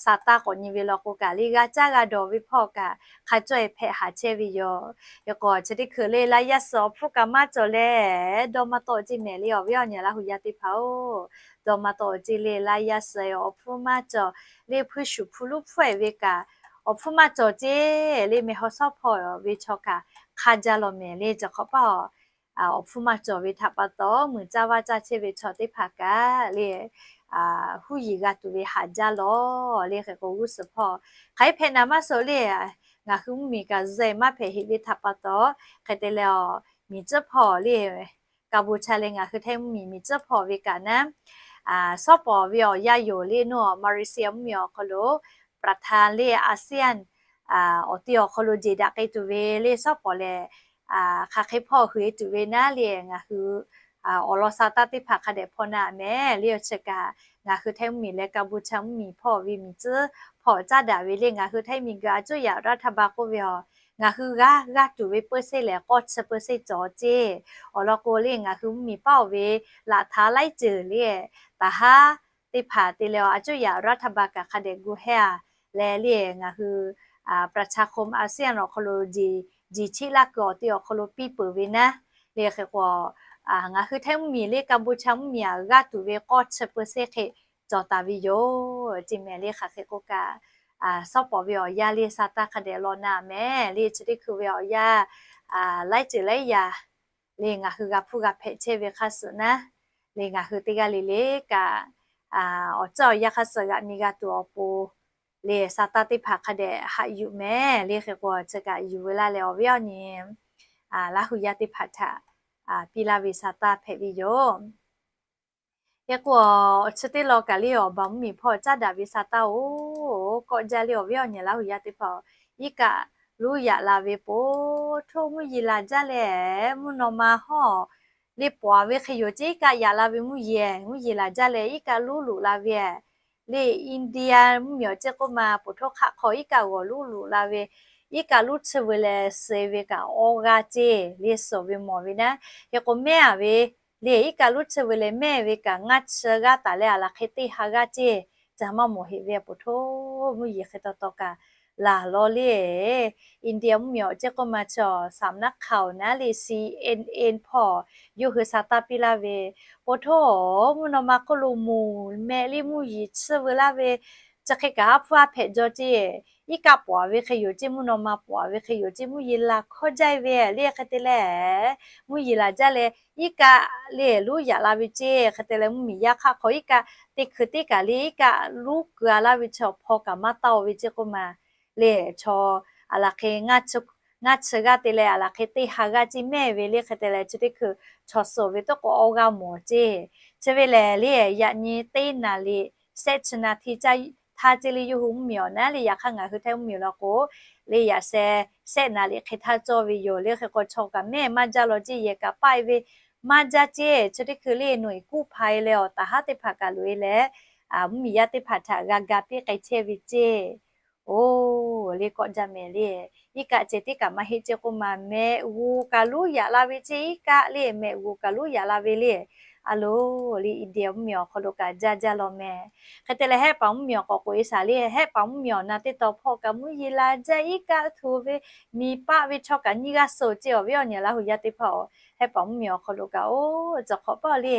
Saˍtanˍ k'awꞈ nyi ve law k'o kaꞈ le, g'a caˇ g'a dawˬ ve hpawˇ kaꞈ hk'a cawˇ e hpehꞈ haˍ chehˇ ve yoˬ. Hk'e k'o chi teˇ hkui le laˇ yaˇ suh awˬ hpfuhˇ kaꞈ maˇ cawˬ leh, dawˇ maˇ tawˆ ceˇ mehˍ le. Awˬ viˉ awˬ nyi Laˇ hu yaˇ teˇ hpaˍ oˬ, dawˇ maˇ tawˆ ceˇ le, laˇ yaˇ suh awˬ hpfuhˇ maˇ cawˬ le. Hpuiˇ shuˍ hpu luˉ hpfuhˇ e ve kaꞈ awˬ hpfuhˇ maˇ cawˬ ceˇ le. Meh haw shawˉ hpawˇ ve chaw kaꞈ hk'a jaˇ law mehˍ le. Cawˬ hk'awꞈ paˇ awˬ hpfuhˇ maˇ cawˬ ve htaꞈ pa taw, muiˬ caˇ vaˇ caˇ chehˇ ve chaw teˇ hpaˍ kaꞈ le, huˉ yiˍ g'a tuˬ ve haꞈ jaˇ law le. Hk'e k'o g'uˇ suhˍ hpawˇ hk'aˬ hk'e hpehꞈ naˍ maˇ suh le, ngaˬ hui mvuhˇ miˬ kaꞈ zuhꞈ maˇ hpehꞈ heꞈ ve htaꞈ pa taw, hk'e te leh awˬ miˬ tcuhˉ hpawˇ le, kaˍ bon cha leh ngaˬ hui Htaiˇ mvuhˇ miˬ miˬ tcuhˉ hpawˇ ve kaꞈ naˉ, shawˉ pawˍ ve awˬ yanˇ yoˬ le nawˬ, Malaysia mvuhˇ miˬ awˬ hk'aw lo ประธาน le ASEAN awˬ te awˬ hk'aw lo jeˬ daꞈ k'ai tuˬ ve le shawˉ pawˍ lehˬ, hk'aˬ hk'e hpawˇ hui e tuˬ ve naˉ le ngaˬ hui awˬ lawn sa taˇ teˇ hpaˍ hk'a dehꞈ hpawˇ na mehˍ le. Awˬ chi kaꞈ ngaˬ hui Htaiˇ mvuhˇmiˬ leh Kaˇ bon chaˇ mvuhˇmiˬ hpawˇ ve miˬ tcuhˉ hpawˇ caˉ daꞈ ve le. Ngaˬ hui Htaiˇ miˬguiˬ a cuˇ yaꞈ รัฐบาล k'oˆ ve a, ngaˬ hui g'aˇ g'aˇ tuˬ ve เปอร์เซ็นต์ lehˬ k'awˇ chi เปอร์เซ็นต์ cawˬ ceˇ. Awˬ lawn k'o le ngaˬ hui mvuhˇmiˬ paˉ oˬ ve laꞈ htaꞈ laiˉ ceuˬ le taˍ haˉ teˇ hpaˍ te leh a cuˇ yaꞈ รัฐบาล kaꞈ hk'a dehꞈ gu hehˇ a leh le ngaˬ hui ประชาคมอาเซียน awˬ hk'aw lo jeˬ chiˉ laˇ kuiˬ awˬ te awˬ hk'aw lo piˇ peuˬ ve naˉ le. Hk'e k'o ngaˬ hui Htaiˇ mvuhˇmiˬ le Kaˇ bon chaˇ mvuhˇmiˬ aꞈ g'aˇ tuˬ ve k'awˇ chi เปอร์เซ็นต์ hk'e cawˬ taˍ ve yoˬ ceˇ mehˍ le. Hk'aˬ hk'e k'o kaꞈ, sawˉ pawˍ ve awˬ yanˇ le sa taˇ hk'a dehꞈ law na mehˍ le. Chi teˇ hkui ve awˬ yanˇ laiˉ ceuˬ laiˉ yaꞈ le ngaˬ hui g'a hpuˇ g'a hpehꞈ chehˇ ve hk'a suhˍ naˉ le ngaˬ hui teˇ g'aˇ le le kaꞈ awˬ ceuˬ awˬ yanˇ hk'a suhˍ g'aꞈ mi g'a tuˬ awˬ pon le sa taˇ teˇ hpaˍ hk'a dehꞈ haꞈ yuˬ mehˍ le. Hk'e k'o chi kaꞈ yuˬ ve laˇ leh awˬ viˉ awˬ nyi Laˇ huˍ yaˇ teˇ hpaˍ htaꞈ piˇ laˇ ve sa taˇ hpehꞈ ve yoˬ. Hk'e k'o, chi teˇ law kaꞈ le awˬ baˬ mvuhˇmiˬ hpawˇ caˉ daꞈ ve sa taˇ oˬ kawˆ jaˇ le awˬ viˉ awˬ nyi Laˇ huˍ yaˇ teˇ hpaˍ-oˬ, iˉ kaˆ luˉ yaꞈ la ve po htoˇ mvuhˇ yeˬ laˬ jaˇ leh mvuhˇ naw ma hawˇ le pawnˍ ve hk'e yoˬ ceˇ. Iˉ kaˆ yaꞈ la ve mvuhˇ yeˬ, mvuhˇ yeˬ laˬ jaˇ leh iˉ kaˆ luˉ luꞈ la ve le India mvuhˇmiˬ awˬ ceˇ k'oˆ ma po htoˇ hk'aˆ hk'aw iˉ kaˆ g'awˬ luˉ luꞈ la ve, iˉ kaˆ luˉ tsuhˇ ve leh suh ve kaꞈ awˇ g'aˇ ceˇ le suhˍ ve mawˬ ve naˉ. Hk'e k'o mehˉ a ve le iˉ kaˆ luˉ tsuhˇ ve leh mehˉ ve kaꞈ ngaˇ chi g'aˇ taˍ leh a laˬ hk'e teˇ ha g'aˇ ceˇ. Ca maˇ mawˬ heꞈ ve po htoˇ mvuhˇ yeˬ hk'e taw taw kaꞈ laˬ law le India mvuhˇmiˬ awˬ ceˇ k'oˆ ma chi สำนักข่าว naˉ le CNN hpawˇ yawˇ hui sa taˇ piˇ laˇ ve, po htoˇ mvuhˇ naw ma hk'oˆ lo moˍ meh le mvuhˇ yeˬ tsuhˇ ve laˇ ve chi hk'e kaꞈ aˉ hpfuhˇ aˉ hpehꞈ jaw ceˇ. Iˉ kaˆ pawnˍ ve hk'e yoˬ ceˇ, mvuhˇ naw ma pawnˍ ve hk'e yoˬ ceˇ, mvuhˇ yeˬ laˬ hkawˇ jaˇ ve le hk'e te leh mvuhˇ yeˬ laˬ jaˇ leh iˉ kaˆ le luˉ yaꞈ la ve ceˇ. Hk'e te leh mvuhˇmiˬ yaˇ hk'aˆ hk'aw iˉ kaˆ teˇ hkui teˇ kaꞈ le iˉ kaˆ luˉ keu a laˇ ve chi awˬ hpawˇ kaꞈ maˇ taˇ oˬ ve ceˇ k'oˆ ma le chaw a laˬ hk'e ngaˇ chi g'aˇ te leh a laˬ hk'e teˇ ha g'aˇ ceˇ mehˉ ve le hk'e te leh chi teˇ hkui chaw suhˍ ve tawˇ k'o awˇ g'aˇ mawˬ ceˇ. Chi ve lehˬ le yaꞈ nyi teˇ naˍ liꞈ shehˆ chi naˍ hti caˇ htaˇ ceˇ le yawˇ hui mvuhˇmiˬ awˬ naˉ le. Yaꞈ hk'aˇ ngaˬ hui Htaiˇ mvuhˇmiˬ law k'o le yaꞈ sheh shehˆ naˍ liꞈ hk'e htaˇ cawˇ ve yoˬ le. Hk'e k'o chaw kaꞈ mehˉ maˇ jaˇ law ceˇ, yehˬ kaꞈ paˆ e ve maˇ jaˇ ceˇ. Chi teˇ hkui le nawˬ iˍ kuˇ hpa e leh awˬ taˍ haˉ teˇ hpaˍ kaꞈ loꞈ e leh mvuhˇmiˬ yaˇ teˇ hpaˍ htaꞈ g'a ga piˇ k'ai chehˇ ve ceˇ. Oˬ le kawˆ jaˇ mehˍ le iˉ kaˆ ceh tiˉ kaꞈ maˇ heˆ ceˇ k'oˆ ma, mehꞈ g'uˬ kaꞈ luˉ yaꞈ la ve ceˇ. Iˉ kaˆ le mehꞈ g'uˬ kaꞈ luˉ yaꞈ la ve le a loˬ le India mvuhˇmiˬ awˬ hk'aw lo kaꞈ jaˇ jaˇ law mehˍ. Hk'e te leh Hehˆ paˍ mvuhˇmiˬ awˬ k'awꞈ k'oꞈ e shaˍ le Hehˆ paˍ mvuhˇmiˬ awˬ na teˇ taw hpawˇ kaꞈ mvuhˇ yeˬ laˬ jaˇ iˉ kaˆ htoꞈ ve miˬ paˆ ve chaw kaꞈ nyiˇ g'aˇ suh ceˇ. Awˬ viˉ awˬ nyi Laˇ huˍ yaˇ teˇ hpaˍ-oˬ, Hehˆ paˍ mvuhˇmiˬ awˬ hk'aw lo kaꞈ oˬ cawˬ hk'awꞈ paˇ le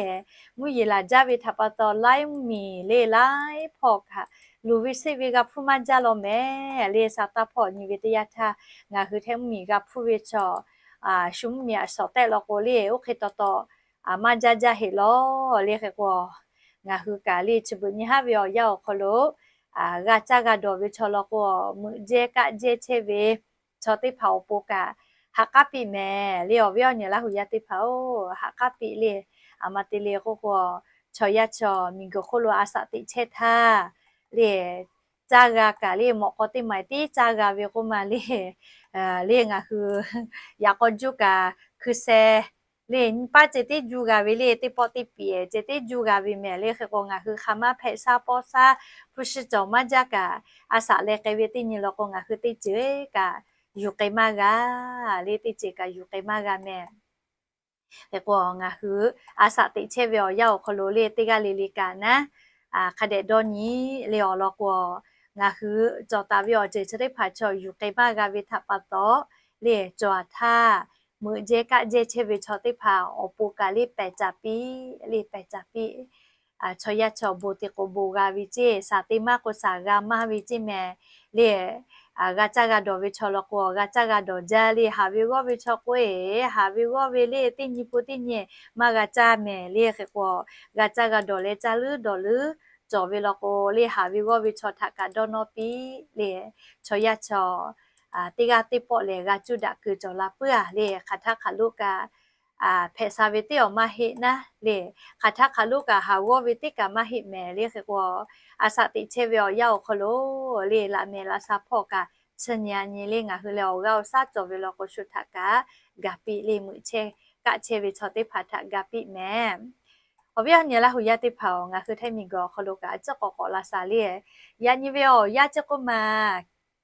mvuhˇ yeˬ laˬ jaˇ ve htaꞈ pa taw laiˉ mvuhˇmiˬ le laiˉ hpawˇ kaꞈ luˬ ve seˆ ve g'a hpuˇ maˇ jaˇ law mehˍ le. Sa taˇ hpawˇ nyi ve teˇ yanˇ htaˇ ngaˬ hui Htaiˇ mvuhˇmiˬ g'a hpuˇ ve chaw shu mvuhˇmiˬ aꞈ shawˍ tehˆ law k'o le oˇ hk'e taw taw maˇ jaˇ jaˇ heˆ law le. Hk'e k'o ngaˬ hui kaꞈ le chi beuꞈ nyi haˉ ve awˬ yanˇ awˬ hk'aw lo g'a caˇ g'a dawˬ ve chaw law k'o meuꞈ jehˇ kaˆ jehˇ chehˇ ve chaw teˇ hpaˍ awˬ pon kaꞈ ha k'aˉ piˇ mehˍ le. Awˬ viˉ awˬ nyi Laˇ huˍ yaˇ teˇ hpaˍ-oˬ, ha k'aˉ piˇ le. Aˬ ma te le k'oˆ k'o chaw yaˇ chaw miˬguiˬ hk'oˆ lo a shaꞈ teꞈ chehˇ htaˇ le caˇ g'a kaꞈ le mawꞈ k'aw teˇ ma tiˉ caˇ g'a ve k'oˆ ma le le ngaˬ hui yaꞈ k'aw juˇ kaꞈ hkui sheh le nyi paˉ ceh tiˉ juˇ g'a ve le teˇ pawˆ teˇ piˍ ceh tiˉ juˇ g'a ve mehˍ le. Hk'e k'o ngaˬ hui hk'aˬ maˇ hpehꞈ shaˉ pawˆ shaˉ hpu shi cawˬ maˇ jaˇ kaꞈ a shaꞈ leh k'ai ve teˇ nyi law k'o ngaˬ hui teˇ ceuˬ kaꞈ yuˬ k'ai maˇ g'a le, teˇ ceuˬ kaꞈ yuˬ k'ai maˇ g'a mehˍ. Hk'e k'o ngaˬ hui a shaꞈ teꞈ chehˇ ve awˬ yanˇ awˬ hk'aw lo le teˇ g'aˇ le le kaꞈ naˉ hk'a dehꞈ dawˇ nyi le awˬ lawn k'o ngaˬ hui cawˬ taˍ ve awˬ ceuˬ chi teˇ hpaˍ chaw yuˬ k'ai maˇ g'a ve htaꞈ pa taw le cawˬ a htaˇ meuꞈ jehˇ kaˆ jehˇ chehˇ ve chaw teˇ hpaˍ awˬ pon kaꞈ le pehˬ caˍ piˇ le pehˬ caˍ piˇ. Chaw yaˇ chaw bon te k'o bon g'a ve ceˇ, shaˍ te maˇ k'o shaˍ g'a maˇ ve ceˇ mehˍ le. G'a caˇ g'a dawˬ ve chaw law k'o g'a caˇ g'a dawˬ jaˇ le. Haˍ ve g'awˇ ve chaw k'o e haˍ ve g'awˇ ve le teˇ nyi pun teˇ nyi maˇ g'a caˇ mehˍ le. Hk'e k'o g'a caˇ g'a dawˬ leh caˇ leuˉ dawˬ leuˉ cawˬ ve law k'o le haˍ ve g'awˇ ve chaw htaꞈ kaꞈ dawˇ nawˇ piˇ le. Chaw yaˇ chaw teˇ g'aˇ teˇ pawˆ lehˬ g'a cuˇ daꞈ keu cawˬ la puiˉ a le. Hk'aˬ htaˇ hk'aˬ lo kaꞈ hpehꞈ sha ve teˇ awˬ maˇ heˆ naˉ le. Hk'aˬ htaˇ hk'aˬ lo kaꞈ haˍ g'awˇ ve teˇ kaꞈ maˇ heˆ mehˍ le. Hk'e k'o a shaꞈ teꞈ chehˇ ve awˬ yanˇ awˬ hk'aw lo le laꞈ mehˍ laꞈ sha hpawˇ kaꞈ chi nyi a nyi le ngaˬ hui leh awˬ g'aˇ awˬ shaˉ cawˬ ve law k'o shu htaꞈ kaꞈ gaˬ piˇ le meuꞈ chehˇ kaˆ chehˇ ve chaw teˇ hpaˍ htaꞈ ga piˇ mehˍ. Awˬ viˉ awˬ nyi Laˇ hu yaˇ teˇ hpaˍ-oˬ, ngaˬ hui Htaiˇ miˬguiˬ awˬ hk'aw lo kaꞈ a ciˉ k'awꞈ k'awꞈ la sha le. Yaꞈ nyi ve awˬ yanˇ chi k'oˆ ma,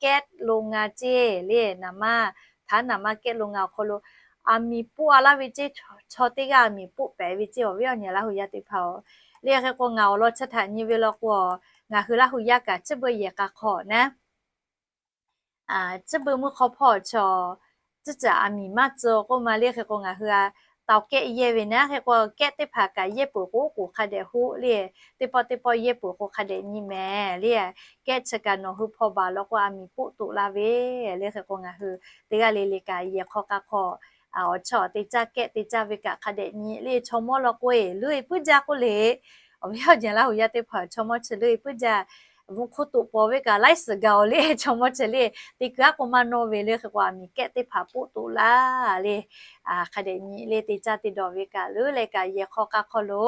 kehˉ lo nga ceˇ le, naˍ maˇ htaˇ naˍ maˇ kehˉ lo nga awˬ hk'aw lo aˬ miˍ poˆ a laˇ ve ceˇ, chaw teˇ g'aˇ aˬ miˍ poˆ pehˍ ve ceˇ, awˬ viˉ awˬ nyi Laˇ hu yaˇ teˇ hpaˍ-oˬ. Le hk'e k'o, ngaˬ awˬ lawn chi htaꞈ nyi ve law k'o, ngaˬ hui Laˇ hu yaˇ kaꞈ chi beuꞈ yehˬ k'a hk'aw naˉ, chi beuꞈ meuˇ hk'aw hpawˇ chaw, tcuhˉ caꞈ aˬ miˍ maˇ tcuh k'oˆ ma le. Hk'e k'o, ngaˬ hui a tawˍ kehˆ yehˇ ve naˉ, hk'e k'o kehˆ teˇ hpaˍ kaꞈ yehˇ peuˬ k'o k'oˍ hk'a dehꞈ hoˆ le. Teˇ pawˆ teˇ pawˆ yehˇ peuˬ k'o hk'a dehꞈ nyi mehˍ le. Kehˆ chi kaꞈ nawˬ hui hpaw baˬ law k'o aˬ miˍ poˆ toꞈ la ve le. Hk'e k'o, ngaˬ hui teˇ g'aˇ le le kaꞈ yehˬ hk'aw k'a hk'aw awˬ chawˇ te caˇ kehˆ te caˇ ve kaꞈ hk'a dehꞈ nyi le. Chaw mawˇ law k'o-e, leuˉ-e puiˉ jaˇ k'oˆ le. Awˬ viˉ awˬ nyi Laˇ hu yaˇ teˇ hpaˍ, chaw mawˇ chi leuˉ-e puiˉ jaˇ. Bvuhꞈ hk'oˆ toꞈ paw ve kaꞈ laiˉ suhˍ gaˬ-oˬ le. Chaw mawˇ chi le, teˇ kuiˬ aˉ k'o maˇ nawˇ ve le. Hk'e k'o aˬ miˍ kehˆ teˇ hpaˍ poˆ toꞈ laˇ le. Hk'a dehꞈ nyi le. Te caˇ te dawˬ ve kaꞈ leuˉ leh kaꞈ yehˬ hk'aw k'a hk'aw lo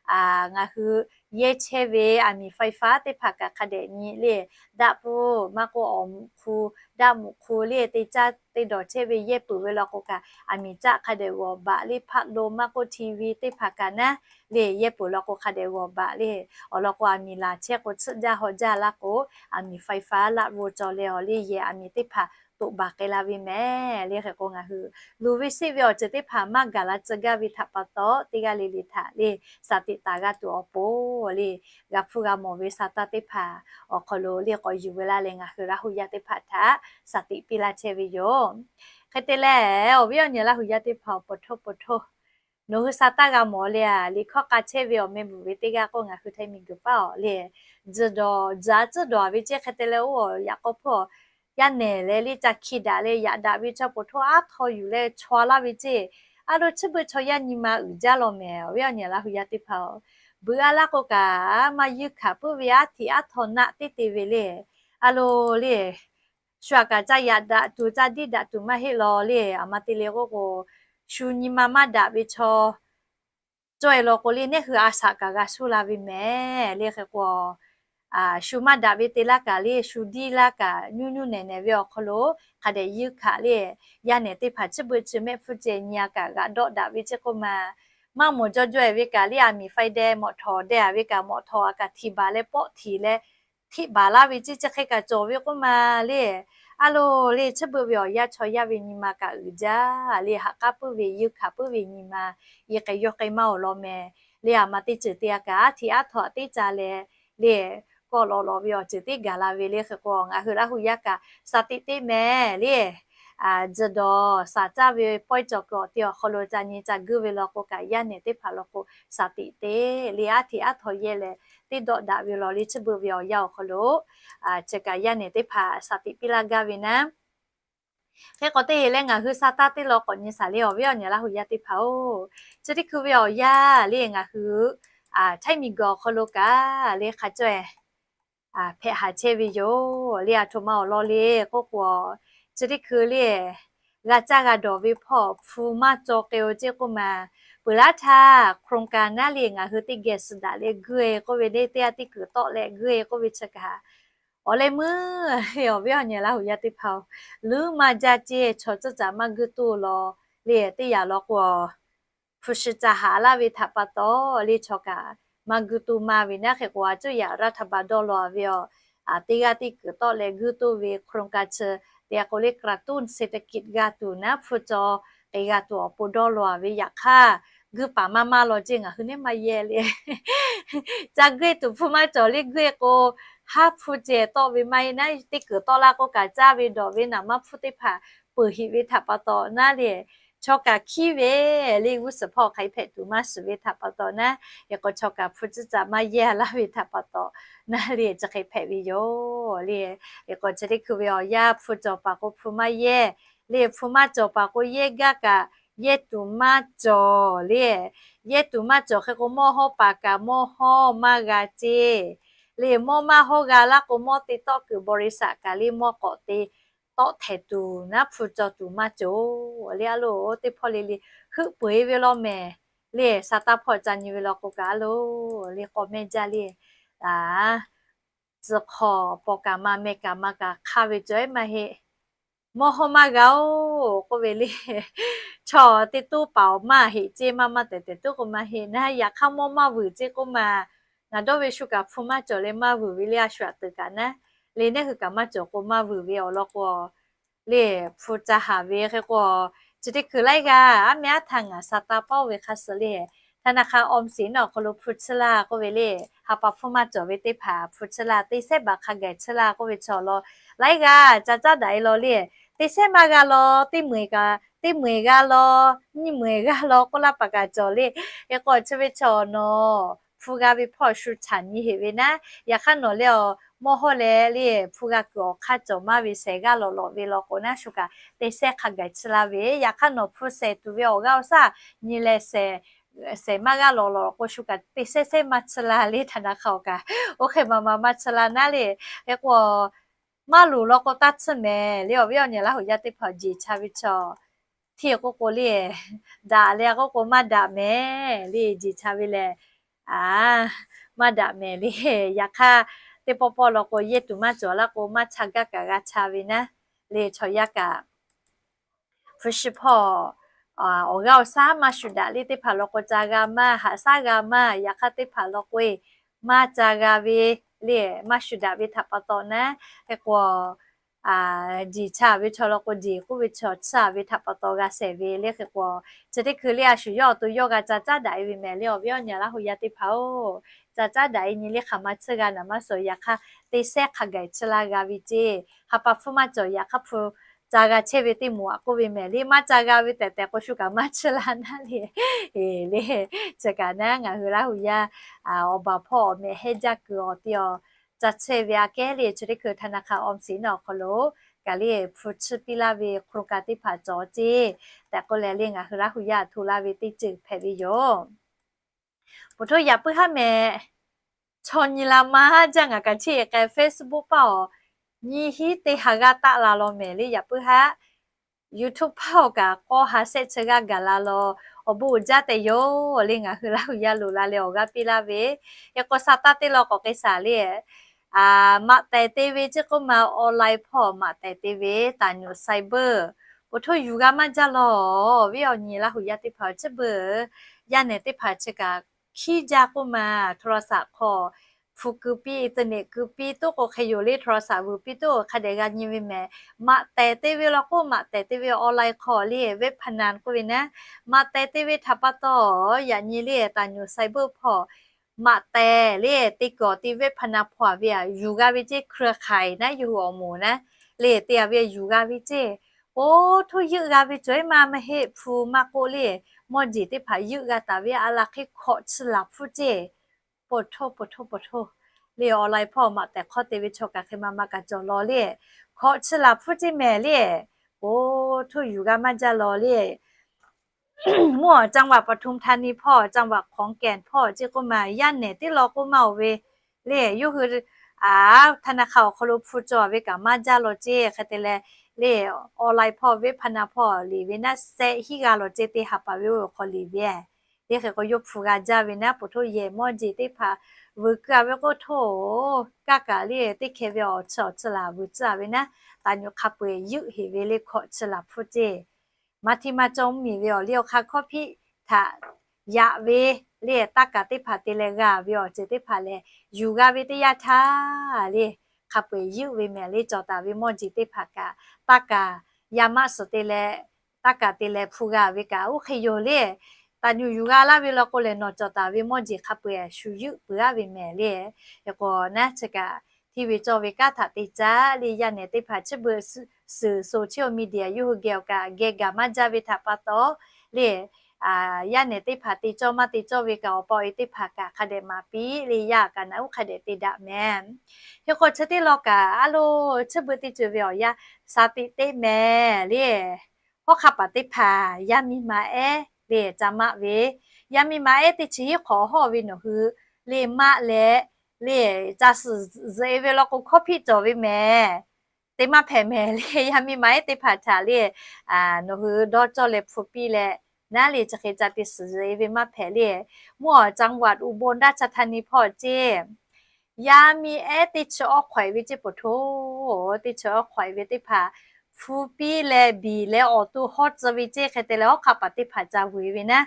ngaˬ hui yehˇ chehˇ ve aˬ miˍ ไฟฟ้า teˇ hpaˍ kaꞈ hk'a dehꞈ nyi le. Daˆ pfuhˇ maˇ k'oˆ, awˬ mvuhꞈ hk'u, daˆ mvuhꞈ hk'u le, te caˇ te dawˬ chehˇ ve yehˇ peuˬ ve law k'o kaꞈ aˬ miˍ caˆ hk'a dehꞈ g'awˬ baꞈ le. พัดลม maˇ k'oˆ ทีวี teˇ hpaˍ kaꞈ naˉ le, yehˇ peuˬ law k'o hk'a dehꞈ g'awˬ baꞈ le. Awˬ lawn k'o aˬ miˍ laˬ chehˇ k'o tsuhˆ jaˇ haw jaˇ laˇ k'o, aˬ miˍ ไฟฟ้า laˆ vo cawˬ leh awˬ le yehˬ aˬ miˍ teˇ hpaˍ toꞈ baˬ k'ai la ve mehˍ le. Hk'e k'o ngaˬ hui luˬ ve seˆ ve awˬ ceuˬ teˇ hpaˍ maˇ gaˬ la tcuh gaˇ ve htaꞈ pa taw, teˇ g'aˇ le le htaꞈ le shaˍ tiꞈ taˍ g'a tuˬ awˬ pon le, g'a hpuˇ g'a mawˬ ve sa taˇ teˇ hpaˍ awˬ hk'aw lo le k'awꞈ yuˬ ve laˇ leh ngaˬ hui Laˇ hu yaˇ teˇ hpaˍ htaꞈ shaˍ tiꞈ piˇ laˇ chehˇ ve yoˬ. Hk'e te leh, awˬ viˉ awˬ nyi Laˇ hu yaˇ teˇ hpaˍ-oˬ, ปวดท้อง ปวดท้อง nawˬ hui sa taˇ g'a mawˬ le a, liꞈ hkawˇ k'a chehˇ ve awˬ meh bvuhꞈ ve teˇ g'aˇ k'o ngaˬ hui Htaiˇ miˬguiˬ paˇ-oˬ le, tzuhˬ dawˬ tzuhˬ a tcuhˉ dawˬ ve ceˇ. Hk'e te leh oˇ yaꞈ k'aw hpawˇ yaˇ nehˬ leh le ca hki daꞈ leh yaꞈ daꞈ ve chaw ปวดท้อง aˉ htaw yuˬ leh chaw laˇ ve ceˇ. A lo, chi beuꞈ chaw yaˇ nyi ma uiˍ jaˇ law mehˍ, awˬ viˉ awˬ nyi Laˇ hu yaˇ teˇ hpaˍ-oˬ. Beuꞈ a laˇ k'o kaꞈ maˇ yuˇ hkanˍ puiˉ ve aˉ htiꞈ aˉ htaw naˆ teˇ te ve le. A lo le, shu aꞈ kaꞈ ca yaꞈ daꞈ tuˬ ca diˇ daꞈ tuˬ maˇ heˆ law le. Aˬ ma te le k'oˆ k'o, shu nyi ma maˇ daꞈ ve chaw cawˇ e law k'o le, neˇ hui a shaꞈ kaꞈ g'a shuˇ la ve mehˍ le. Hk'e k'o, shu maˇ daꞈ ve te laˇ kaꞈ le, shu diˇ laˇ kaꞈ nyuˇ nyuˇ nehˬ nehˬ ve awˬ hk'aw lo hk'a dehꞈ yuˇ hkanˍ le. Yaˇ nehˬ teˇ hpaˍ chi beuꞈ chi mehˆ hpfuhˇ ceh nyi a kaꞈ g'aꞈ dawˆ daꞈ ve ceˇ k'oˆ ma. Maˇ mawˬ jaw jaw e ve kaꞈ le, aˬ miˍ faiˇ deh mawꞈ htawˍ deh a ve kaꞈ mawꞈ htawˍ a kaꞈ htiꞈ baˬ leh pawˆ htiꞈ leh htiˆ baˬ laˇ ve ceˇ. Chi hk'e kaꞈ cawˬ ve k'oˆ ma le. A lo, le chi beuꞈ ve awˬ yanˇ chaw yaˇ ve nyi ma kaꞈ uiˍ jaˇ le. Haꞈ k'aˉ puiˉ ve, yuˇ hkanˍ puiˉ ve nyi ma, i k'ai yawˇ k'ai maˇ awˬ lawn mehˍ le. Aˬ ma teˇ ceuˬ te a kaꞈ aˉ htiꞈ aˉ htaw teˇ ca leh le, kawˆ lawꞈ lawꞈ ve awˬ ceuˬ teˇ gaˬ la ve le. Hk'e k'o ngaˬ hui Laˇ hu yaˇ kaꞈ shaˍ tiꞈ te mehˍ le. Tzuhˬ dawˬ shaˍ caˇ ve pawehˇ cawˬ kuiˬ awˬ te awˬ hk'aw lo ca nyi ca guiˇ ve law k'o kaꞈ yaˇ nehˬ teˇ hpaˍ law k'o shaˍ tiꞈ te le. Aˉ htiꞈ aˉ htaw yehˇ leh teˇ dawˆ daꞈ ve law le. Chi beuꞈ ve awˬ yanˇ awˬ hk'aw lo chi kaꞈ yaˇ nehˬ teˇ hpaˍ shaˍ tiꞈ piˇ laˇ gaˇ ve naˉ. Hk'e k'awꞈ te leh ngaˬ hui sa taˇ teˇ law k'awꞈ nyi shaˍ le, awˬ viˉ awˬ nyi Laˇ hu yaˇ teˇ hpaˍ-oˬ. Chi teˇ hkui ve awˬ yanˇ le ngaˬ hui Htaiˇ miˬguiˬ awˬ hk'aw lo kaꞈ le hk'a cawˇ e hpehꞈ haˍ chehˇ ve yoˬ le. A htoꞈ ma awˬ lawn le k'oˆ k'o, chi teˇ hkui le g'a caˇ g'a dawˬ ve hpawˇ hpu maˇ caw k'ai-o ceˇ k'oˆ ma. Peuˬ laˇ htaˇ โครงการ naˉ le ngaˬ hui teˇ geh suh daꞈ leh guiˇ e k'oˆ ve le, teˇ g'aˇ teˇ kuiˬ tawˆ leh guiˇ e k'oˆ ve chi kaꞈ, awˬ leh meuˇ le awˬ viˉ awˬ nyi Laˇ hu yaˇ teˇ hpaˍ-oˬ, leuˉ maˇ jaˇ ceˇ. Chaw tcuhˉ caꞈ maˇ guiˇ toˇ law le, teˇ yanˇ law k'o hpu shi ca haꞈ laˇ ve htaꞈ pa taw le chaw kaꞈ maˇ guiˇ toˇ maˇ ve naˉ. Hk'e k'o a cuˇ yaꞈ รัฐบาล dawˇ law ve a, teˇ g'aˇ teˇ kuiˬ tawˆ leh guiˇ toˇ ve โครงการ chi te a k'o le กระตุ้นเศรษฐกิจ g'a tuˬ naˉ, hpu caw k'ai g'a tuˬ awˬ pon dawˇ law ve. Yaꞈ hk'aˇ guiˇ paˍ maˇ maˇ law ceˇ, ngaˬ hui neˇ maˇ yehˇ le. Ca guiˇ tuˬ hpu maˇ cawˬ le. Guiˇ e k'o haˉ hpu ceh tawˆ ve maˇ heˆ naˉ, teˇ kuiˬ tawˆ laˇ k'oˆ kaꞈ caˇ ve dawˬ ve naˍ maˇ hpfuhˇ teˇ hpaˍ peuˬ heꞈ ve htaꞈ pa taw naˉ le, chaw kaꞈ hkiˉ ve le, g'uˇ suhˍ hpawˇ hk'aˬ hk'e hpehꞈ tuˬ maˇ shiˍ ve htaꞈ pa taw naˉ. Hk'e k'o chaw kaꞈ hpu tcuhˉ caꞈ maˇ yehˇ laˇ ve htaꞈ pa taw naˉ le, chi hk'e hpehꞈ ve yoˬ le. Hk'e k'o chi teˇ hkui ve awˬ yanˇ hpu cawˬ paˍ k'o hpu maˇ yehˇ le, hpu maˇ cawˬ paˍ k'o yehˇ gaˇ kaꞈ yehˇ tuˬ maˇ cawˬ le. Yehˇ tuˬ maˇ cawˬ hk'e k'o mawˇ hawˉ paˍ kaꞈ mawˇ hawˉ maˇ g'a ceˇ le. Mawˇ maˇ hawˉ g'a laˇ k'o mawˇ te tawˆ kuiˬ บริษัท kaꞈ le mawˇ k'awꞈ te tawˆ htehˍ tuˬ naˉ, hpu caw tuˬ maˇ cawˬ le. A lo, teˇ hpawˇ le le heuˆ peuˬ e ve law mehˍ le. Sa taˇ hpawˇ ca nyi ve law k'o kaꞈ a lo, le k'awꞈ mehˇ jaˇ le. Tcuh hk'aw paw kaꞈ ma meh kaꞈ ma kaꞈ hk'aˇ ve cawˬ e maˇ heˆ. Mawˇ hawˇ maˇ g'a-oˬ k'oˆ ve le. Chaw teˇ toˉ paˍ awˬ maˇ heˆ ceˇ, maˇ maˇ tehˬ tehˬ toˉ k'o maˇ heˆ naˉ. Yaꞈ hk'aˇ mawˇ maˇ vuiˬ ceˇ k'oˆ ma, ngaˬ dawˇ ve shu kaꞈ hpu maˇ cawˬ leh maˇ vuiˬ ve le, a shu aꞈ teuꞈ kaꞈ naˉ. Le neˇ hui kaꞈ maˇ cawˬ k'o maˇ vuiˬ ve awˬ lawn k'o le, hpu ca haˍ ve hk'e k'o, chi teˇ hkui laiˉ g'aˇ aˉ meh aˉ htaˇ ngaˬ sa taˇ paˇ-oˬ ve hk'a suh le, ธนาคารออมสิน awˬ hk'aw lo hpu tsuhˇ laˇ k'oˆ ve le, ha pa hpfuhˇ maˇ cawˬ ve teˇ hpaˍ hpu tsuhˇ laˇ, teˇ sehˉ baˬ hk'a gaˬ tsuhˇ laˇ k'oˆ ve chaw law, laiˉ g'aˇ ca caˉ daꞈ e law le, teˇ sehˉ maˇ g'a law, teˇ meuˍ kaꞈ teˇ meuˍ g'a law, nyiˇ meuˍ g'a law k'oˆ laˇ paˍ kaꞈ cawˬ le. Hk'e k'o chi ve chaw nawˬ hpu g'a ve hpawˇ shu caꞈ nyi heˆ ve naˉ. Yaꞈ hk'aˇ nawˬ le, mawˇ hawˇ leh le hpu g'a kuiˬ awˬ hk'aˇ cawˬ maˇ ve shehˍ g'aˇ lawꞈ lawꞈ ve law k'o naˉ, shu kaꞈ teˇ sehˉ hk'a gaˬ tsuhˇ laˇ ve. Yaꞈ hk'aˇ nawˬ hpu shehˍ tuˬ ve awˬ g'aˇ awˬ shaˉ nyi leh shehˍ maˇ g'aˇ lawꞈ lawꞈ k'o shu kaꞈ teˇ sehˉ sehˉ maˇ tsuhˇ la le, ธนาคาร awˬ kaꞈ oˇ hk'e maˍ maˍ maˇ tsuhˇ la naˉ le. Hk'e k'o maˇ loˍ law k'o taˇ tsuhˇ mehˍ le, awˬ viˉ awˬ nyi Laˇ huˍ yaˇ teˇ hpaˍ jeˬ cha ve chaw hteˇ k'oˆ k'o le, daꞈ le k'oˆ k'o maˇ daꞈ mehˍ le, jeˬ cha ve lehˬ, a, maˇ daꞈ mehˍ le. Yaꞈ hk'aˇ teˇ pawˆ pawˆ law k'o yehˇ tuˬ maˇ cawˬ laˇ k'o maˇ cha gaˇ kaꞈ g'a cha ve naˉ le, chaw yaˇ kaꞈ hpu shi hpawˇ awˬ g'aˇ awˬ shaˉ maˇ shu daꞈ le, teˇ hpaˍ law k'o ca g'a maˇ, haꞈ shaˉ g'a maˇ, yaꞈ hk'aˇ teˇ hpaˍ law k'o e maˇ ca g'a ve le, maˇ shu daꞈ ve htaꞈ pa taw naˉ. Hk'e k'o jeˬ cha ve chaw law k'o jeˬ k'oˆ ve chaw tsuhˇ ve htaꞈ pa taw g'a shehˍ ve le. Hk'e k'o chi teˇ hkui le a shu yawˇ awˬ to yawˇ g'a ca caˉ daꞈ e ve mehˍ le, awˬ viˉ awˬ nyi Laˇ huˍ yaˇ teˇ hpaˍ-oˬ, ca caˉ daꞈ e nyi le, hk'aˬ ma tsuhˇ g'a naˍ maˇ suhˍ. Yaꞈ hk'aˇ teˇ sehˉ hk'a gaˬ tsuhˇ la g'a ve ceˇ, ha pa hpfuhˇ maˇ cawˬ. Yaꞈ hk'aˇ hpu ca g'a chehˇ ve teˇ moˍ aꞈ k'oˆ ve mehˍ le, maˇ ca g'a ve tehꞈ tehꞈ k'o shu kaꞈ maˇ tsuhˇ la naˉ le. Le chi kaꞈ naˉ ngaˬ hui Laˇ huˍ yaˇ awˬ baˬ hpawˇ awˬ meh hehnˇ jaˇ kuiˬ awˬ ti awˬ ca chehˇ ve aꞈ kehˉ le, chi teˇ hkui ธนาคารออมสิน awˬ hk'aw lo kaꞈ le hpu tsuhˇ piˇ laˇ ve โครงการ teˇ hpaˍ cawˬ ceˇ tehꞈ k'oˆ leh le ngaˬ hui Laˇ huˍ yaˇ htaꞈ hto laˇ ve teˇ ceuˬ hpehꞈ ve yoˬ. Poˬ htoˇ yaꞈ puiˉ haˉ mehˍ, chaw nyi la maˇ jaˇ. Ngaˬ kaꞈ cheˇ k'ai Facebook paˇ awˬ nyi hiˉ teˇ ha g'aˇ taˆ la law mehˍ le, yaꞈ puiˉ haˉ YouTube paˇ awˬ kaꞈ k'awˇ ha shehˆ chi g'aˇ gaˬ la law. Awˬ bon uiˍ jaˇ tehꞈ yoˬ le, ngaˬ hui Laˇ huˍ yaˇ loˍ la leh awˬ g'aˇ piˇ laˇ ve. Hk'e k'o sa taˇ teˇ law k'awꞈ k'ai shaˍ le, maꞈ tehˍ te ve ceˇ k'oˆ ma, online hpawˇ maꞈ tehˍ te ve, taˍ nyuꞈ cyber, poˬ htoˇ yuˬ g'a maˇ jaˇ law. Viˉ awˬ nyi Laˇ huˍ yaˇ teˇ hpaˍ chi beuꞈ, yaˇ nehˬ teˇ hpaˍ chi kaꞈ hkiˉ jaˇ k'oˆ ma, โทรศัพท์ hk'aw hpu keu piˇ, internet keu piˇ toˉ k'o hk'e yoˬ le, โทรศัพท์ vuiˬ piˇ toˉ hk'a dehꞈ g'a nyi ve mehˍ. Maꞈ tehˍ te ve law k'o maꞈ tehˍ te ve, online hk'aw le web พนัน k'oˆ ve naˉ, maꞈ tehˍ te ve htaꞈ pa taw yaꞈ nyi le taˍ nyuꞈ cyber hpawˇ maꞈ tehˍ le te kuiˬ awˬ ti web พนัน hpawˇ a ve aꞈ yuˬ g'a ve ceˇ, เครือข่าย naˉ yawˇ hui awˬ moˍ naˉ le te a ve yuˬ g'a ve ceˇ. Poˬ htoˇ yeuˆ g'a ve cawˬ e maˇ maˇ heˆ, hpu maˇ k'oˆ le mawˇ jeˬ teˇ hpaˍ yeuˆ g'a taˍ ve a laˬ hk'e hkawꞈ chi laˬ hpfuhˇ ceˇ. Poˬ htoˇ poˬ htoˇ poˬ htoˇ le online hpawˇ maꞈ tehˍ hk'awˇ te ve chaw kaꞈ hk'e ma ma kaꞈ cawˬ law le, hkawꞈ chi laˬ hpfuhˇ ceˇ mehˍ le. Poˬ htoˇ yuˬ g'a maˇ jaˇ law le. Mvuhˇ awˬ จังหวัดปทุมธานี hpawˇ จังหวัดขอนแก่น hpawˇ ceˇ k'oˆ ma, yaˇ nehˬ teˇ law k'oˆ maˇ oˬ ve le, yawˇ hui a ธนาคาร awˬ hk'aw lo hpu cawˬ ve kaꞈ maˇ jaˇ law ceˇ. Hk'e te leh le online hpawˇ web พนัน hpawˇ liꞈ ve naˉ sehˆ hiˉ g'a law ceˇ, teˇ ha pa ve oˇ ve awˬ hk'aw liꞈ ve le. Hk'e k'o yawˇ hpu g'a jaˇ ve naˉ, poˬ htoˇ yehˬ mawˇ jeˬ teˇ hpaˍ vuiˬ keu a ve k'oˆ htoˇ, kaˇ kaꞈ le teˇ hkeh ve awˬ chi awˬ chi laˬ vuiˬ tcuhˉ a ve naˉ, taˍ nyuꞈ hk'a peu-eˬ yeuˆ heˍ ve le, hkawꞈ chi laˬ hpfuhˇ ceˇ. Maˇ htiˇ maˇ cawˇ mvuhˇ miˬ ve awˬ liˇ awˬ hk'aˇ hkawˇ hpiˆ htaꞈ yaꞈ ve le, taˇ kaˍ teˇ hpaˍ te leh g'a ve awˬ ceuˬ teˇ hpaˍ lehˬ, yuˬ g'a ve teˇ yanˇ htaˇ le, hk'a peu-eˬ yeuˆ ve mehˍ le. Cawˬ taˍ ve mawˇ jeˬ teˇ hpaˍ kaꞈ, taˇ kaˍ yaˇ maˆ suhˍ te leh, taˇ kaˍ te leh hpu g'a ve kaꞈ oˇ hk'e yoˬ le. Taˍ nyuꞈ yuˬ g'a laˇ ve law k'o lehˬ, nawˬ cawˬ taˍ ve mawˇ jeˬ hk'a peu-eˬ shu yeuˆ peuˬ aˇ ve mehˍ le. Hk'e k'o naˉ chi kaꞈ hteˇ ve cawˇ ve kanˉ htaꞈ te caˇ le, yaˇ nehˬ teˇ hpaˍ chi beuꞈ suhˍ social media yawˇ hui geh awˬ kaꞈ geh gaˬ maˇ jaˇ ve htaꞈ pa taw le, yaˇ nehˬ teˇ hpaˍ te cawˇ maˇ te cawˇ ve kaꞈ awˬ pa awˬ e teˇ hpaˍ kaꞈ hk'a dehꞈ maˍ piˇ le, yaˇ kaꞈ naꞈ uˉ hk'a dehꞈ te daꞈ mehˍ. Hk'e k'o chi teˇ law kaꞈ a lo, chi beuꞈ teˇ ceuˬ ve awˬ yanˇ sa tiꞈ teˇ mehˍ le. Hawˉ hk'a paˍ teˇ hpaˍ yaˇ miˇ ma ehˉ le ca maˆ ve, yaˇ miˇ ma ehˉ teˇ chi hiˉ hk'awꞈ hawˇ ve nawˬ hui le maˆ leh le ca suhˍ zuhꞈ e ve law k'o hkawˇ hpiˆ cawˬ ve mehˍ. Te maˇ hpehꞈ mehˍ le, yaˇ miˇ ma ehˉ teˇ hpaˍ htaꞈ le nawˬ hui dawˇ cawˇ leh hpu piˇ leh naˉ le chi hk'e ca te suhˍ zuhꞈ e ve maˇ hpehꞈ le. Mvuhˇ awˬ จังหวัดอุบลราชธานี hpawˇ ceˇ, yaˇ miˇ ehˉ teˇ chi awˉ hk'awꞈ e ve ceˇ, poˬ htoˇ teˇ chi awˉ hk'awꞈ e ve teˇ hpaˍ hpu hpu piˇ leh biˬ leh awˬ to hawˇ tcuh ve ceˇ. Hk'e te leh hawˉ hk'aˆ paˍ teˇ hpaˍ ca vuiˬ ve naˉ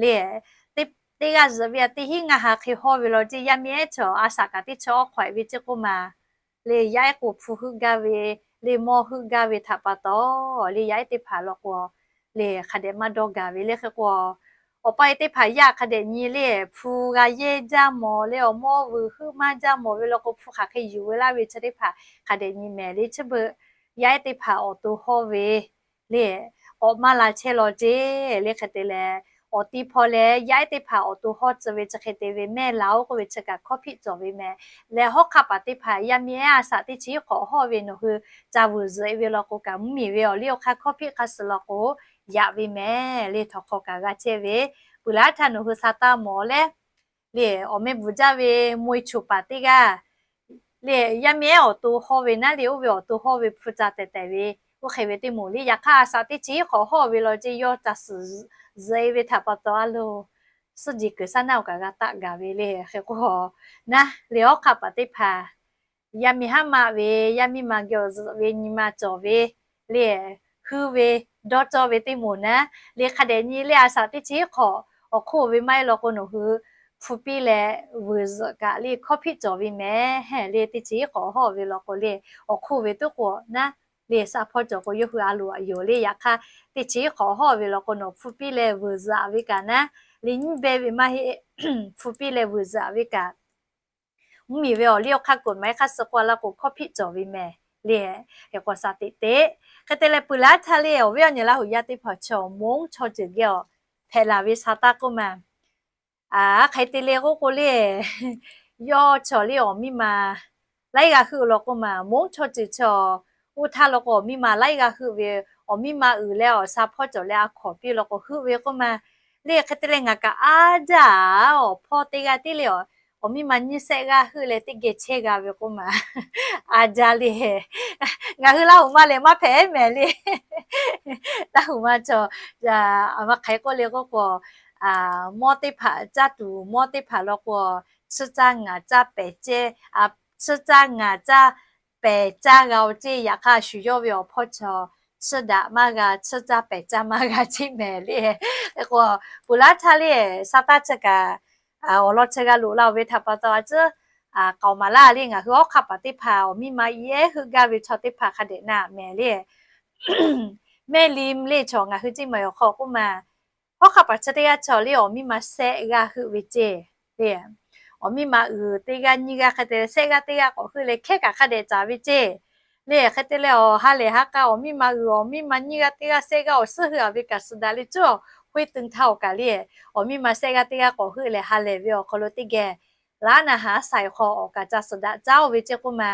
le, teˇ g'aˇ zuhꞈ ve a teˇ hinˉ ngaˇ ha hk'e hawˇ ve law ceˇ. Yaˇ miˇ ehˉ chaw a shaꞈ kaꞈ teˇ chaw awˉ hk'awehꞈ ve ceˇ k'oˆ ma le, yaˇ ehˉ k'o hpu heuˆ gaˇ ve le, mawˇ heuˆ gaˇ ve htaꞈ pa taw le, yaˇ ehˉ teˇ hpaˍ law k'o le, hk'a dehꞈ maˇ dawˇ gaˬ ve le. Hk'e k'o awˬ pa e teˇ hpaˍ yaˇ hk'a dehꞈ nyi le, hpu g'a yehˇ jaˇ mawˬ le, awˬ mawˇ vuiˬ heuˆ maˇ jaˇ mawˬ ve law k'o, hpu hk'aˬ hk'e yuˬ ve laˇ ve chi teˇ hpaˍ hk'a dehꞈ nyi mehˍ le. Chi beuꞈ yaˇ ehˉ teˇ hpaˍ awˬ to hawˇ ve le, k'awꞈ maˇ la chehˇ law ceˇ le. Hk'e te leh awˬ ti hpaw leh yaˇ ehˉ teˇ hpaˍ awˬ to hawˇ tcuh ve chi hk'e te ve mehˇ la oˬ k'oˆ ve chi kaꞈ hkawˇ hpiˆ cawˬ ve mehˍ. Leh hawˉ hk'aˆ paˍ teˇ hpaˍ yaˇ miˇ ehˉ a shaꞈ teˇ chi hk'awꞈ hawˇ ve nawˬ hui ca vuiˬ zuhꞈ e ve law k'o kaꞈ mvuhˇmiˬ ve awˬ liˇ awˬ hk'aˇ hkawˇ hpiˆ hk'a suh law k'o yaꞈ ve mehˍ le. Htawnˍ hk'aw kaꞈ g'a chehˇ ve, peuˬ laˇ htaˇ nawˬ hui sa taˇ mawˬ leh le, awˬ meh bvuhˬ jaˇ ve mawˇ e choˬ paˍ teˇ g'aˇ le, yaˇ miˇ ehˉ awˬ to hawˇ ve naˉ le, oˇ ve awˬ to hawˇ ve hpu ca tehˬ tehˬ ve, oˇ hk'e ve teˇ moˍ le. Yaꞈ hk'aˇ a shaꞈ teˇ chi hk'awꞈ hawˇ ve law ceˇ, yawˇ ca suhˍ zuhꞈ e ve htaꞈ pa taw a lo suhˉ ji kuiˬ shaˉ naˆ oˬ kaꞈ g'a taˆ gaˬ ve le. Hk'e k'o naˉ le, hawˉ hk'aˆ paˍ teˇ hpaˍ yaˇ miˇ haˉ maˆ ve, yaˇ miˇ ma geh awˬ zuhꞈ ve nyi ma cawˬ ve le, hui ve dawˇ cawˇ ve teˇ moˍ naˉ le, hk'a dehꞈ nyi le, a shaꞈ teˇ chi hk'awꞈ awˬ hk'oˆ ve maˇ heˆ law k'o nawˬ hui hpu piˇ leh vuiˬ zuhꞈ kaꞈ le hkawˇ hpiˆ cawˬ ve mehˍ le. Teˇ chi hk'awꞈ hawˇ ve law k'o le, awˬ hk'oˆ ve tuˉ k'o naˉ le, shaˍ hpawˇ cawˬ k'o yawˇ hui a loˍ a yoˬ le. Yaꞈ hk'aˇ teˇ chi hk'awꞈ hawˇ ve law k'o nawˬ hpu piˇ leh vuiˬ zuhꞈ ve kaꞈ naˉ le, nyiˇ beh ve maˇ heˆ, hpu piˇ leh vuiˬ zuhꞈ ve kaꞈ mvuhˇmiˬ ve awˬ liˇ awˬ hk'aˇ k'oˍ maˍ e hk'aˇ suh k'oˆ a laˇ k'o hkawˇ hpiˆ cawˬ ve mehˍ le. Hk'e k'o shaˍ teꞈ teꞈ. Hk'e te leh peuˬ laˇ htaˇ le, awˬ viˉ awˬ nyi Laˇ huˍ yaˇ teˇ hpaˍ chaw mawˇ chaw ceuˬ geh awˬ hpehꞈ laˬ ve sha taˇ k'oˆ ma. Aˬ, hk'e te leh k'oˆ k'o le, yawˇ chaw le awˬ miˇ ma laiˉ g'aˇ heuˆ law k'oˆ ma. Mawˇ chaw ceuˬ chaw oˇ htaˇ law k'o awˬ miˇ ma laiˉ g'aˇ heuˆ ve, awˬ miˇ ma uiˍ leh awˬ sha hpawˇ cawˬ leh a hkawnˍ piˇ law k'o heuˆ ve k'oˆ ma. Le hk'e te leh ngaˬ kaꞈ a jaˇ, awˬ hpawˇ teˇ g'aˇ tiˉ le, awˬ miˇ ma nyiˇ sehˆ g'aˇ heuˆ leh teˇ geh chehˇ g'a ve k'oˆ ma. A jaˇ le, ngaˬ hui Laˇ huˍ ma lehˬ maˇ hpehꞈ mehˍ le. Laˇ huˍ ma chaw, aˬ, ma hk'aˬ hk'e k'oˆ le k'oˆ k'o, mawˇ teˇ hpaˍ caˇ tuˬ, mawˇ teˇ hpaˍ law k'o, tsuhˇ caˇ ngaˬ caˇ pehˬ ceˇ, tsuhˇ caˇ ngaˬ caˇ pehˬ caˇ g'a oˬ ceˇ. Yaꞈ hk'aˇ shu yawˇ ve awˬ hpawˇ chaw tsuhˇ daꞈ maˇ g'a, tsuhˇ caˇ pehˬ caˇ maˇ g'a ceˇ mehˍ le. K'o peuˬ laˇ htaˇ le, sha taˇ chi kaꞈ awˬ lawn chi g'a loꞈ la oˬ ve htaꞈ pa taw a ciˉ k'aoˍ maˍ laˇ le. Ngaˬ hui hawˉ hk'aˆ paˍ teˇ hpaˍ awˬ miˇ ma iˉ ehˉ heuˆ gaˇ ve chaw teˇ hpaˍ hk'a dehꞈ na mehˍ le. Mehˇ liˇ le chaw ngaˬ hui ceˇ maˬ awˬ hk'aw k'oˆ ma, hawˉ hk'aˆ paˍ chi teˇ g'aˇ chaw le awˬ miˇ ma sehˆ g'aˇ heuˆ ve ceˇ le. Awˬ miˇ ma uiˍ teˇ g'aˇ nyiˇ g'aˇ hk'e te leh sehˆ g'aˇ teˇ g'aˇ k'awꞈ heuˆ leh hkehˉ kaꞈ hk'a dehꞈ caˍ ve ceˇ le. Hk'e te leh awˬ ha lehˬ ha k'a awˬ miˇ ma uiˍ awˬ miˇ ma nyiˇ g'aˇ teˇ g'aˇ sehˆ g'aˇ awˬ suhˉ heuˆ a ve kaꞈ suhˍ daꞈ le cuˉ, hoˆ e teˇ htaˇ awˬ kaꞈ le, awˬ miˇ ma sehˆ g'aˇ teˇ g'aˇ k'awꞈ heuˆ leh ha lehˬ ve awˬ hk'aw lo teˇ geh laˉ na haˉ saiˍ hk'aw awˬ kaꞈ ca suhˍ daꞈ caˉ oˬ ve ceˇ k'oˆ ma.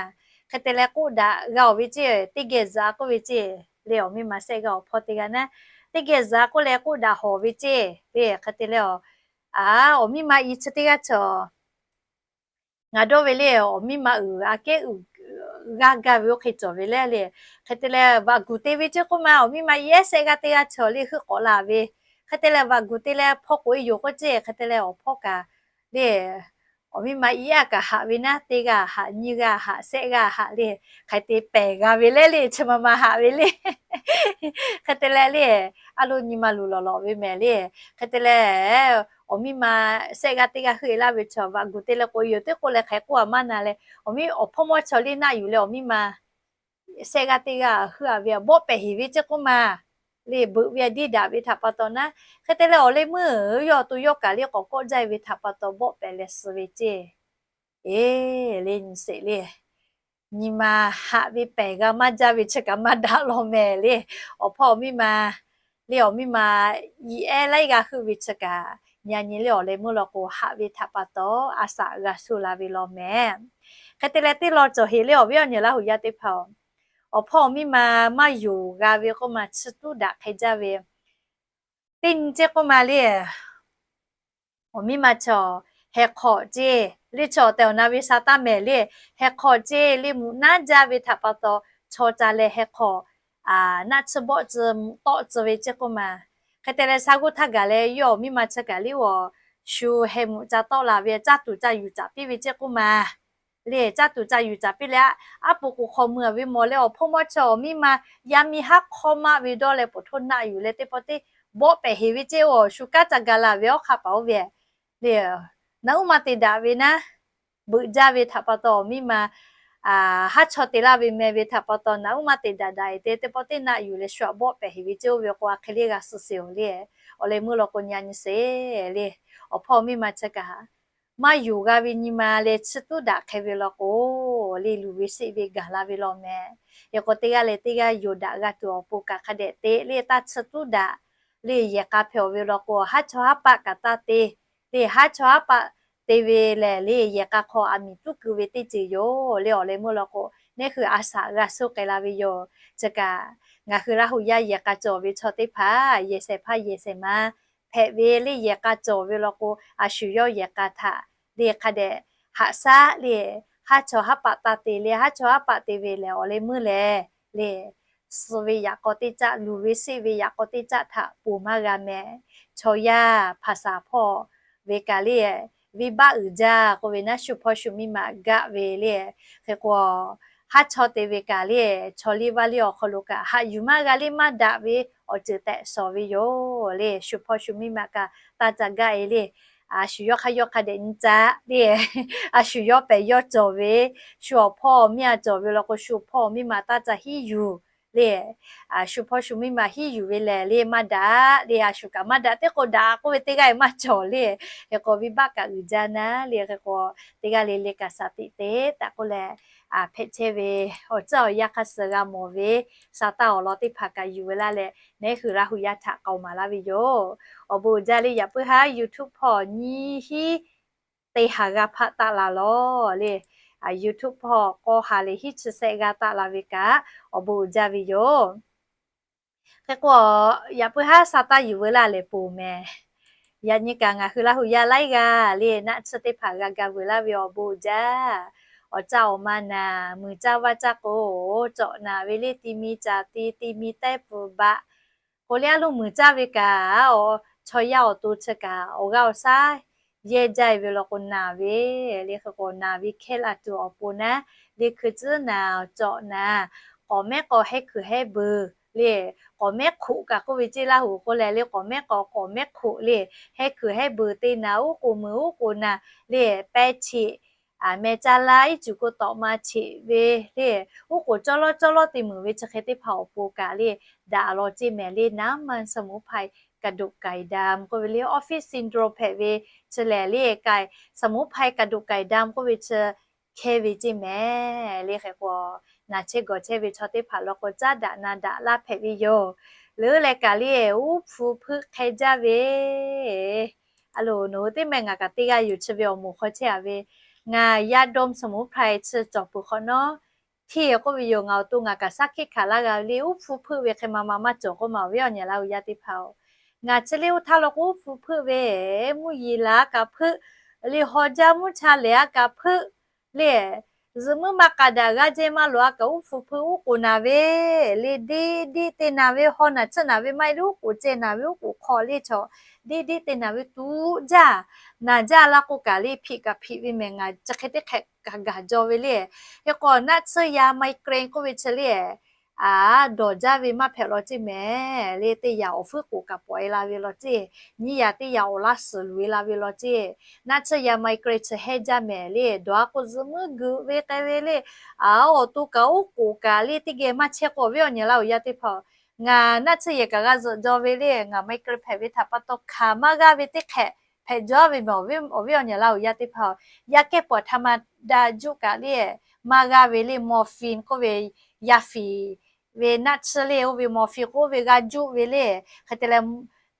Hk'e te leh k'oˆ daꞈ g'a oˬ ve ceˇ, teˇ geh zuhꞈ k'oˆ ve ceˇ le. Awˬ miˇ ma sehˆ g'aˇ awˬ hpawˇ teˇ g'aˇ naˉ, teˇ geh zuhꞈ k'oˆ leh k'oˆ daꞈ hawˬ ve ceˇ le. Hk'e te leh a, awˬ miˇ ma iˉ chi teˇ g'aˇ chaw ngaˬ dawˇ ve le, awˬ miˇ ma uiˍ aꞈ kehˉ uiˍ g'aˇ gaˇ ve oˇ hk'e cawˬ ve le le. Hk'e te leh vaꞈ guˬ te ve ceˇ k'oˆ ma. Awˬ miˇ ma iˉ ehˉ sehˆ g'aˇ teˇ g'aˇ chaw le heuˆ k'awꞈ la ve. Hk'e te leh vaꞈ guˬ te leh hpawˇ k'oꞈ e yoˬ k'oˆ ceˇ. Hk'e te leh awˬ hpawˇ kaꞈ le, awˬ miˇ ma iˉ ehˉ kaꞈ haꞈ ve naˉ, teˇ g'aˇ haꞈ, nyiˇ g'aˇ haꞈ, sehˆ g'aˇ haꞈ le, hk'e te pehˬ g'a ve le le, chi ma ma haꞈ ve le. Hk'e te leh le, a lo nyi ma luˬ lawˬ lawꞈ ve mehˍ le. Hk'e te leh awˬ miˇ ma sehˆ g'aˇ teˇ g'aˇ heuˆ e laˇ ve chaw vaꞈ guˬ te leh k'oꞈ e yoˬ teˇ k'oˆ leh hk'e k'oˆ a maˇ na leh, awˬ miˇ awˬ hpawˇ mawˇ chaw le naˆ yuˬ leh awˬ miˇ ma sehˆ g'aˇ teˇ g'aˇ heuˆ a ve bawˆ pehˍ heˍ ve ceˇ k'oˆ ma. Le beuꞈ ve diˇ daꞈ ve htaꞈ pa taw naˉ, hk'e te leh awˬ leh meuˇ yawˇ to yawˇ kaꞈ le k'awꞈ kawˆ jaˇ ve htaꞈ pa taw bawˆ pehˍ leh suh ve ceˇ. Eˬ le nyi sheˍ le, nyi ma haꞈ ve pehˬ g'a maˇ jaˇ ve chi kaꞈ maˇ daꞈ law mehˍ le. Awˬ hpawˇ awˬ miˇ ma le, awˬ miˇ ma iˉ ehˉ laiˉ g'aˇ heuˆ ve chi kaꞈ, nyi a nyi le awˬ leh meuˇ law k'o haꞈ ve htaꞈ pa taw a shaꞈ g'a shu la ve law mehˍ. Hk'e te leh teˇ law cawˬ heˍ le awˬ viˉ awˬ nyi Laˇ huˍ yaˇ teˇ hpaˍ-oˬ, awˬ hpawˇ awˬ miˇ ma maˇ yonˍ g'a ve k'oˆ ma, chi tuˉ daꞈ hk'e jaˇ ve teˇ nyi ceˇ k'oˆ ma le. Awˬ miˇ ma chaw heh hk'awꞈ ceˇ le, chaw tehˬ awˬ na ve sha taˇ mehˍ le. Heh hk'awꞈ ceˇ le, mvuhꞈ naˉ jaˇ ve htaꞈ pa taw chaw ca leh heh hk'awꞈ naˆ tsuhˇ bawˆ tcuh mvuhꞈ tawˆ tcuh ve ceˇ k'oˆ ma. Hk'e te leh sha g'uˇ htaˇ gaˬ leh yawˇ awˬ miˇ ma chi kaꞈ le awˬ shu heh mvuhꞈ ca tawˆ la ve caˇ tuˬ ca yuˬ caꞈ piˇ ve ceˇ k'oˆ ma. le caˇ tuˬ ca yuˬ caˍ piˇ leh, aˉ po k'o hk'aw mui a ve mawˬ leh awˬ hpawˇ mawˇ chi awˬ miˇ ma yaˇ miˇ haˉ hk'awˇ maˆ ve dawˇ leh poˬ htoˇ naˆ yuˬ leh teˇ pawˆ teˇ bawˆ pehˍ heˍ ve ceˇ-oˬ. Shu kanˉ ca ga laˬ ve awˉ hk'aˇ paˍ oˇ ve le, naꞈ uˉ maˇ te daꞈ ve naˉ, beuꞈ jaˇ ve htaꞈ pa taw awˬ miˇ ma haˉ chaw te laˇ ve meh ve htaꞈ pa taw naꞈ uˉ maˇ te daꞈ daꞈ-e te teˇ pawˆ teˇ naˆ yuˬ leh shu aꞈ bawˆ pehˍ heˍ ve ceˇ oˇ ve k'o, a hk'e le g'a suh sheˍ-oˬ le. Awˬ leh meuˇ law k'o nyi a nyi sheˍ le. Awˬ hpawˇ miˇ ma chi kaꞈ maˇ yonˍ g'a ve nyi ma leh chi tuˉ daꞈ hk'e ve law k'o, le luˬ ve sheˆ ve gaˬ la ve law meh. Hk'e k'o teˇ g'aˇ leh teˇ g'aˇ yonˍ daꞈ g'a tuˬ awˬ pon kaꞈ hk'a dehꞈ te le taˇ chi tuˉ daꞈ le yehˬ k'a hpehꞈ-oˬ ve law k'o, haˉ chaw haˉ paˆ kaꞈ taˇ te le haˉ chaw haˉ paˆ te ve lehˬ le yehˬ k'a hk'aw aˬ miˍ tuˉ keu ve teˇ ceuˬ yoˬ le. Awˬ leh meuˇ law k'o, neˇ hui a shaꞈ g'a suh k'ai la ve yoˬ. Chi kaꞈ ngaˬ hui Laˇ huˍ yaˇ yehˬ k'a cawˬ ve chaw teˇ hpaˍ yehˬ shehˍ hpaˇ yehˬ shehˍ ma hpehꞈ ve le yehˬ k'a cawˬ ve law k'o, a shu yawˇ yehˬ k'a htaꞈ le hk'a dehꞈ haꞈ shaˉ le haˉ chaw haˉ paˆ taˇ te le haˉ chaw haˉ paˆ te ve lehˬ awˬ leh meuˇ lehˬ le suh ve yaꞈ k'aw teˇ caˆ, luˬ ve sheˆ ve yaꞈ k'aw teˇ caˆ htaꞈ ponˬ maˇ g'a meh. Chaw yaˇ hpaˍ saˍ hpawˇ ve kaꞈ le venˇ baˆ uiˍ jaˇ k'oˆ ve naˉ, shu hpawˇ shu miˇ ma gaˆ ve le. Hk'e k'o, haˉ chaw te ve kaꞈ le chaw liˇ vaˇ liˇ awˬ hk'aw lo kaꞈ haꞈ yuˬ maˇ g'a le maˇ daꞈ ve awˬ ceuˬ tehꞈ shawˍ ve yoˬ le. Shu hpawˇ shu miˇ ma kaꞈ taˇ ca gaˆ-e le. A shu yawˇ hk'aˇ yawˇ hk'a dehꞈ nyi caˇ le, a shu yawˇ pehˍ yawˇ cawˬ ve, shu awˬ hpawˇ miˇ a cawˬ ve law k'o, shu hpawˇ miˇ ma taˇ ca hiˉ yuˬ le. Shu hpawˇ shu miˇ ma hiˉ yuˬ ve lehˬ le maˇ daꞈ le, a shu kaꞈ maˇ daꞈ teˇ k'o daꞈ k'oˆ ve teˇ g'aˇ-e maˇ cawˬ le. Hk'e k'o venˇ baˆ kaꞈ uiˍ jaˇ naˉ le. Hk'e k'o teˇ g'aˇ le le kaꞈ shaˍ tiꞈ te taˍ k'oˆ leh, hpehꞈ chehˇ ve awˬ ceuˬ awˬ yanˇ hk'a suh g'a mawˬ ve, sha taˇ awˬ lawn teˇ hpaˍ kaꞈ yuˬ ve laˇ leh, neˇ hui Laˇ huˍ yaˇ htaꞈ k'aoˍ maˍ laˇ ve yoˬ. Awˬ bon uiˍ jaˇ le. Yaꞈ puiˉ haˉ YouTube hpawˇ nyiˇ hinˉ teˇ ha g'a hpaˆ taˆ la lawˬ le. YouTube hpawˇ k'awˇ ha leh hiˉ chi shehˆ g'a taˆ la ve kaꞈ awˬ bon uiˍ jaˇ ve yoˬ. Hk'e k'o, yaꞈ puiˉ haˉ sha taˇ yuˬ veu laˇ lehˬ ponˬ mehˍ. Yaꞈ nyi kaꞈ ngaˬ hui Laˇ huˍ yaˇ laiˉ g'aˇ le naˆ tsuhˇ teˇ hpaˍ g'a ga veu laˇ ve awˬ bon uiˍ jaˇ. Awˬ caˇ awˬ ma naˍ, muiˬ caˇ vaˇ caˇ k'o, cawꞈ naˍ ve le ti mi caˍ ti, ti mi tehˉ pfuhˍ baˆ k'o le, a loˇ muiˬ caˇ ve kaꞈ, chaw yaˇ awˬ to chi kaꞈ awˬ g'aˇ awˬ shaˉ yehˇ jaˇ-e ve law k'o naˍ ve le. Hk'e k'o naˍ ve hkehˇ la tuˬ awˬ pon naˉ, le hkui tcuhˉ naˍ, cawꞈ naˍ, k'awꞈ mehˉ k'aw hehˉ hkuiˬ hehˉ beu le, k'awꞈ mehˉ hk'oꞈ kaꞈ k'oˆ ve ceˇ Laˇ huˍ k'oˆ leh le, k'awꞈ mehˉ k'aw k'awꞈ mehˉ hk'oꞈ le, hehˉ hkuiˬ hehˉ beu te naˍ, uˉ k'oˍ muiˬ uˉ k'oˍ naˍ le, pehˇ cheꞈ meh caˇ laˇ iˉ cuˬ k'o tawꞈ ma cheꞈ ve le, uˉ k'oˍ cawˇ lawˉ cawˇ lawˉ te muiˬ ve chi hk'e teˇ hpaˍ awˬ pon kaꞈ le daꞈ law ceˇ mehˍ le. น้ำมันสมุนไพรกระดูกไก่ดำ k'oˆ ve le office syndrome hpehꞈ ve chi lehˬ le สมุนไพรกระดูกไก่ดำ k'oˆ ve chi hkehˇ ve ceˇ mehˍ le. Hk'e k'o, naˬ chehˇ gawˬ chehˇ ve chaw teˇ hpaˍ law k'o caˉ daꞈ na daꞈ laˇ hpehꞈ ve yoˬ. Leuˉ leh kaꞈ le uˉ hpfuh hpeuˆ hk'e jaˇ ve a loˬ, nawˬ hui teˇ mehˆ ngaˬ kaꞈ teˇ g'aˇ yoˬ. Chi ve awˬ moˍ hk'aw chehˇ a ve, ngaˬ ยาดมสมุนไพร chi cawˬ peuˬ hk'awꞈ nawˉ hteˇ k'oˆ ve yoˬ. Ngaˬ awˬ to ngaˬ kaꞈ shaˉ hkiˆ hkanˍ laˇ g'a ve le, uˉ hpfuh hpeuˆ ve hk'e ma ma maˇ cawˬ k'oˆ ma awˬ viˉ awˬ nyi Laˇ huˍ yaˇ teˇ hpaˍ-oˬ. Ngaˬ chi le uˉ htaˇ law k'o uˉ hpfuh hpeuˆ ve, mvuhˇ yeˬ laˬ a kaꞈ hpeuˆ le, haw jaˇ mvuhˇ cha lehˬ a kaꞈ hpeuˆ le, zuhꞈ muiˉ maˇ k'a daꞈ g'aˇ jehˇ maˇ loꞈ a kaꞈ uˉ hpfuh hpeuˆ uˉ k'oˍ naˍ ve le, deˇ deˇ te naˍ ve, haw naˬ tsuhˆ naˍ ve maˇ heˆ le, uˉ k'oˍ ceh naˍ ve, uˉ k'oˍ hk'aw le chaw deˇ deˇ te naˍ ve tuꞈ jaˇ naˍ jaˇ laˇ k'o kaꞈ le hpiꞈ kaꞈ hpiꞈ ve mehˍ. Ngaˬ chi hk'e teˇ hk'ehꞈ kaꞈ gaˬ jaw ve le. Hk'e k'o naˆ tsuhˇ ya migraine k'oˆ ve chi le, a, dawˬ jaˇ ve maˇ hpehꞈ law ceˇ mehˍ le. Teˇ yaꞈ awˬ fuiˉ k'oˍ kaꞈ pawꞈ e la ve law ceˇ, nyiˇ yaꞈ teˇ yaꞈ awˬ laˇ suhˍ luˬ e la ve law ceˇ. Naˆ tsuhˇ ya migraine chi hehˇ jaˇ mehˍ le, dawˬ a k'o zuhꞈ muiˉ geuꞈ ve k'ai ve le, a, awˬ to kaꞈ uˉ k'oˍ kaꞈ le teˇ geh maˇ chehˇ k'o awˬ viˉ awˬ nyi Laˇ huˍ yaˇ teˇ hpaˍ-oˬ, ngaˬ naˆ tsuhˇ yehˬ kaꞈ g'a zuhꞈ jaw ve le. Ngaˬ migraine hpehꞈ ve htaꞈ pa taw hkanˍ maˇ g'aˇ ve teˇ hk'ehꞈ hpehꞈ jaw ve mehˍ. Awˬ viˉ awˬ nyi Laˇ huˍ yaˇ teˇ hpaˍ-oˬ, yaˇ kehˉ pawˍ htaꞈ ma daꞈ juˆ kaꞈ le maˇ g'aˇ ve le, morphine k'oˆ ve yaˇ fiˍ ve naˆ tsuhˇ le, oˇ ve morphine k'oˆ ve g'a juˆ ve le. Hk'e te leh,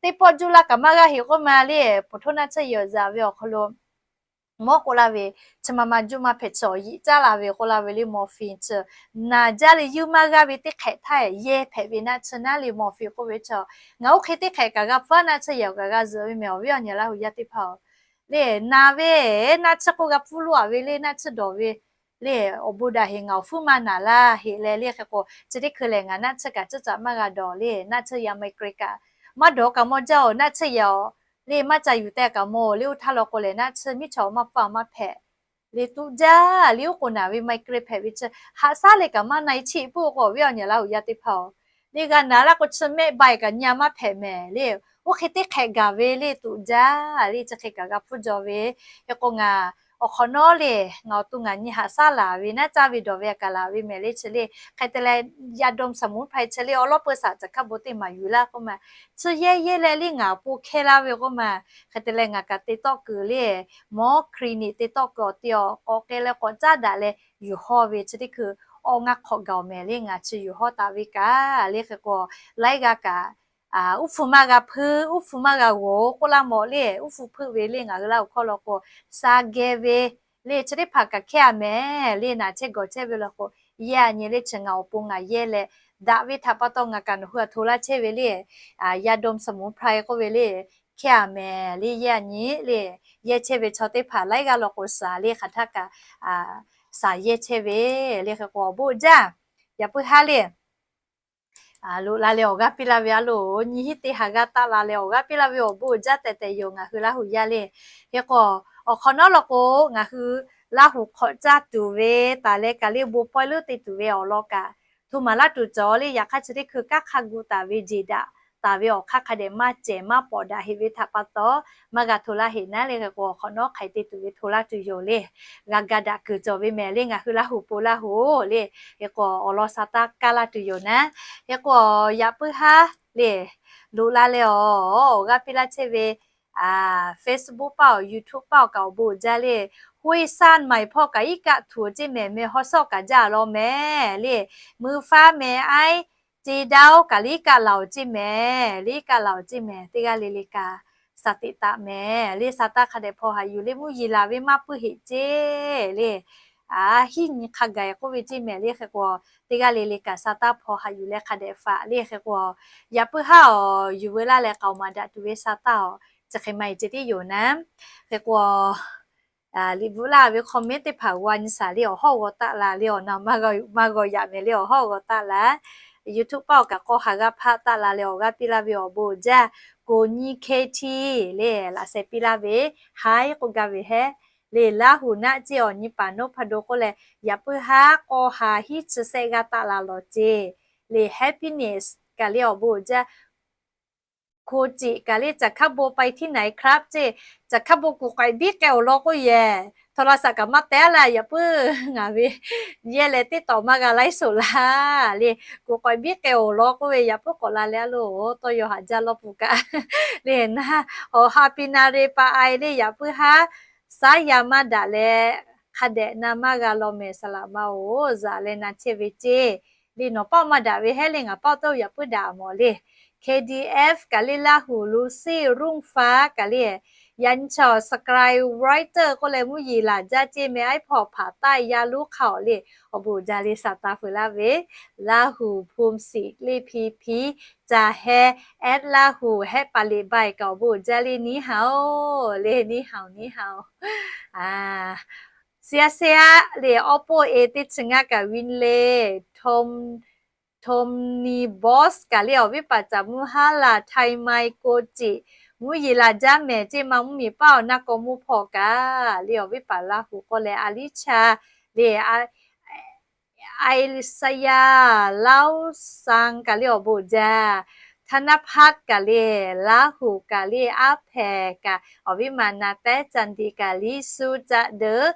teˇ pawˆ juˆ laˇ kaꞈ maˇ g'aˇ heꞈ k'oˆ ma le, ปวดท้อง naˆ tsuhˇ yehˬ awˬ zaꞈ ve awˬ hk'aw lo mawˇ k'oˆ laˇ ve, chi ma ma juˆ maˇ hpehꞈ chi awˬ yiꞈ caˉ la ve k'oˆ laˇ ve le, morphine chi naˍ jaˇ le yuˇ maˇ g'aˇ ve teˇ hk'ehꞈ htaˇ yehˇ hpehꞈ ve naˆ tsuhˇ naˉ le morphine k'oˆ ve chi. Ngaˬ oˇ hk'e teˇ hk'ehꞈ kaꞈ g'a hpfuhˇ naˆ tsuhˇ yehˬ awˬ kaꞈ g'a zuhꞈ ve mehˍ awˬ viˉ awˬ nyi Laˇ huˍ yaˇ teˇ hpaˍ-oˬ. Le naˍ ve naˆ tsuhˇ k'oˆ g'a hpfuhˇ loˇ a ve le, naˆ tsuhˇ dawˬ ve le, awˬ bon daꞈ heꞈ ngaˬ awˬ hpfuhˇ maˇ naˍ laˇ heꞈ leh le. Hk'e k'o chi teˇ hkui lehˬ ngaˬ naˆ tsuhˇ kaꞈ tcuhˉ caꞈ maˇ g'a dawˬ le, naˆ tsuhˇ ya migraine kaꞈ maˇ dawˬ kaꞈ mawˇ jaˇ-oˬ, naˆ tsuhˇ yehˬ le maˇ ca yuˬ teh kaꞈ mawˇ-oˬ le. Oˇ htaˇ law k'o lehˬ naˆ tsuhˇ miˉ chaw maˇ pfuhˇ maˇ hpehꞈ le tuˆ jaˇ le, oˉ k'oˍ naˍ ve migraine hpehꞈ ve chi haꞈ shaˉ leh kaꞈ maˇ na-e cheˆ puˆ k'o, awˬ viˉ awˬ nyi Laˇ huˍ yaˇ teˇ hpaˍ-oˬ, le g'a naˍ laˇ k'o chi mehˆ bai kaꞈ nyi-a maˇ hpehꞈ mehˍ le. Oˇ hk'e teˇ hk'ehꞈ gaˬ ve le tuˆ jaˇ le, chi hk'e kaꞈ g'a hpuˇ jaw ve. Hk'e k'o ngaˬ awˬ hk'awꞈ nawˉ le, ngaˬ awˬ to ngaˬ nyi haꞈ shaˉ laˬ ve naˉ caˇ ve dawˬ ve a kaꞈ laˬ ve mehˍ le chi le. Hk'e te leh, yaˇ dawˇ saˍ muˉ hpae chi le awˬ lawˉ peuˇ saˍ caˬ hkaˉ bon teˇ maˍ yuˬ laˇ k'oˆ ma, chi yehˇ yehˇ leh le ngaˬ awˬ pon hkehˇ laˇ ve k'oˆ ma. Hk'e te leh ngaˬ kaꞈ te tawˆ kuiˬ le, mawˇ clinic te tawˆ kuiˬ awˬ te awˬ k'awꞈ k'ai leh k'awꞈ caˉ daꞈ leh yuˬ hawˇ ve chi teˇ hkui awˬ ngaˇ hk'awꞈ gaˬ-oˬ mehˍ le, ngaˬ chi yuˬ hawˇ taˍ ve kaꞈ le. Hk'e k'o, laiˉ g'aˇ kaꞈ uˉ hpu maˇ g'a hpeuˇ, uˉ hpu maˇ g'a g'awˬ k'oˆ laˇ mawˬ le, uˉ hpu hpeuˆ ve le ngaˬ hui Laˇ huˍ hkawˇ law k'o, sha geh ve le chi teˇ hpaˍ kaꞈ hkehˇ-a mehˍ le, naˬ chehˇ gawˬ chehˇ ve law k'o, yehˇ a nyi le chi ngaˬ awˬ pon ngaˬ yehˇ leh, daꞈ ve htaꞈ pa taw ngaˬ kaꞈ nawˬ hui htaꞈ hto laˇ chehˇ ve le, yaˇ dawˇ saˍ muˉ hpae k'oˆ ve le, hkehˇ-a mehˍ le, yehˇ a nyi le, yehˇ chehˇ ve chaw teˇ hpaˍ laiˉ g'aˇ law k'o, shaˍ le hk'aˬ htaˇ kaꞈ shaˍ yehˇ chehˇ ve le. Hk'e k'o awˬ bon jaˇ, yaꞈ puiˉ haˉ le loꞈ la leh awˬ g'aˇ piˇ laˇ ve a loˬ, nyiˇ hinˉ teˇ ha g'aˇ taˆ la leh awˬ g'aˇ piˇ laˇ ve awˬ bon jaˇ tehꞈ tehꞈ yoˬ ngaˬ hui Laˇ huˍ yaˇ le. Hk'e k'o, awˬ hk'awꞈ nawˉ law k'o, ngaˬ hui Laˇ huˍ hk'awꞈ caˇ tuˬ ve taˍ leh kaꞈ le bon pawehˇ leuˉ te tuˬ ve awˬ lawn kaꞈ hto maˍ laˇ tuˬ cawˬ le. Yaꞈ hk'aˇ chi teˇ hkui kanˉ hk'a gu taˍ ve jeˬ daꞈ taˍ ve awˬ hk'aˇ hk'a dehꞈ maˇ cehˬ maˇ pawˍ daꞈ heꞈ ve htaꞈ pa taw, maˇ g'a hto laˇ heꞈ naˉ le. Hk'e k'o awˬ hk'awꞈ nawˉ hk'aˬ hk'e te tuˬ ve hto laˇ tuˬ yoˬ le. G'a ga daꞈ kuiˬ cawˬ ve mehˍ le ngaˬ hui Laˇ huˍ po Laˇ huˍ le. Hk'e k'o awˬ lawn sha taˇ kaˇ laˇ tuˬ yoˬ naˉ. Hk'e k'o yaꞈ puiˉ haˉ le loꞈ la leh awˬ awˬ g'aˇ piˇ laˇ chehˇ ve Facebook paˇ awˬ, YouTube paˇ awˬ kaꞈ awˬ bon uiˍ jaˇ le. Huiˇ Sanˉ Maiˍ hpawˇ kaꞈ iˉ kaˆ htuꞈ ceˇ mehˍ, meh haw shawˆ kaꞈ jaˇ law mehˍ le. Mui faˉ meh aiˉ ceˇ daˇ-oˬ kaꞈ le iˉ kaˆ laˬ-oˬ ceˇ mehˍ le, iˉ kaˆ laˬ-oˬ ceˇ mehˍ. Teˇ g'aˇ le le kaꞈ shaˍ teꞈ taˍ mehˍ le. Sha taˇ hk'a dehꞈ hpaw haꞈ yuˬ le, mvuhˇ yeˬ laˬ ve maˇ puiˉ heꞈ ceˇ le. Hiˉ nyi hk'a gaˬ k'oˆ ve ceˇ mehˍ le. Hk'e k'o teˇ g'aˇ le le kaꞈ sha taˇ hpaw haꞈ yuˬ leh hk'a dehꞈ faꞈ le. Hk'e k'o yaꞈ puiˉ haˉ awˬ yuˬ veu laˇ leh k'aoˍ maˍ daꞈ tuˬ ve sha taˇ awˬ, chi hk'e maˇ heˆ ceˇ tiˉ yoˬ naˉ. Hk'e k'o liꞈ bvuhꞈ laˇ ve comment teˇ hpaˍ g'aw nyi shaˍ le awˬ hawˉ g'aw taˆ la le, awˬ na maˇ g'aw yaꞈ mehˍ le awˬ hawˉ g'aw taˆ la. YouTube paˇ awˬ kaꞈ k'aw ha g'aˇ hpaˆ taˆ la leh awˬ g'aˇ piˇ laˇ ve awˬ bon uiˍ jaˇ. Koˬ nyi K T le laꞈ sheh piˇ laˇ ve, haiˉ k'oˆ gaˇ ve hehˉ le. Laˇ huˍ naˆ ceˇ awˬ nyi paˍ noˉ hpa do k'oˆ leh, yaꞈ puiˉ haˉ k'aw ha hiˉ chi sehˆ g'aˇ taˆ la lawˬ ceˇ le. Happiness kaꞈ le awˬ bon uiˍ jaˇ. Ko ciꞈ kaꞈ le caˬ hkaˉ bon ไปที่ไหนครับ ceˇ, caˬ hkaˉ bon kuˬ k'awehꞈ biˉ k'ai awˬ lawn k'oˆ yehˬ, htaw la shaꞈ kaꞈ maˇ teh laˇ. Yaꞈ puiˉ ngaˬ ve yehˇ leh teˇ tawꞈ maˇ g'a laiˉ shoꞈ laˇ le. Kuˬ k'awehꞈ biˉ k'ai awˬ lawn k'oˆ ve yaꞈ puiˉ k'awꞈ la leh a loˬ, tawˇ yaw haꞈ jaˇ lawˇ peuˬ kaꞈ le naˉ. Awˬ ha pi na re pa ai le yaꞈ puiˉ haˉ shaˉ yaˇ maˇ daꞈ leh hk'a dehꞈ na maˇ g'a law mehˍ, saˍ laꞈ ma-oˬ, zaꞈ leh na chehˇ ve ceˇ le. Nawˬ paˆ maˇ daꞈ ve hehˉ le ngaˬ paˆ taˇ yaꞈ puiˉ daꞈ mawˬ le. K D F kaꞈ le Laˇ huˍ Lucy Runˉ faˉ kaꞈ le, yaꞈ nyi chaw subscribe writer k'oˆ leh mvuhˇ yeˬ laˬ jaˇ ceˇ meh, aiˉ hpawˇ hpaˍ taˆ yaˇ lonˉ hk'a awˬ le. Awˬ bon uiˍ jaˇ le shaˍ taˇ feu laˇ ve Laˇ huˍ hpu shiˍ le hpi hpi, caˬ heh at Laˇ huˍ hehˉ paˍ liꞈ bai kaꞈ awˬ bon uiˍ jaˇ le 你好 le 你好 你好. Sha sha le awˬ pon e teˇ chi ngaˇ kaꞈ win le, Tom Tony Boss kaꞈ le awˬ viˉ paˍ caˍ mvuhˇ haˉ laˬ ไทย mai ko ciꞈ, mvuhˇ yeˬ laˬ jaˇ mehˍ ceˇ ma mvuhˇ miˬ paˇ awˬ naˇ kaw mvuhˇ hpawˇ kaꞈ le awˬ viˉ paˍ Laˇ huˍ k'oˆ leh a liˇ cha le Isaiah Laosanˇ kaꞈ le awˬ bon uiˍ jaˇ. Thanapat kaꞈ le Laˇ huˍ kaꞈ le aˉ hpehˍ kaꞈ awˬ viˉ ma na tehˉ ca nti kaꞈ liˇ suh ca deuˬ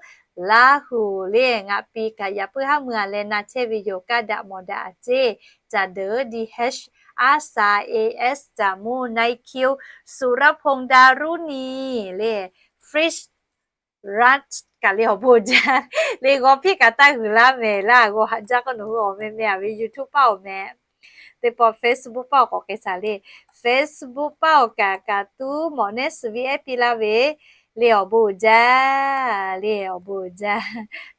Laˇ huˍ le ngaˬ pi kaꞈ yaꞈ puiˉ haˉ mui a leh na chehˇ ve yoˬ. Kaˇ daꞈ mawˬ daꞈ a ceˇ ca deuˬ D H aˉ sa A S ca mvuhˇ naiˇ kiw Suraphon Daruˇni le Fritz Raj kaꞈ le awˬ bon uiˍ jaˇ le g'aw piˇ kaꞈ taˇ g'uiˬ laˇ mehˍ laˇ. G'aw haꞈ jaˇ k'o nawˬ hui awˬ meh meh a ve YouTube paˇ awˬ meh teˇ pawˆ Facebook paˇ awˬ k'awꞈ k'ai shaˍ le. Facebook paˇ awˬ kaꞈ kaꞈ tuˉ mawꞈ nehˉ suhˍ viˉ ehˉ piˇ laˇ ve le awˬ bon uiˍ jaˇ le awˬ bon uiˍ jaˇ.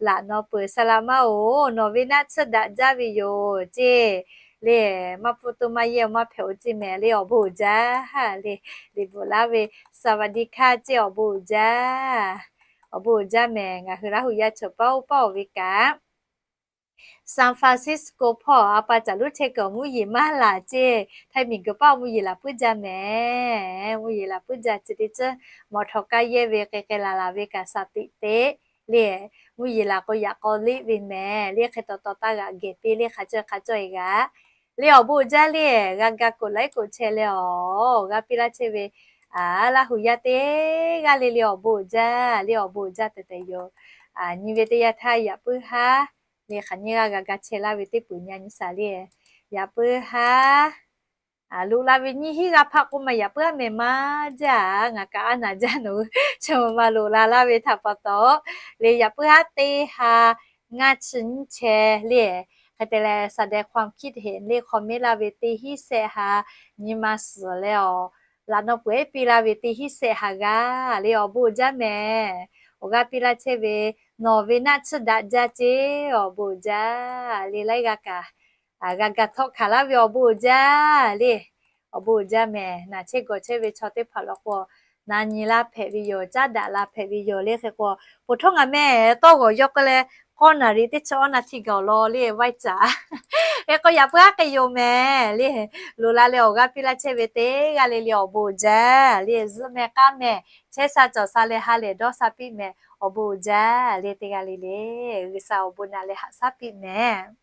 Laꞈ naw peuˬ saˍ laꞈ ma-oˬ, nawˬ ve naˆ tsuhˇ daꞈ jaˇ ve yoˬ ceˇ le. Maˇ pfuhˇ toˇ maˇ yehˇ maˇ hpehꞈ-oˬ ceˇ mehˍ le awˬ bon uiˍ jaˇ le. Liꞈ bvuhꞈ laˇ ve สวัสดีค่ะ ceˇ awˬ bon uiˍ jaˇ. Awˬ bon uiˍ jaˇ mehˍ ngaˬ hui Laˇ huˍ yaˇ chaw paˇ oˇ paˇ awˬ ve kaꞈ San Francisco hpawˇ a pa caˬ luˉ chehˇ kuiˬ awˬ mvuhˇ yeˬ maˇ laˬ ceˇ. Htaiˇ miˬ guiˬ paˇ awˬ mvuhˇ yeˬ laˬ puiˉ jaˇ mehˍ. Mvuhˇ yeˬ laˬ puiˉ jaˇ chi teˇ ceuˬ mawˬ htawꞈ kaˇ yehˇ ve k'ai k'ai laˬ laˬ ve kaꞈ shaˍ tiꞈ teꞈ le, mvuhˇ yeˬ laˬ k'o yaꞈ k'aw leˆ ve mehˍ le. Hk'e taw taw taˇ g'aꞈ gehˬ piˇ le, hk'a cawˇ hk'a cawˇ e g'aꞈ le. Awˬ bon uiˍ jaˇ le, g'a ga กดไลค์ กดแชร์ leh awˬ g'aˇ piˇ laˇ chehˇ ve Laˇ hu yaˇ teˇ g'aˇ le le awˬ bon uiˍ jaˇ le. Awˬ bon uiˍ jaˇ tehꞈ tehꞈ yoˬ. Nyi ve teˇ yanˇ htaˇ yaꞈ puiˉ haˉ le, hk'aˬ nyi g'aˇ g'a ga chehˇ laˇ ve teˇ peuˬ nyi a nyi shaˍ le. Yaꞈ puiˉ haˉ loꞈ la ve nyiˇ hinˉ g'aˇ hpaˆ k'oˆ ma yaꞈ puiˉ haˉ mehˍ maˇ jaˇ. Ngaˬ kaꞈ aˉ naˍ jaˇ nawˬ hui chi ma loꞈ la laˇ ve htaꞈ pa taw le, yaꞈ puiˉ haˉ teˇ ha ngaˇ chi nyiˇ chehˇ le. Hk'e te leh แสดงความคิดเห็น le คอมเมนต์ laˇ ve teˇ hinˉ sehˆ ha nyi ma suhˍ leh awˬ laꞈ naw peuˬ ehˉ piˇ laˇ ve teˇ hinˉ sehˆ ha g'aˇ le. Awˬ bon uiˍ jaˇ mehˍ. Awˬ g'aˇ piˇ laˇ chehˇ ve nawˬ ve naˆ tsuhˇ daꞈ jaˇ ceˇ. Awˬ bon uiˍ jaˇ le. Laiˉ g'aˇ kaꞈ g'a ga htawˆ hkanˍ laˇ ve awˬ bon uiˍ jaˇ le. Awˬ bon uiˍ jaˇ mehˍ. Naˬ chehˇ gawˬ chehˇ ve chaw teˇ hpaˍ law k'o, na nyi laˇ hpehꞈ ve yoˬ, caˉ daꞈ la hpehꞈ ve yoˬ le. Hk'e k'o, po htawˇ ngaˬ mehˍ tawˇ g'awˬ yawˇ k'ai leh, k'awˇ naˍ riˍ teˇ chi awˇ naˍ htiˇ gaˬ awˬ lawn le, vaiˇ caˍ. Hk'e k'o yaꞈ puiˉ haˉ k'ai yoˬ mehˍ le. Loꞈ la leh awˬ g'aˇ piˇ laˇ chehˇ ve teˇ g'aˇ le le awˬ bon uiˍ jaˇ le. Zuhˆ meh k'aˉ meh, chehˇ sha cawˬ sha leh ha lehˬ dawˇ sha piˇ mehˍ. Awˬ bon uiˍ jaˇ le teˇ g'aˇ le le. G'uiˬsha awˬ bon naꞈ leh haꞈ shaˉ piˇ mehˍ.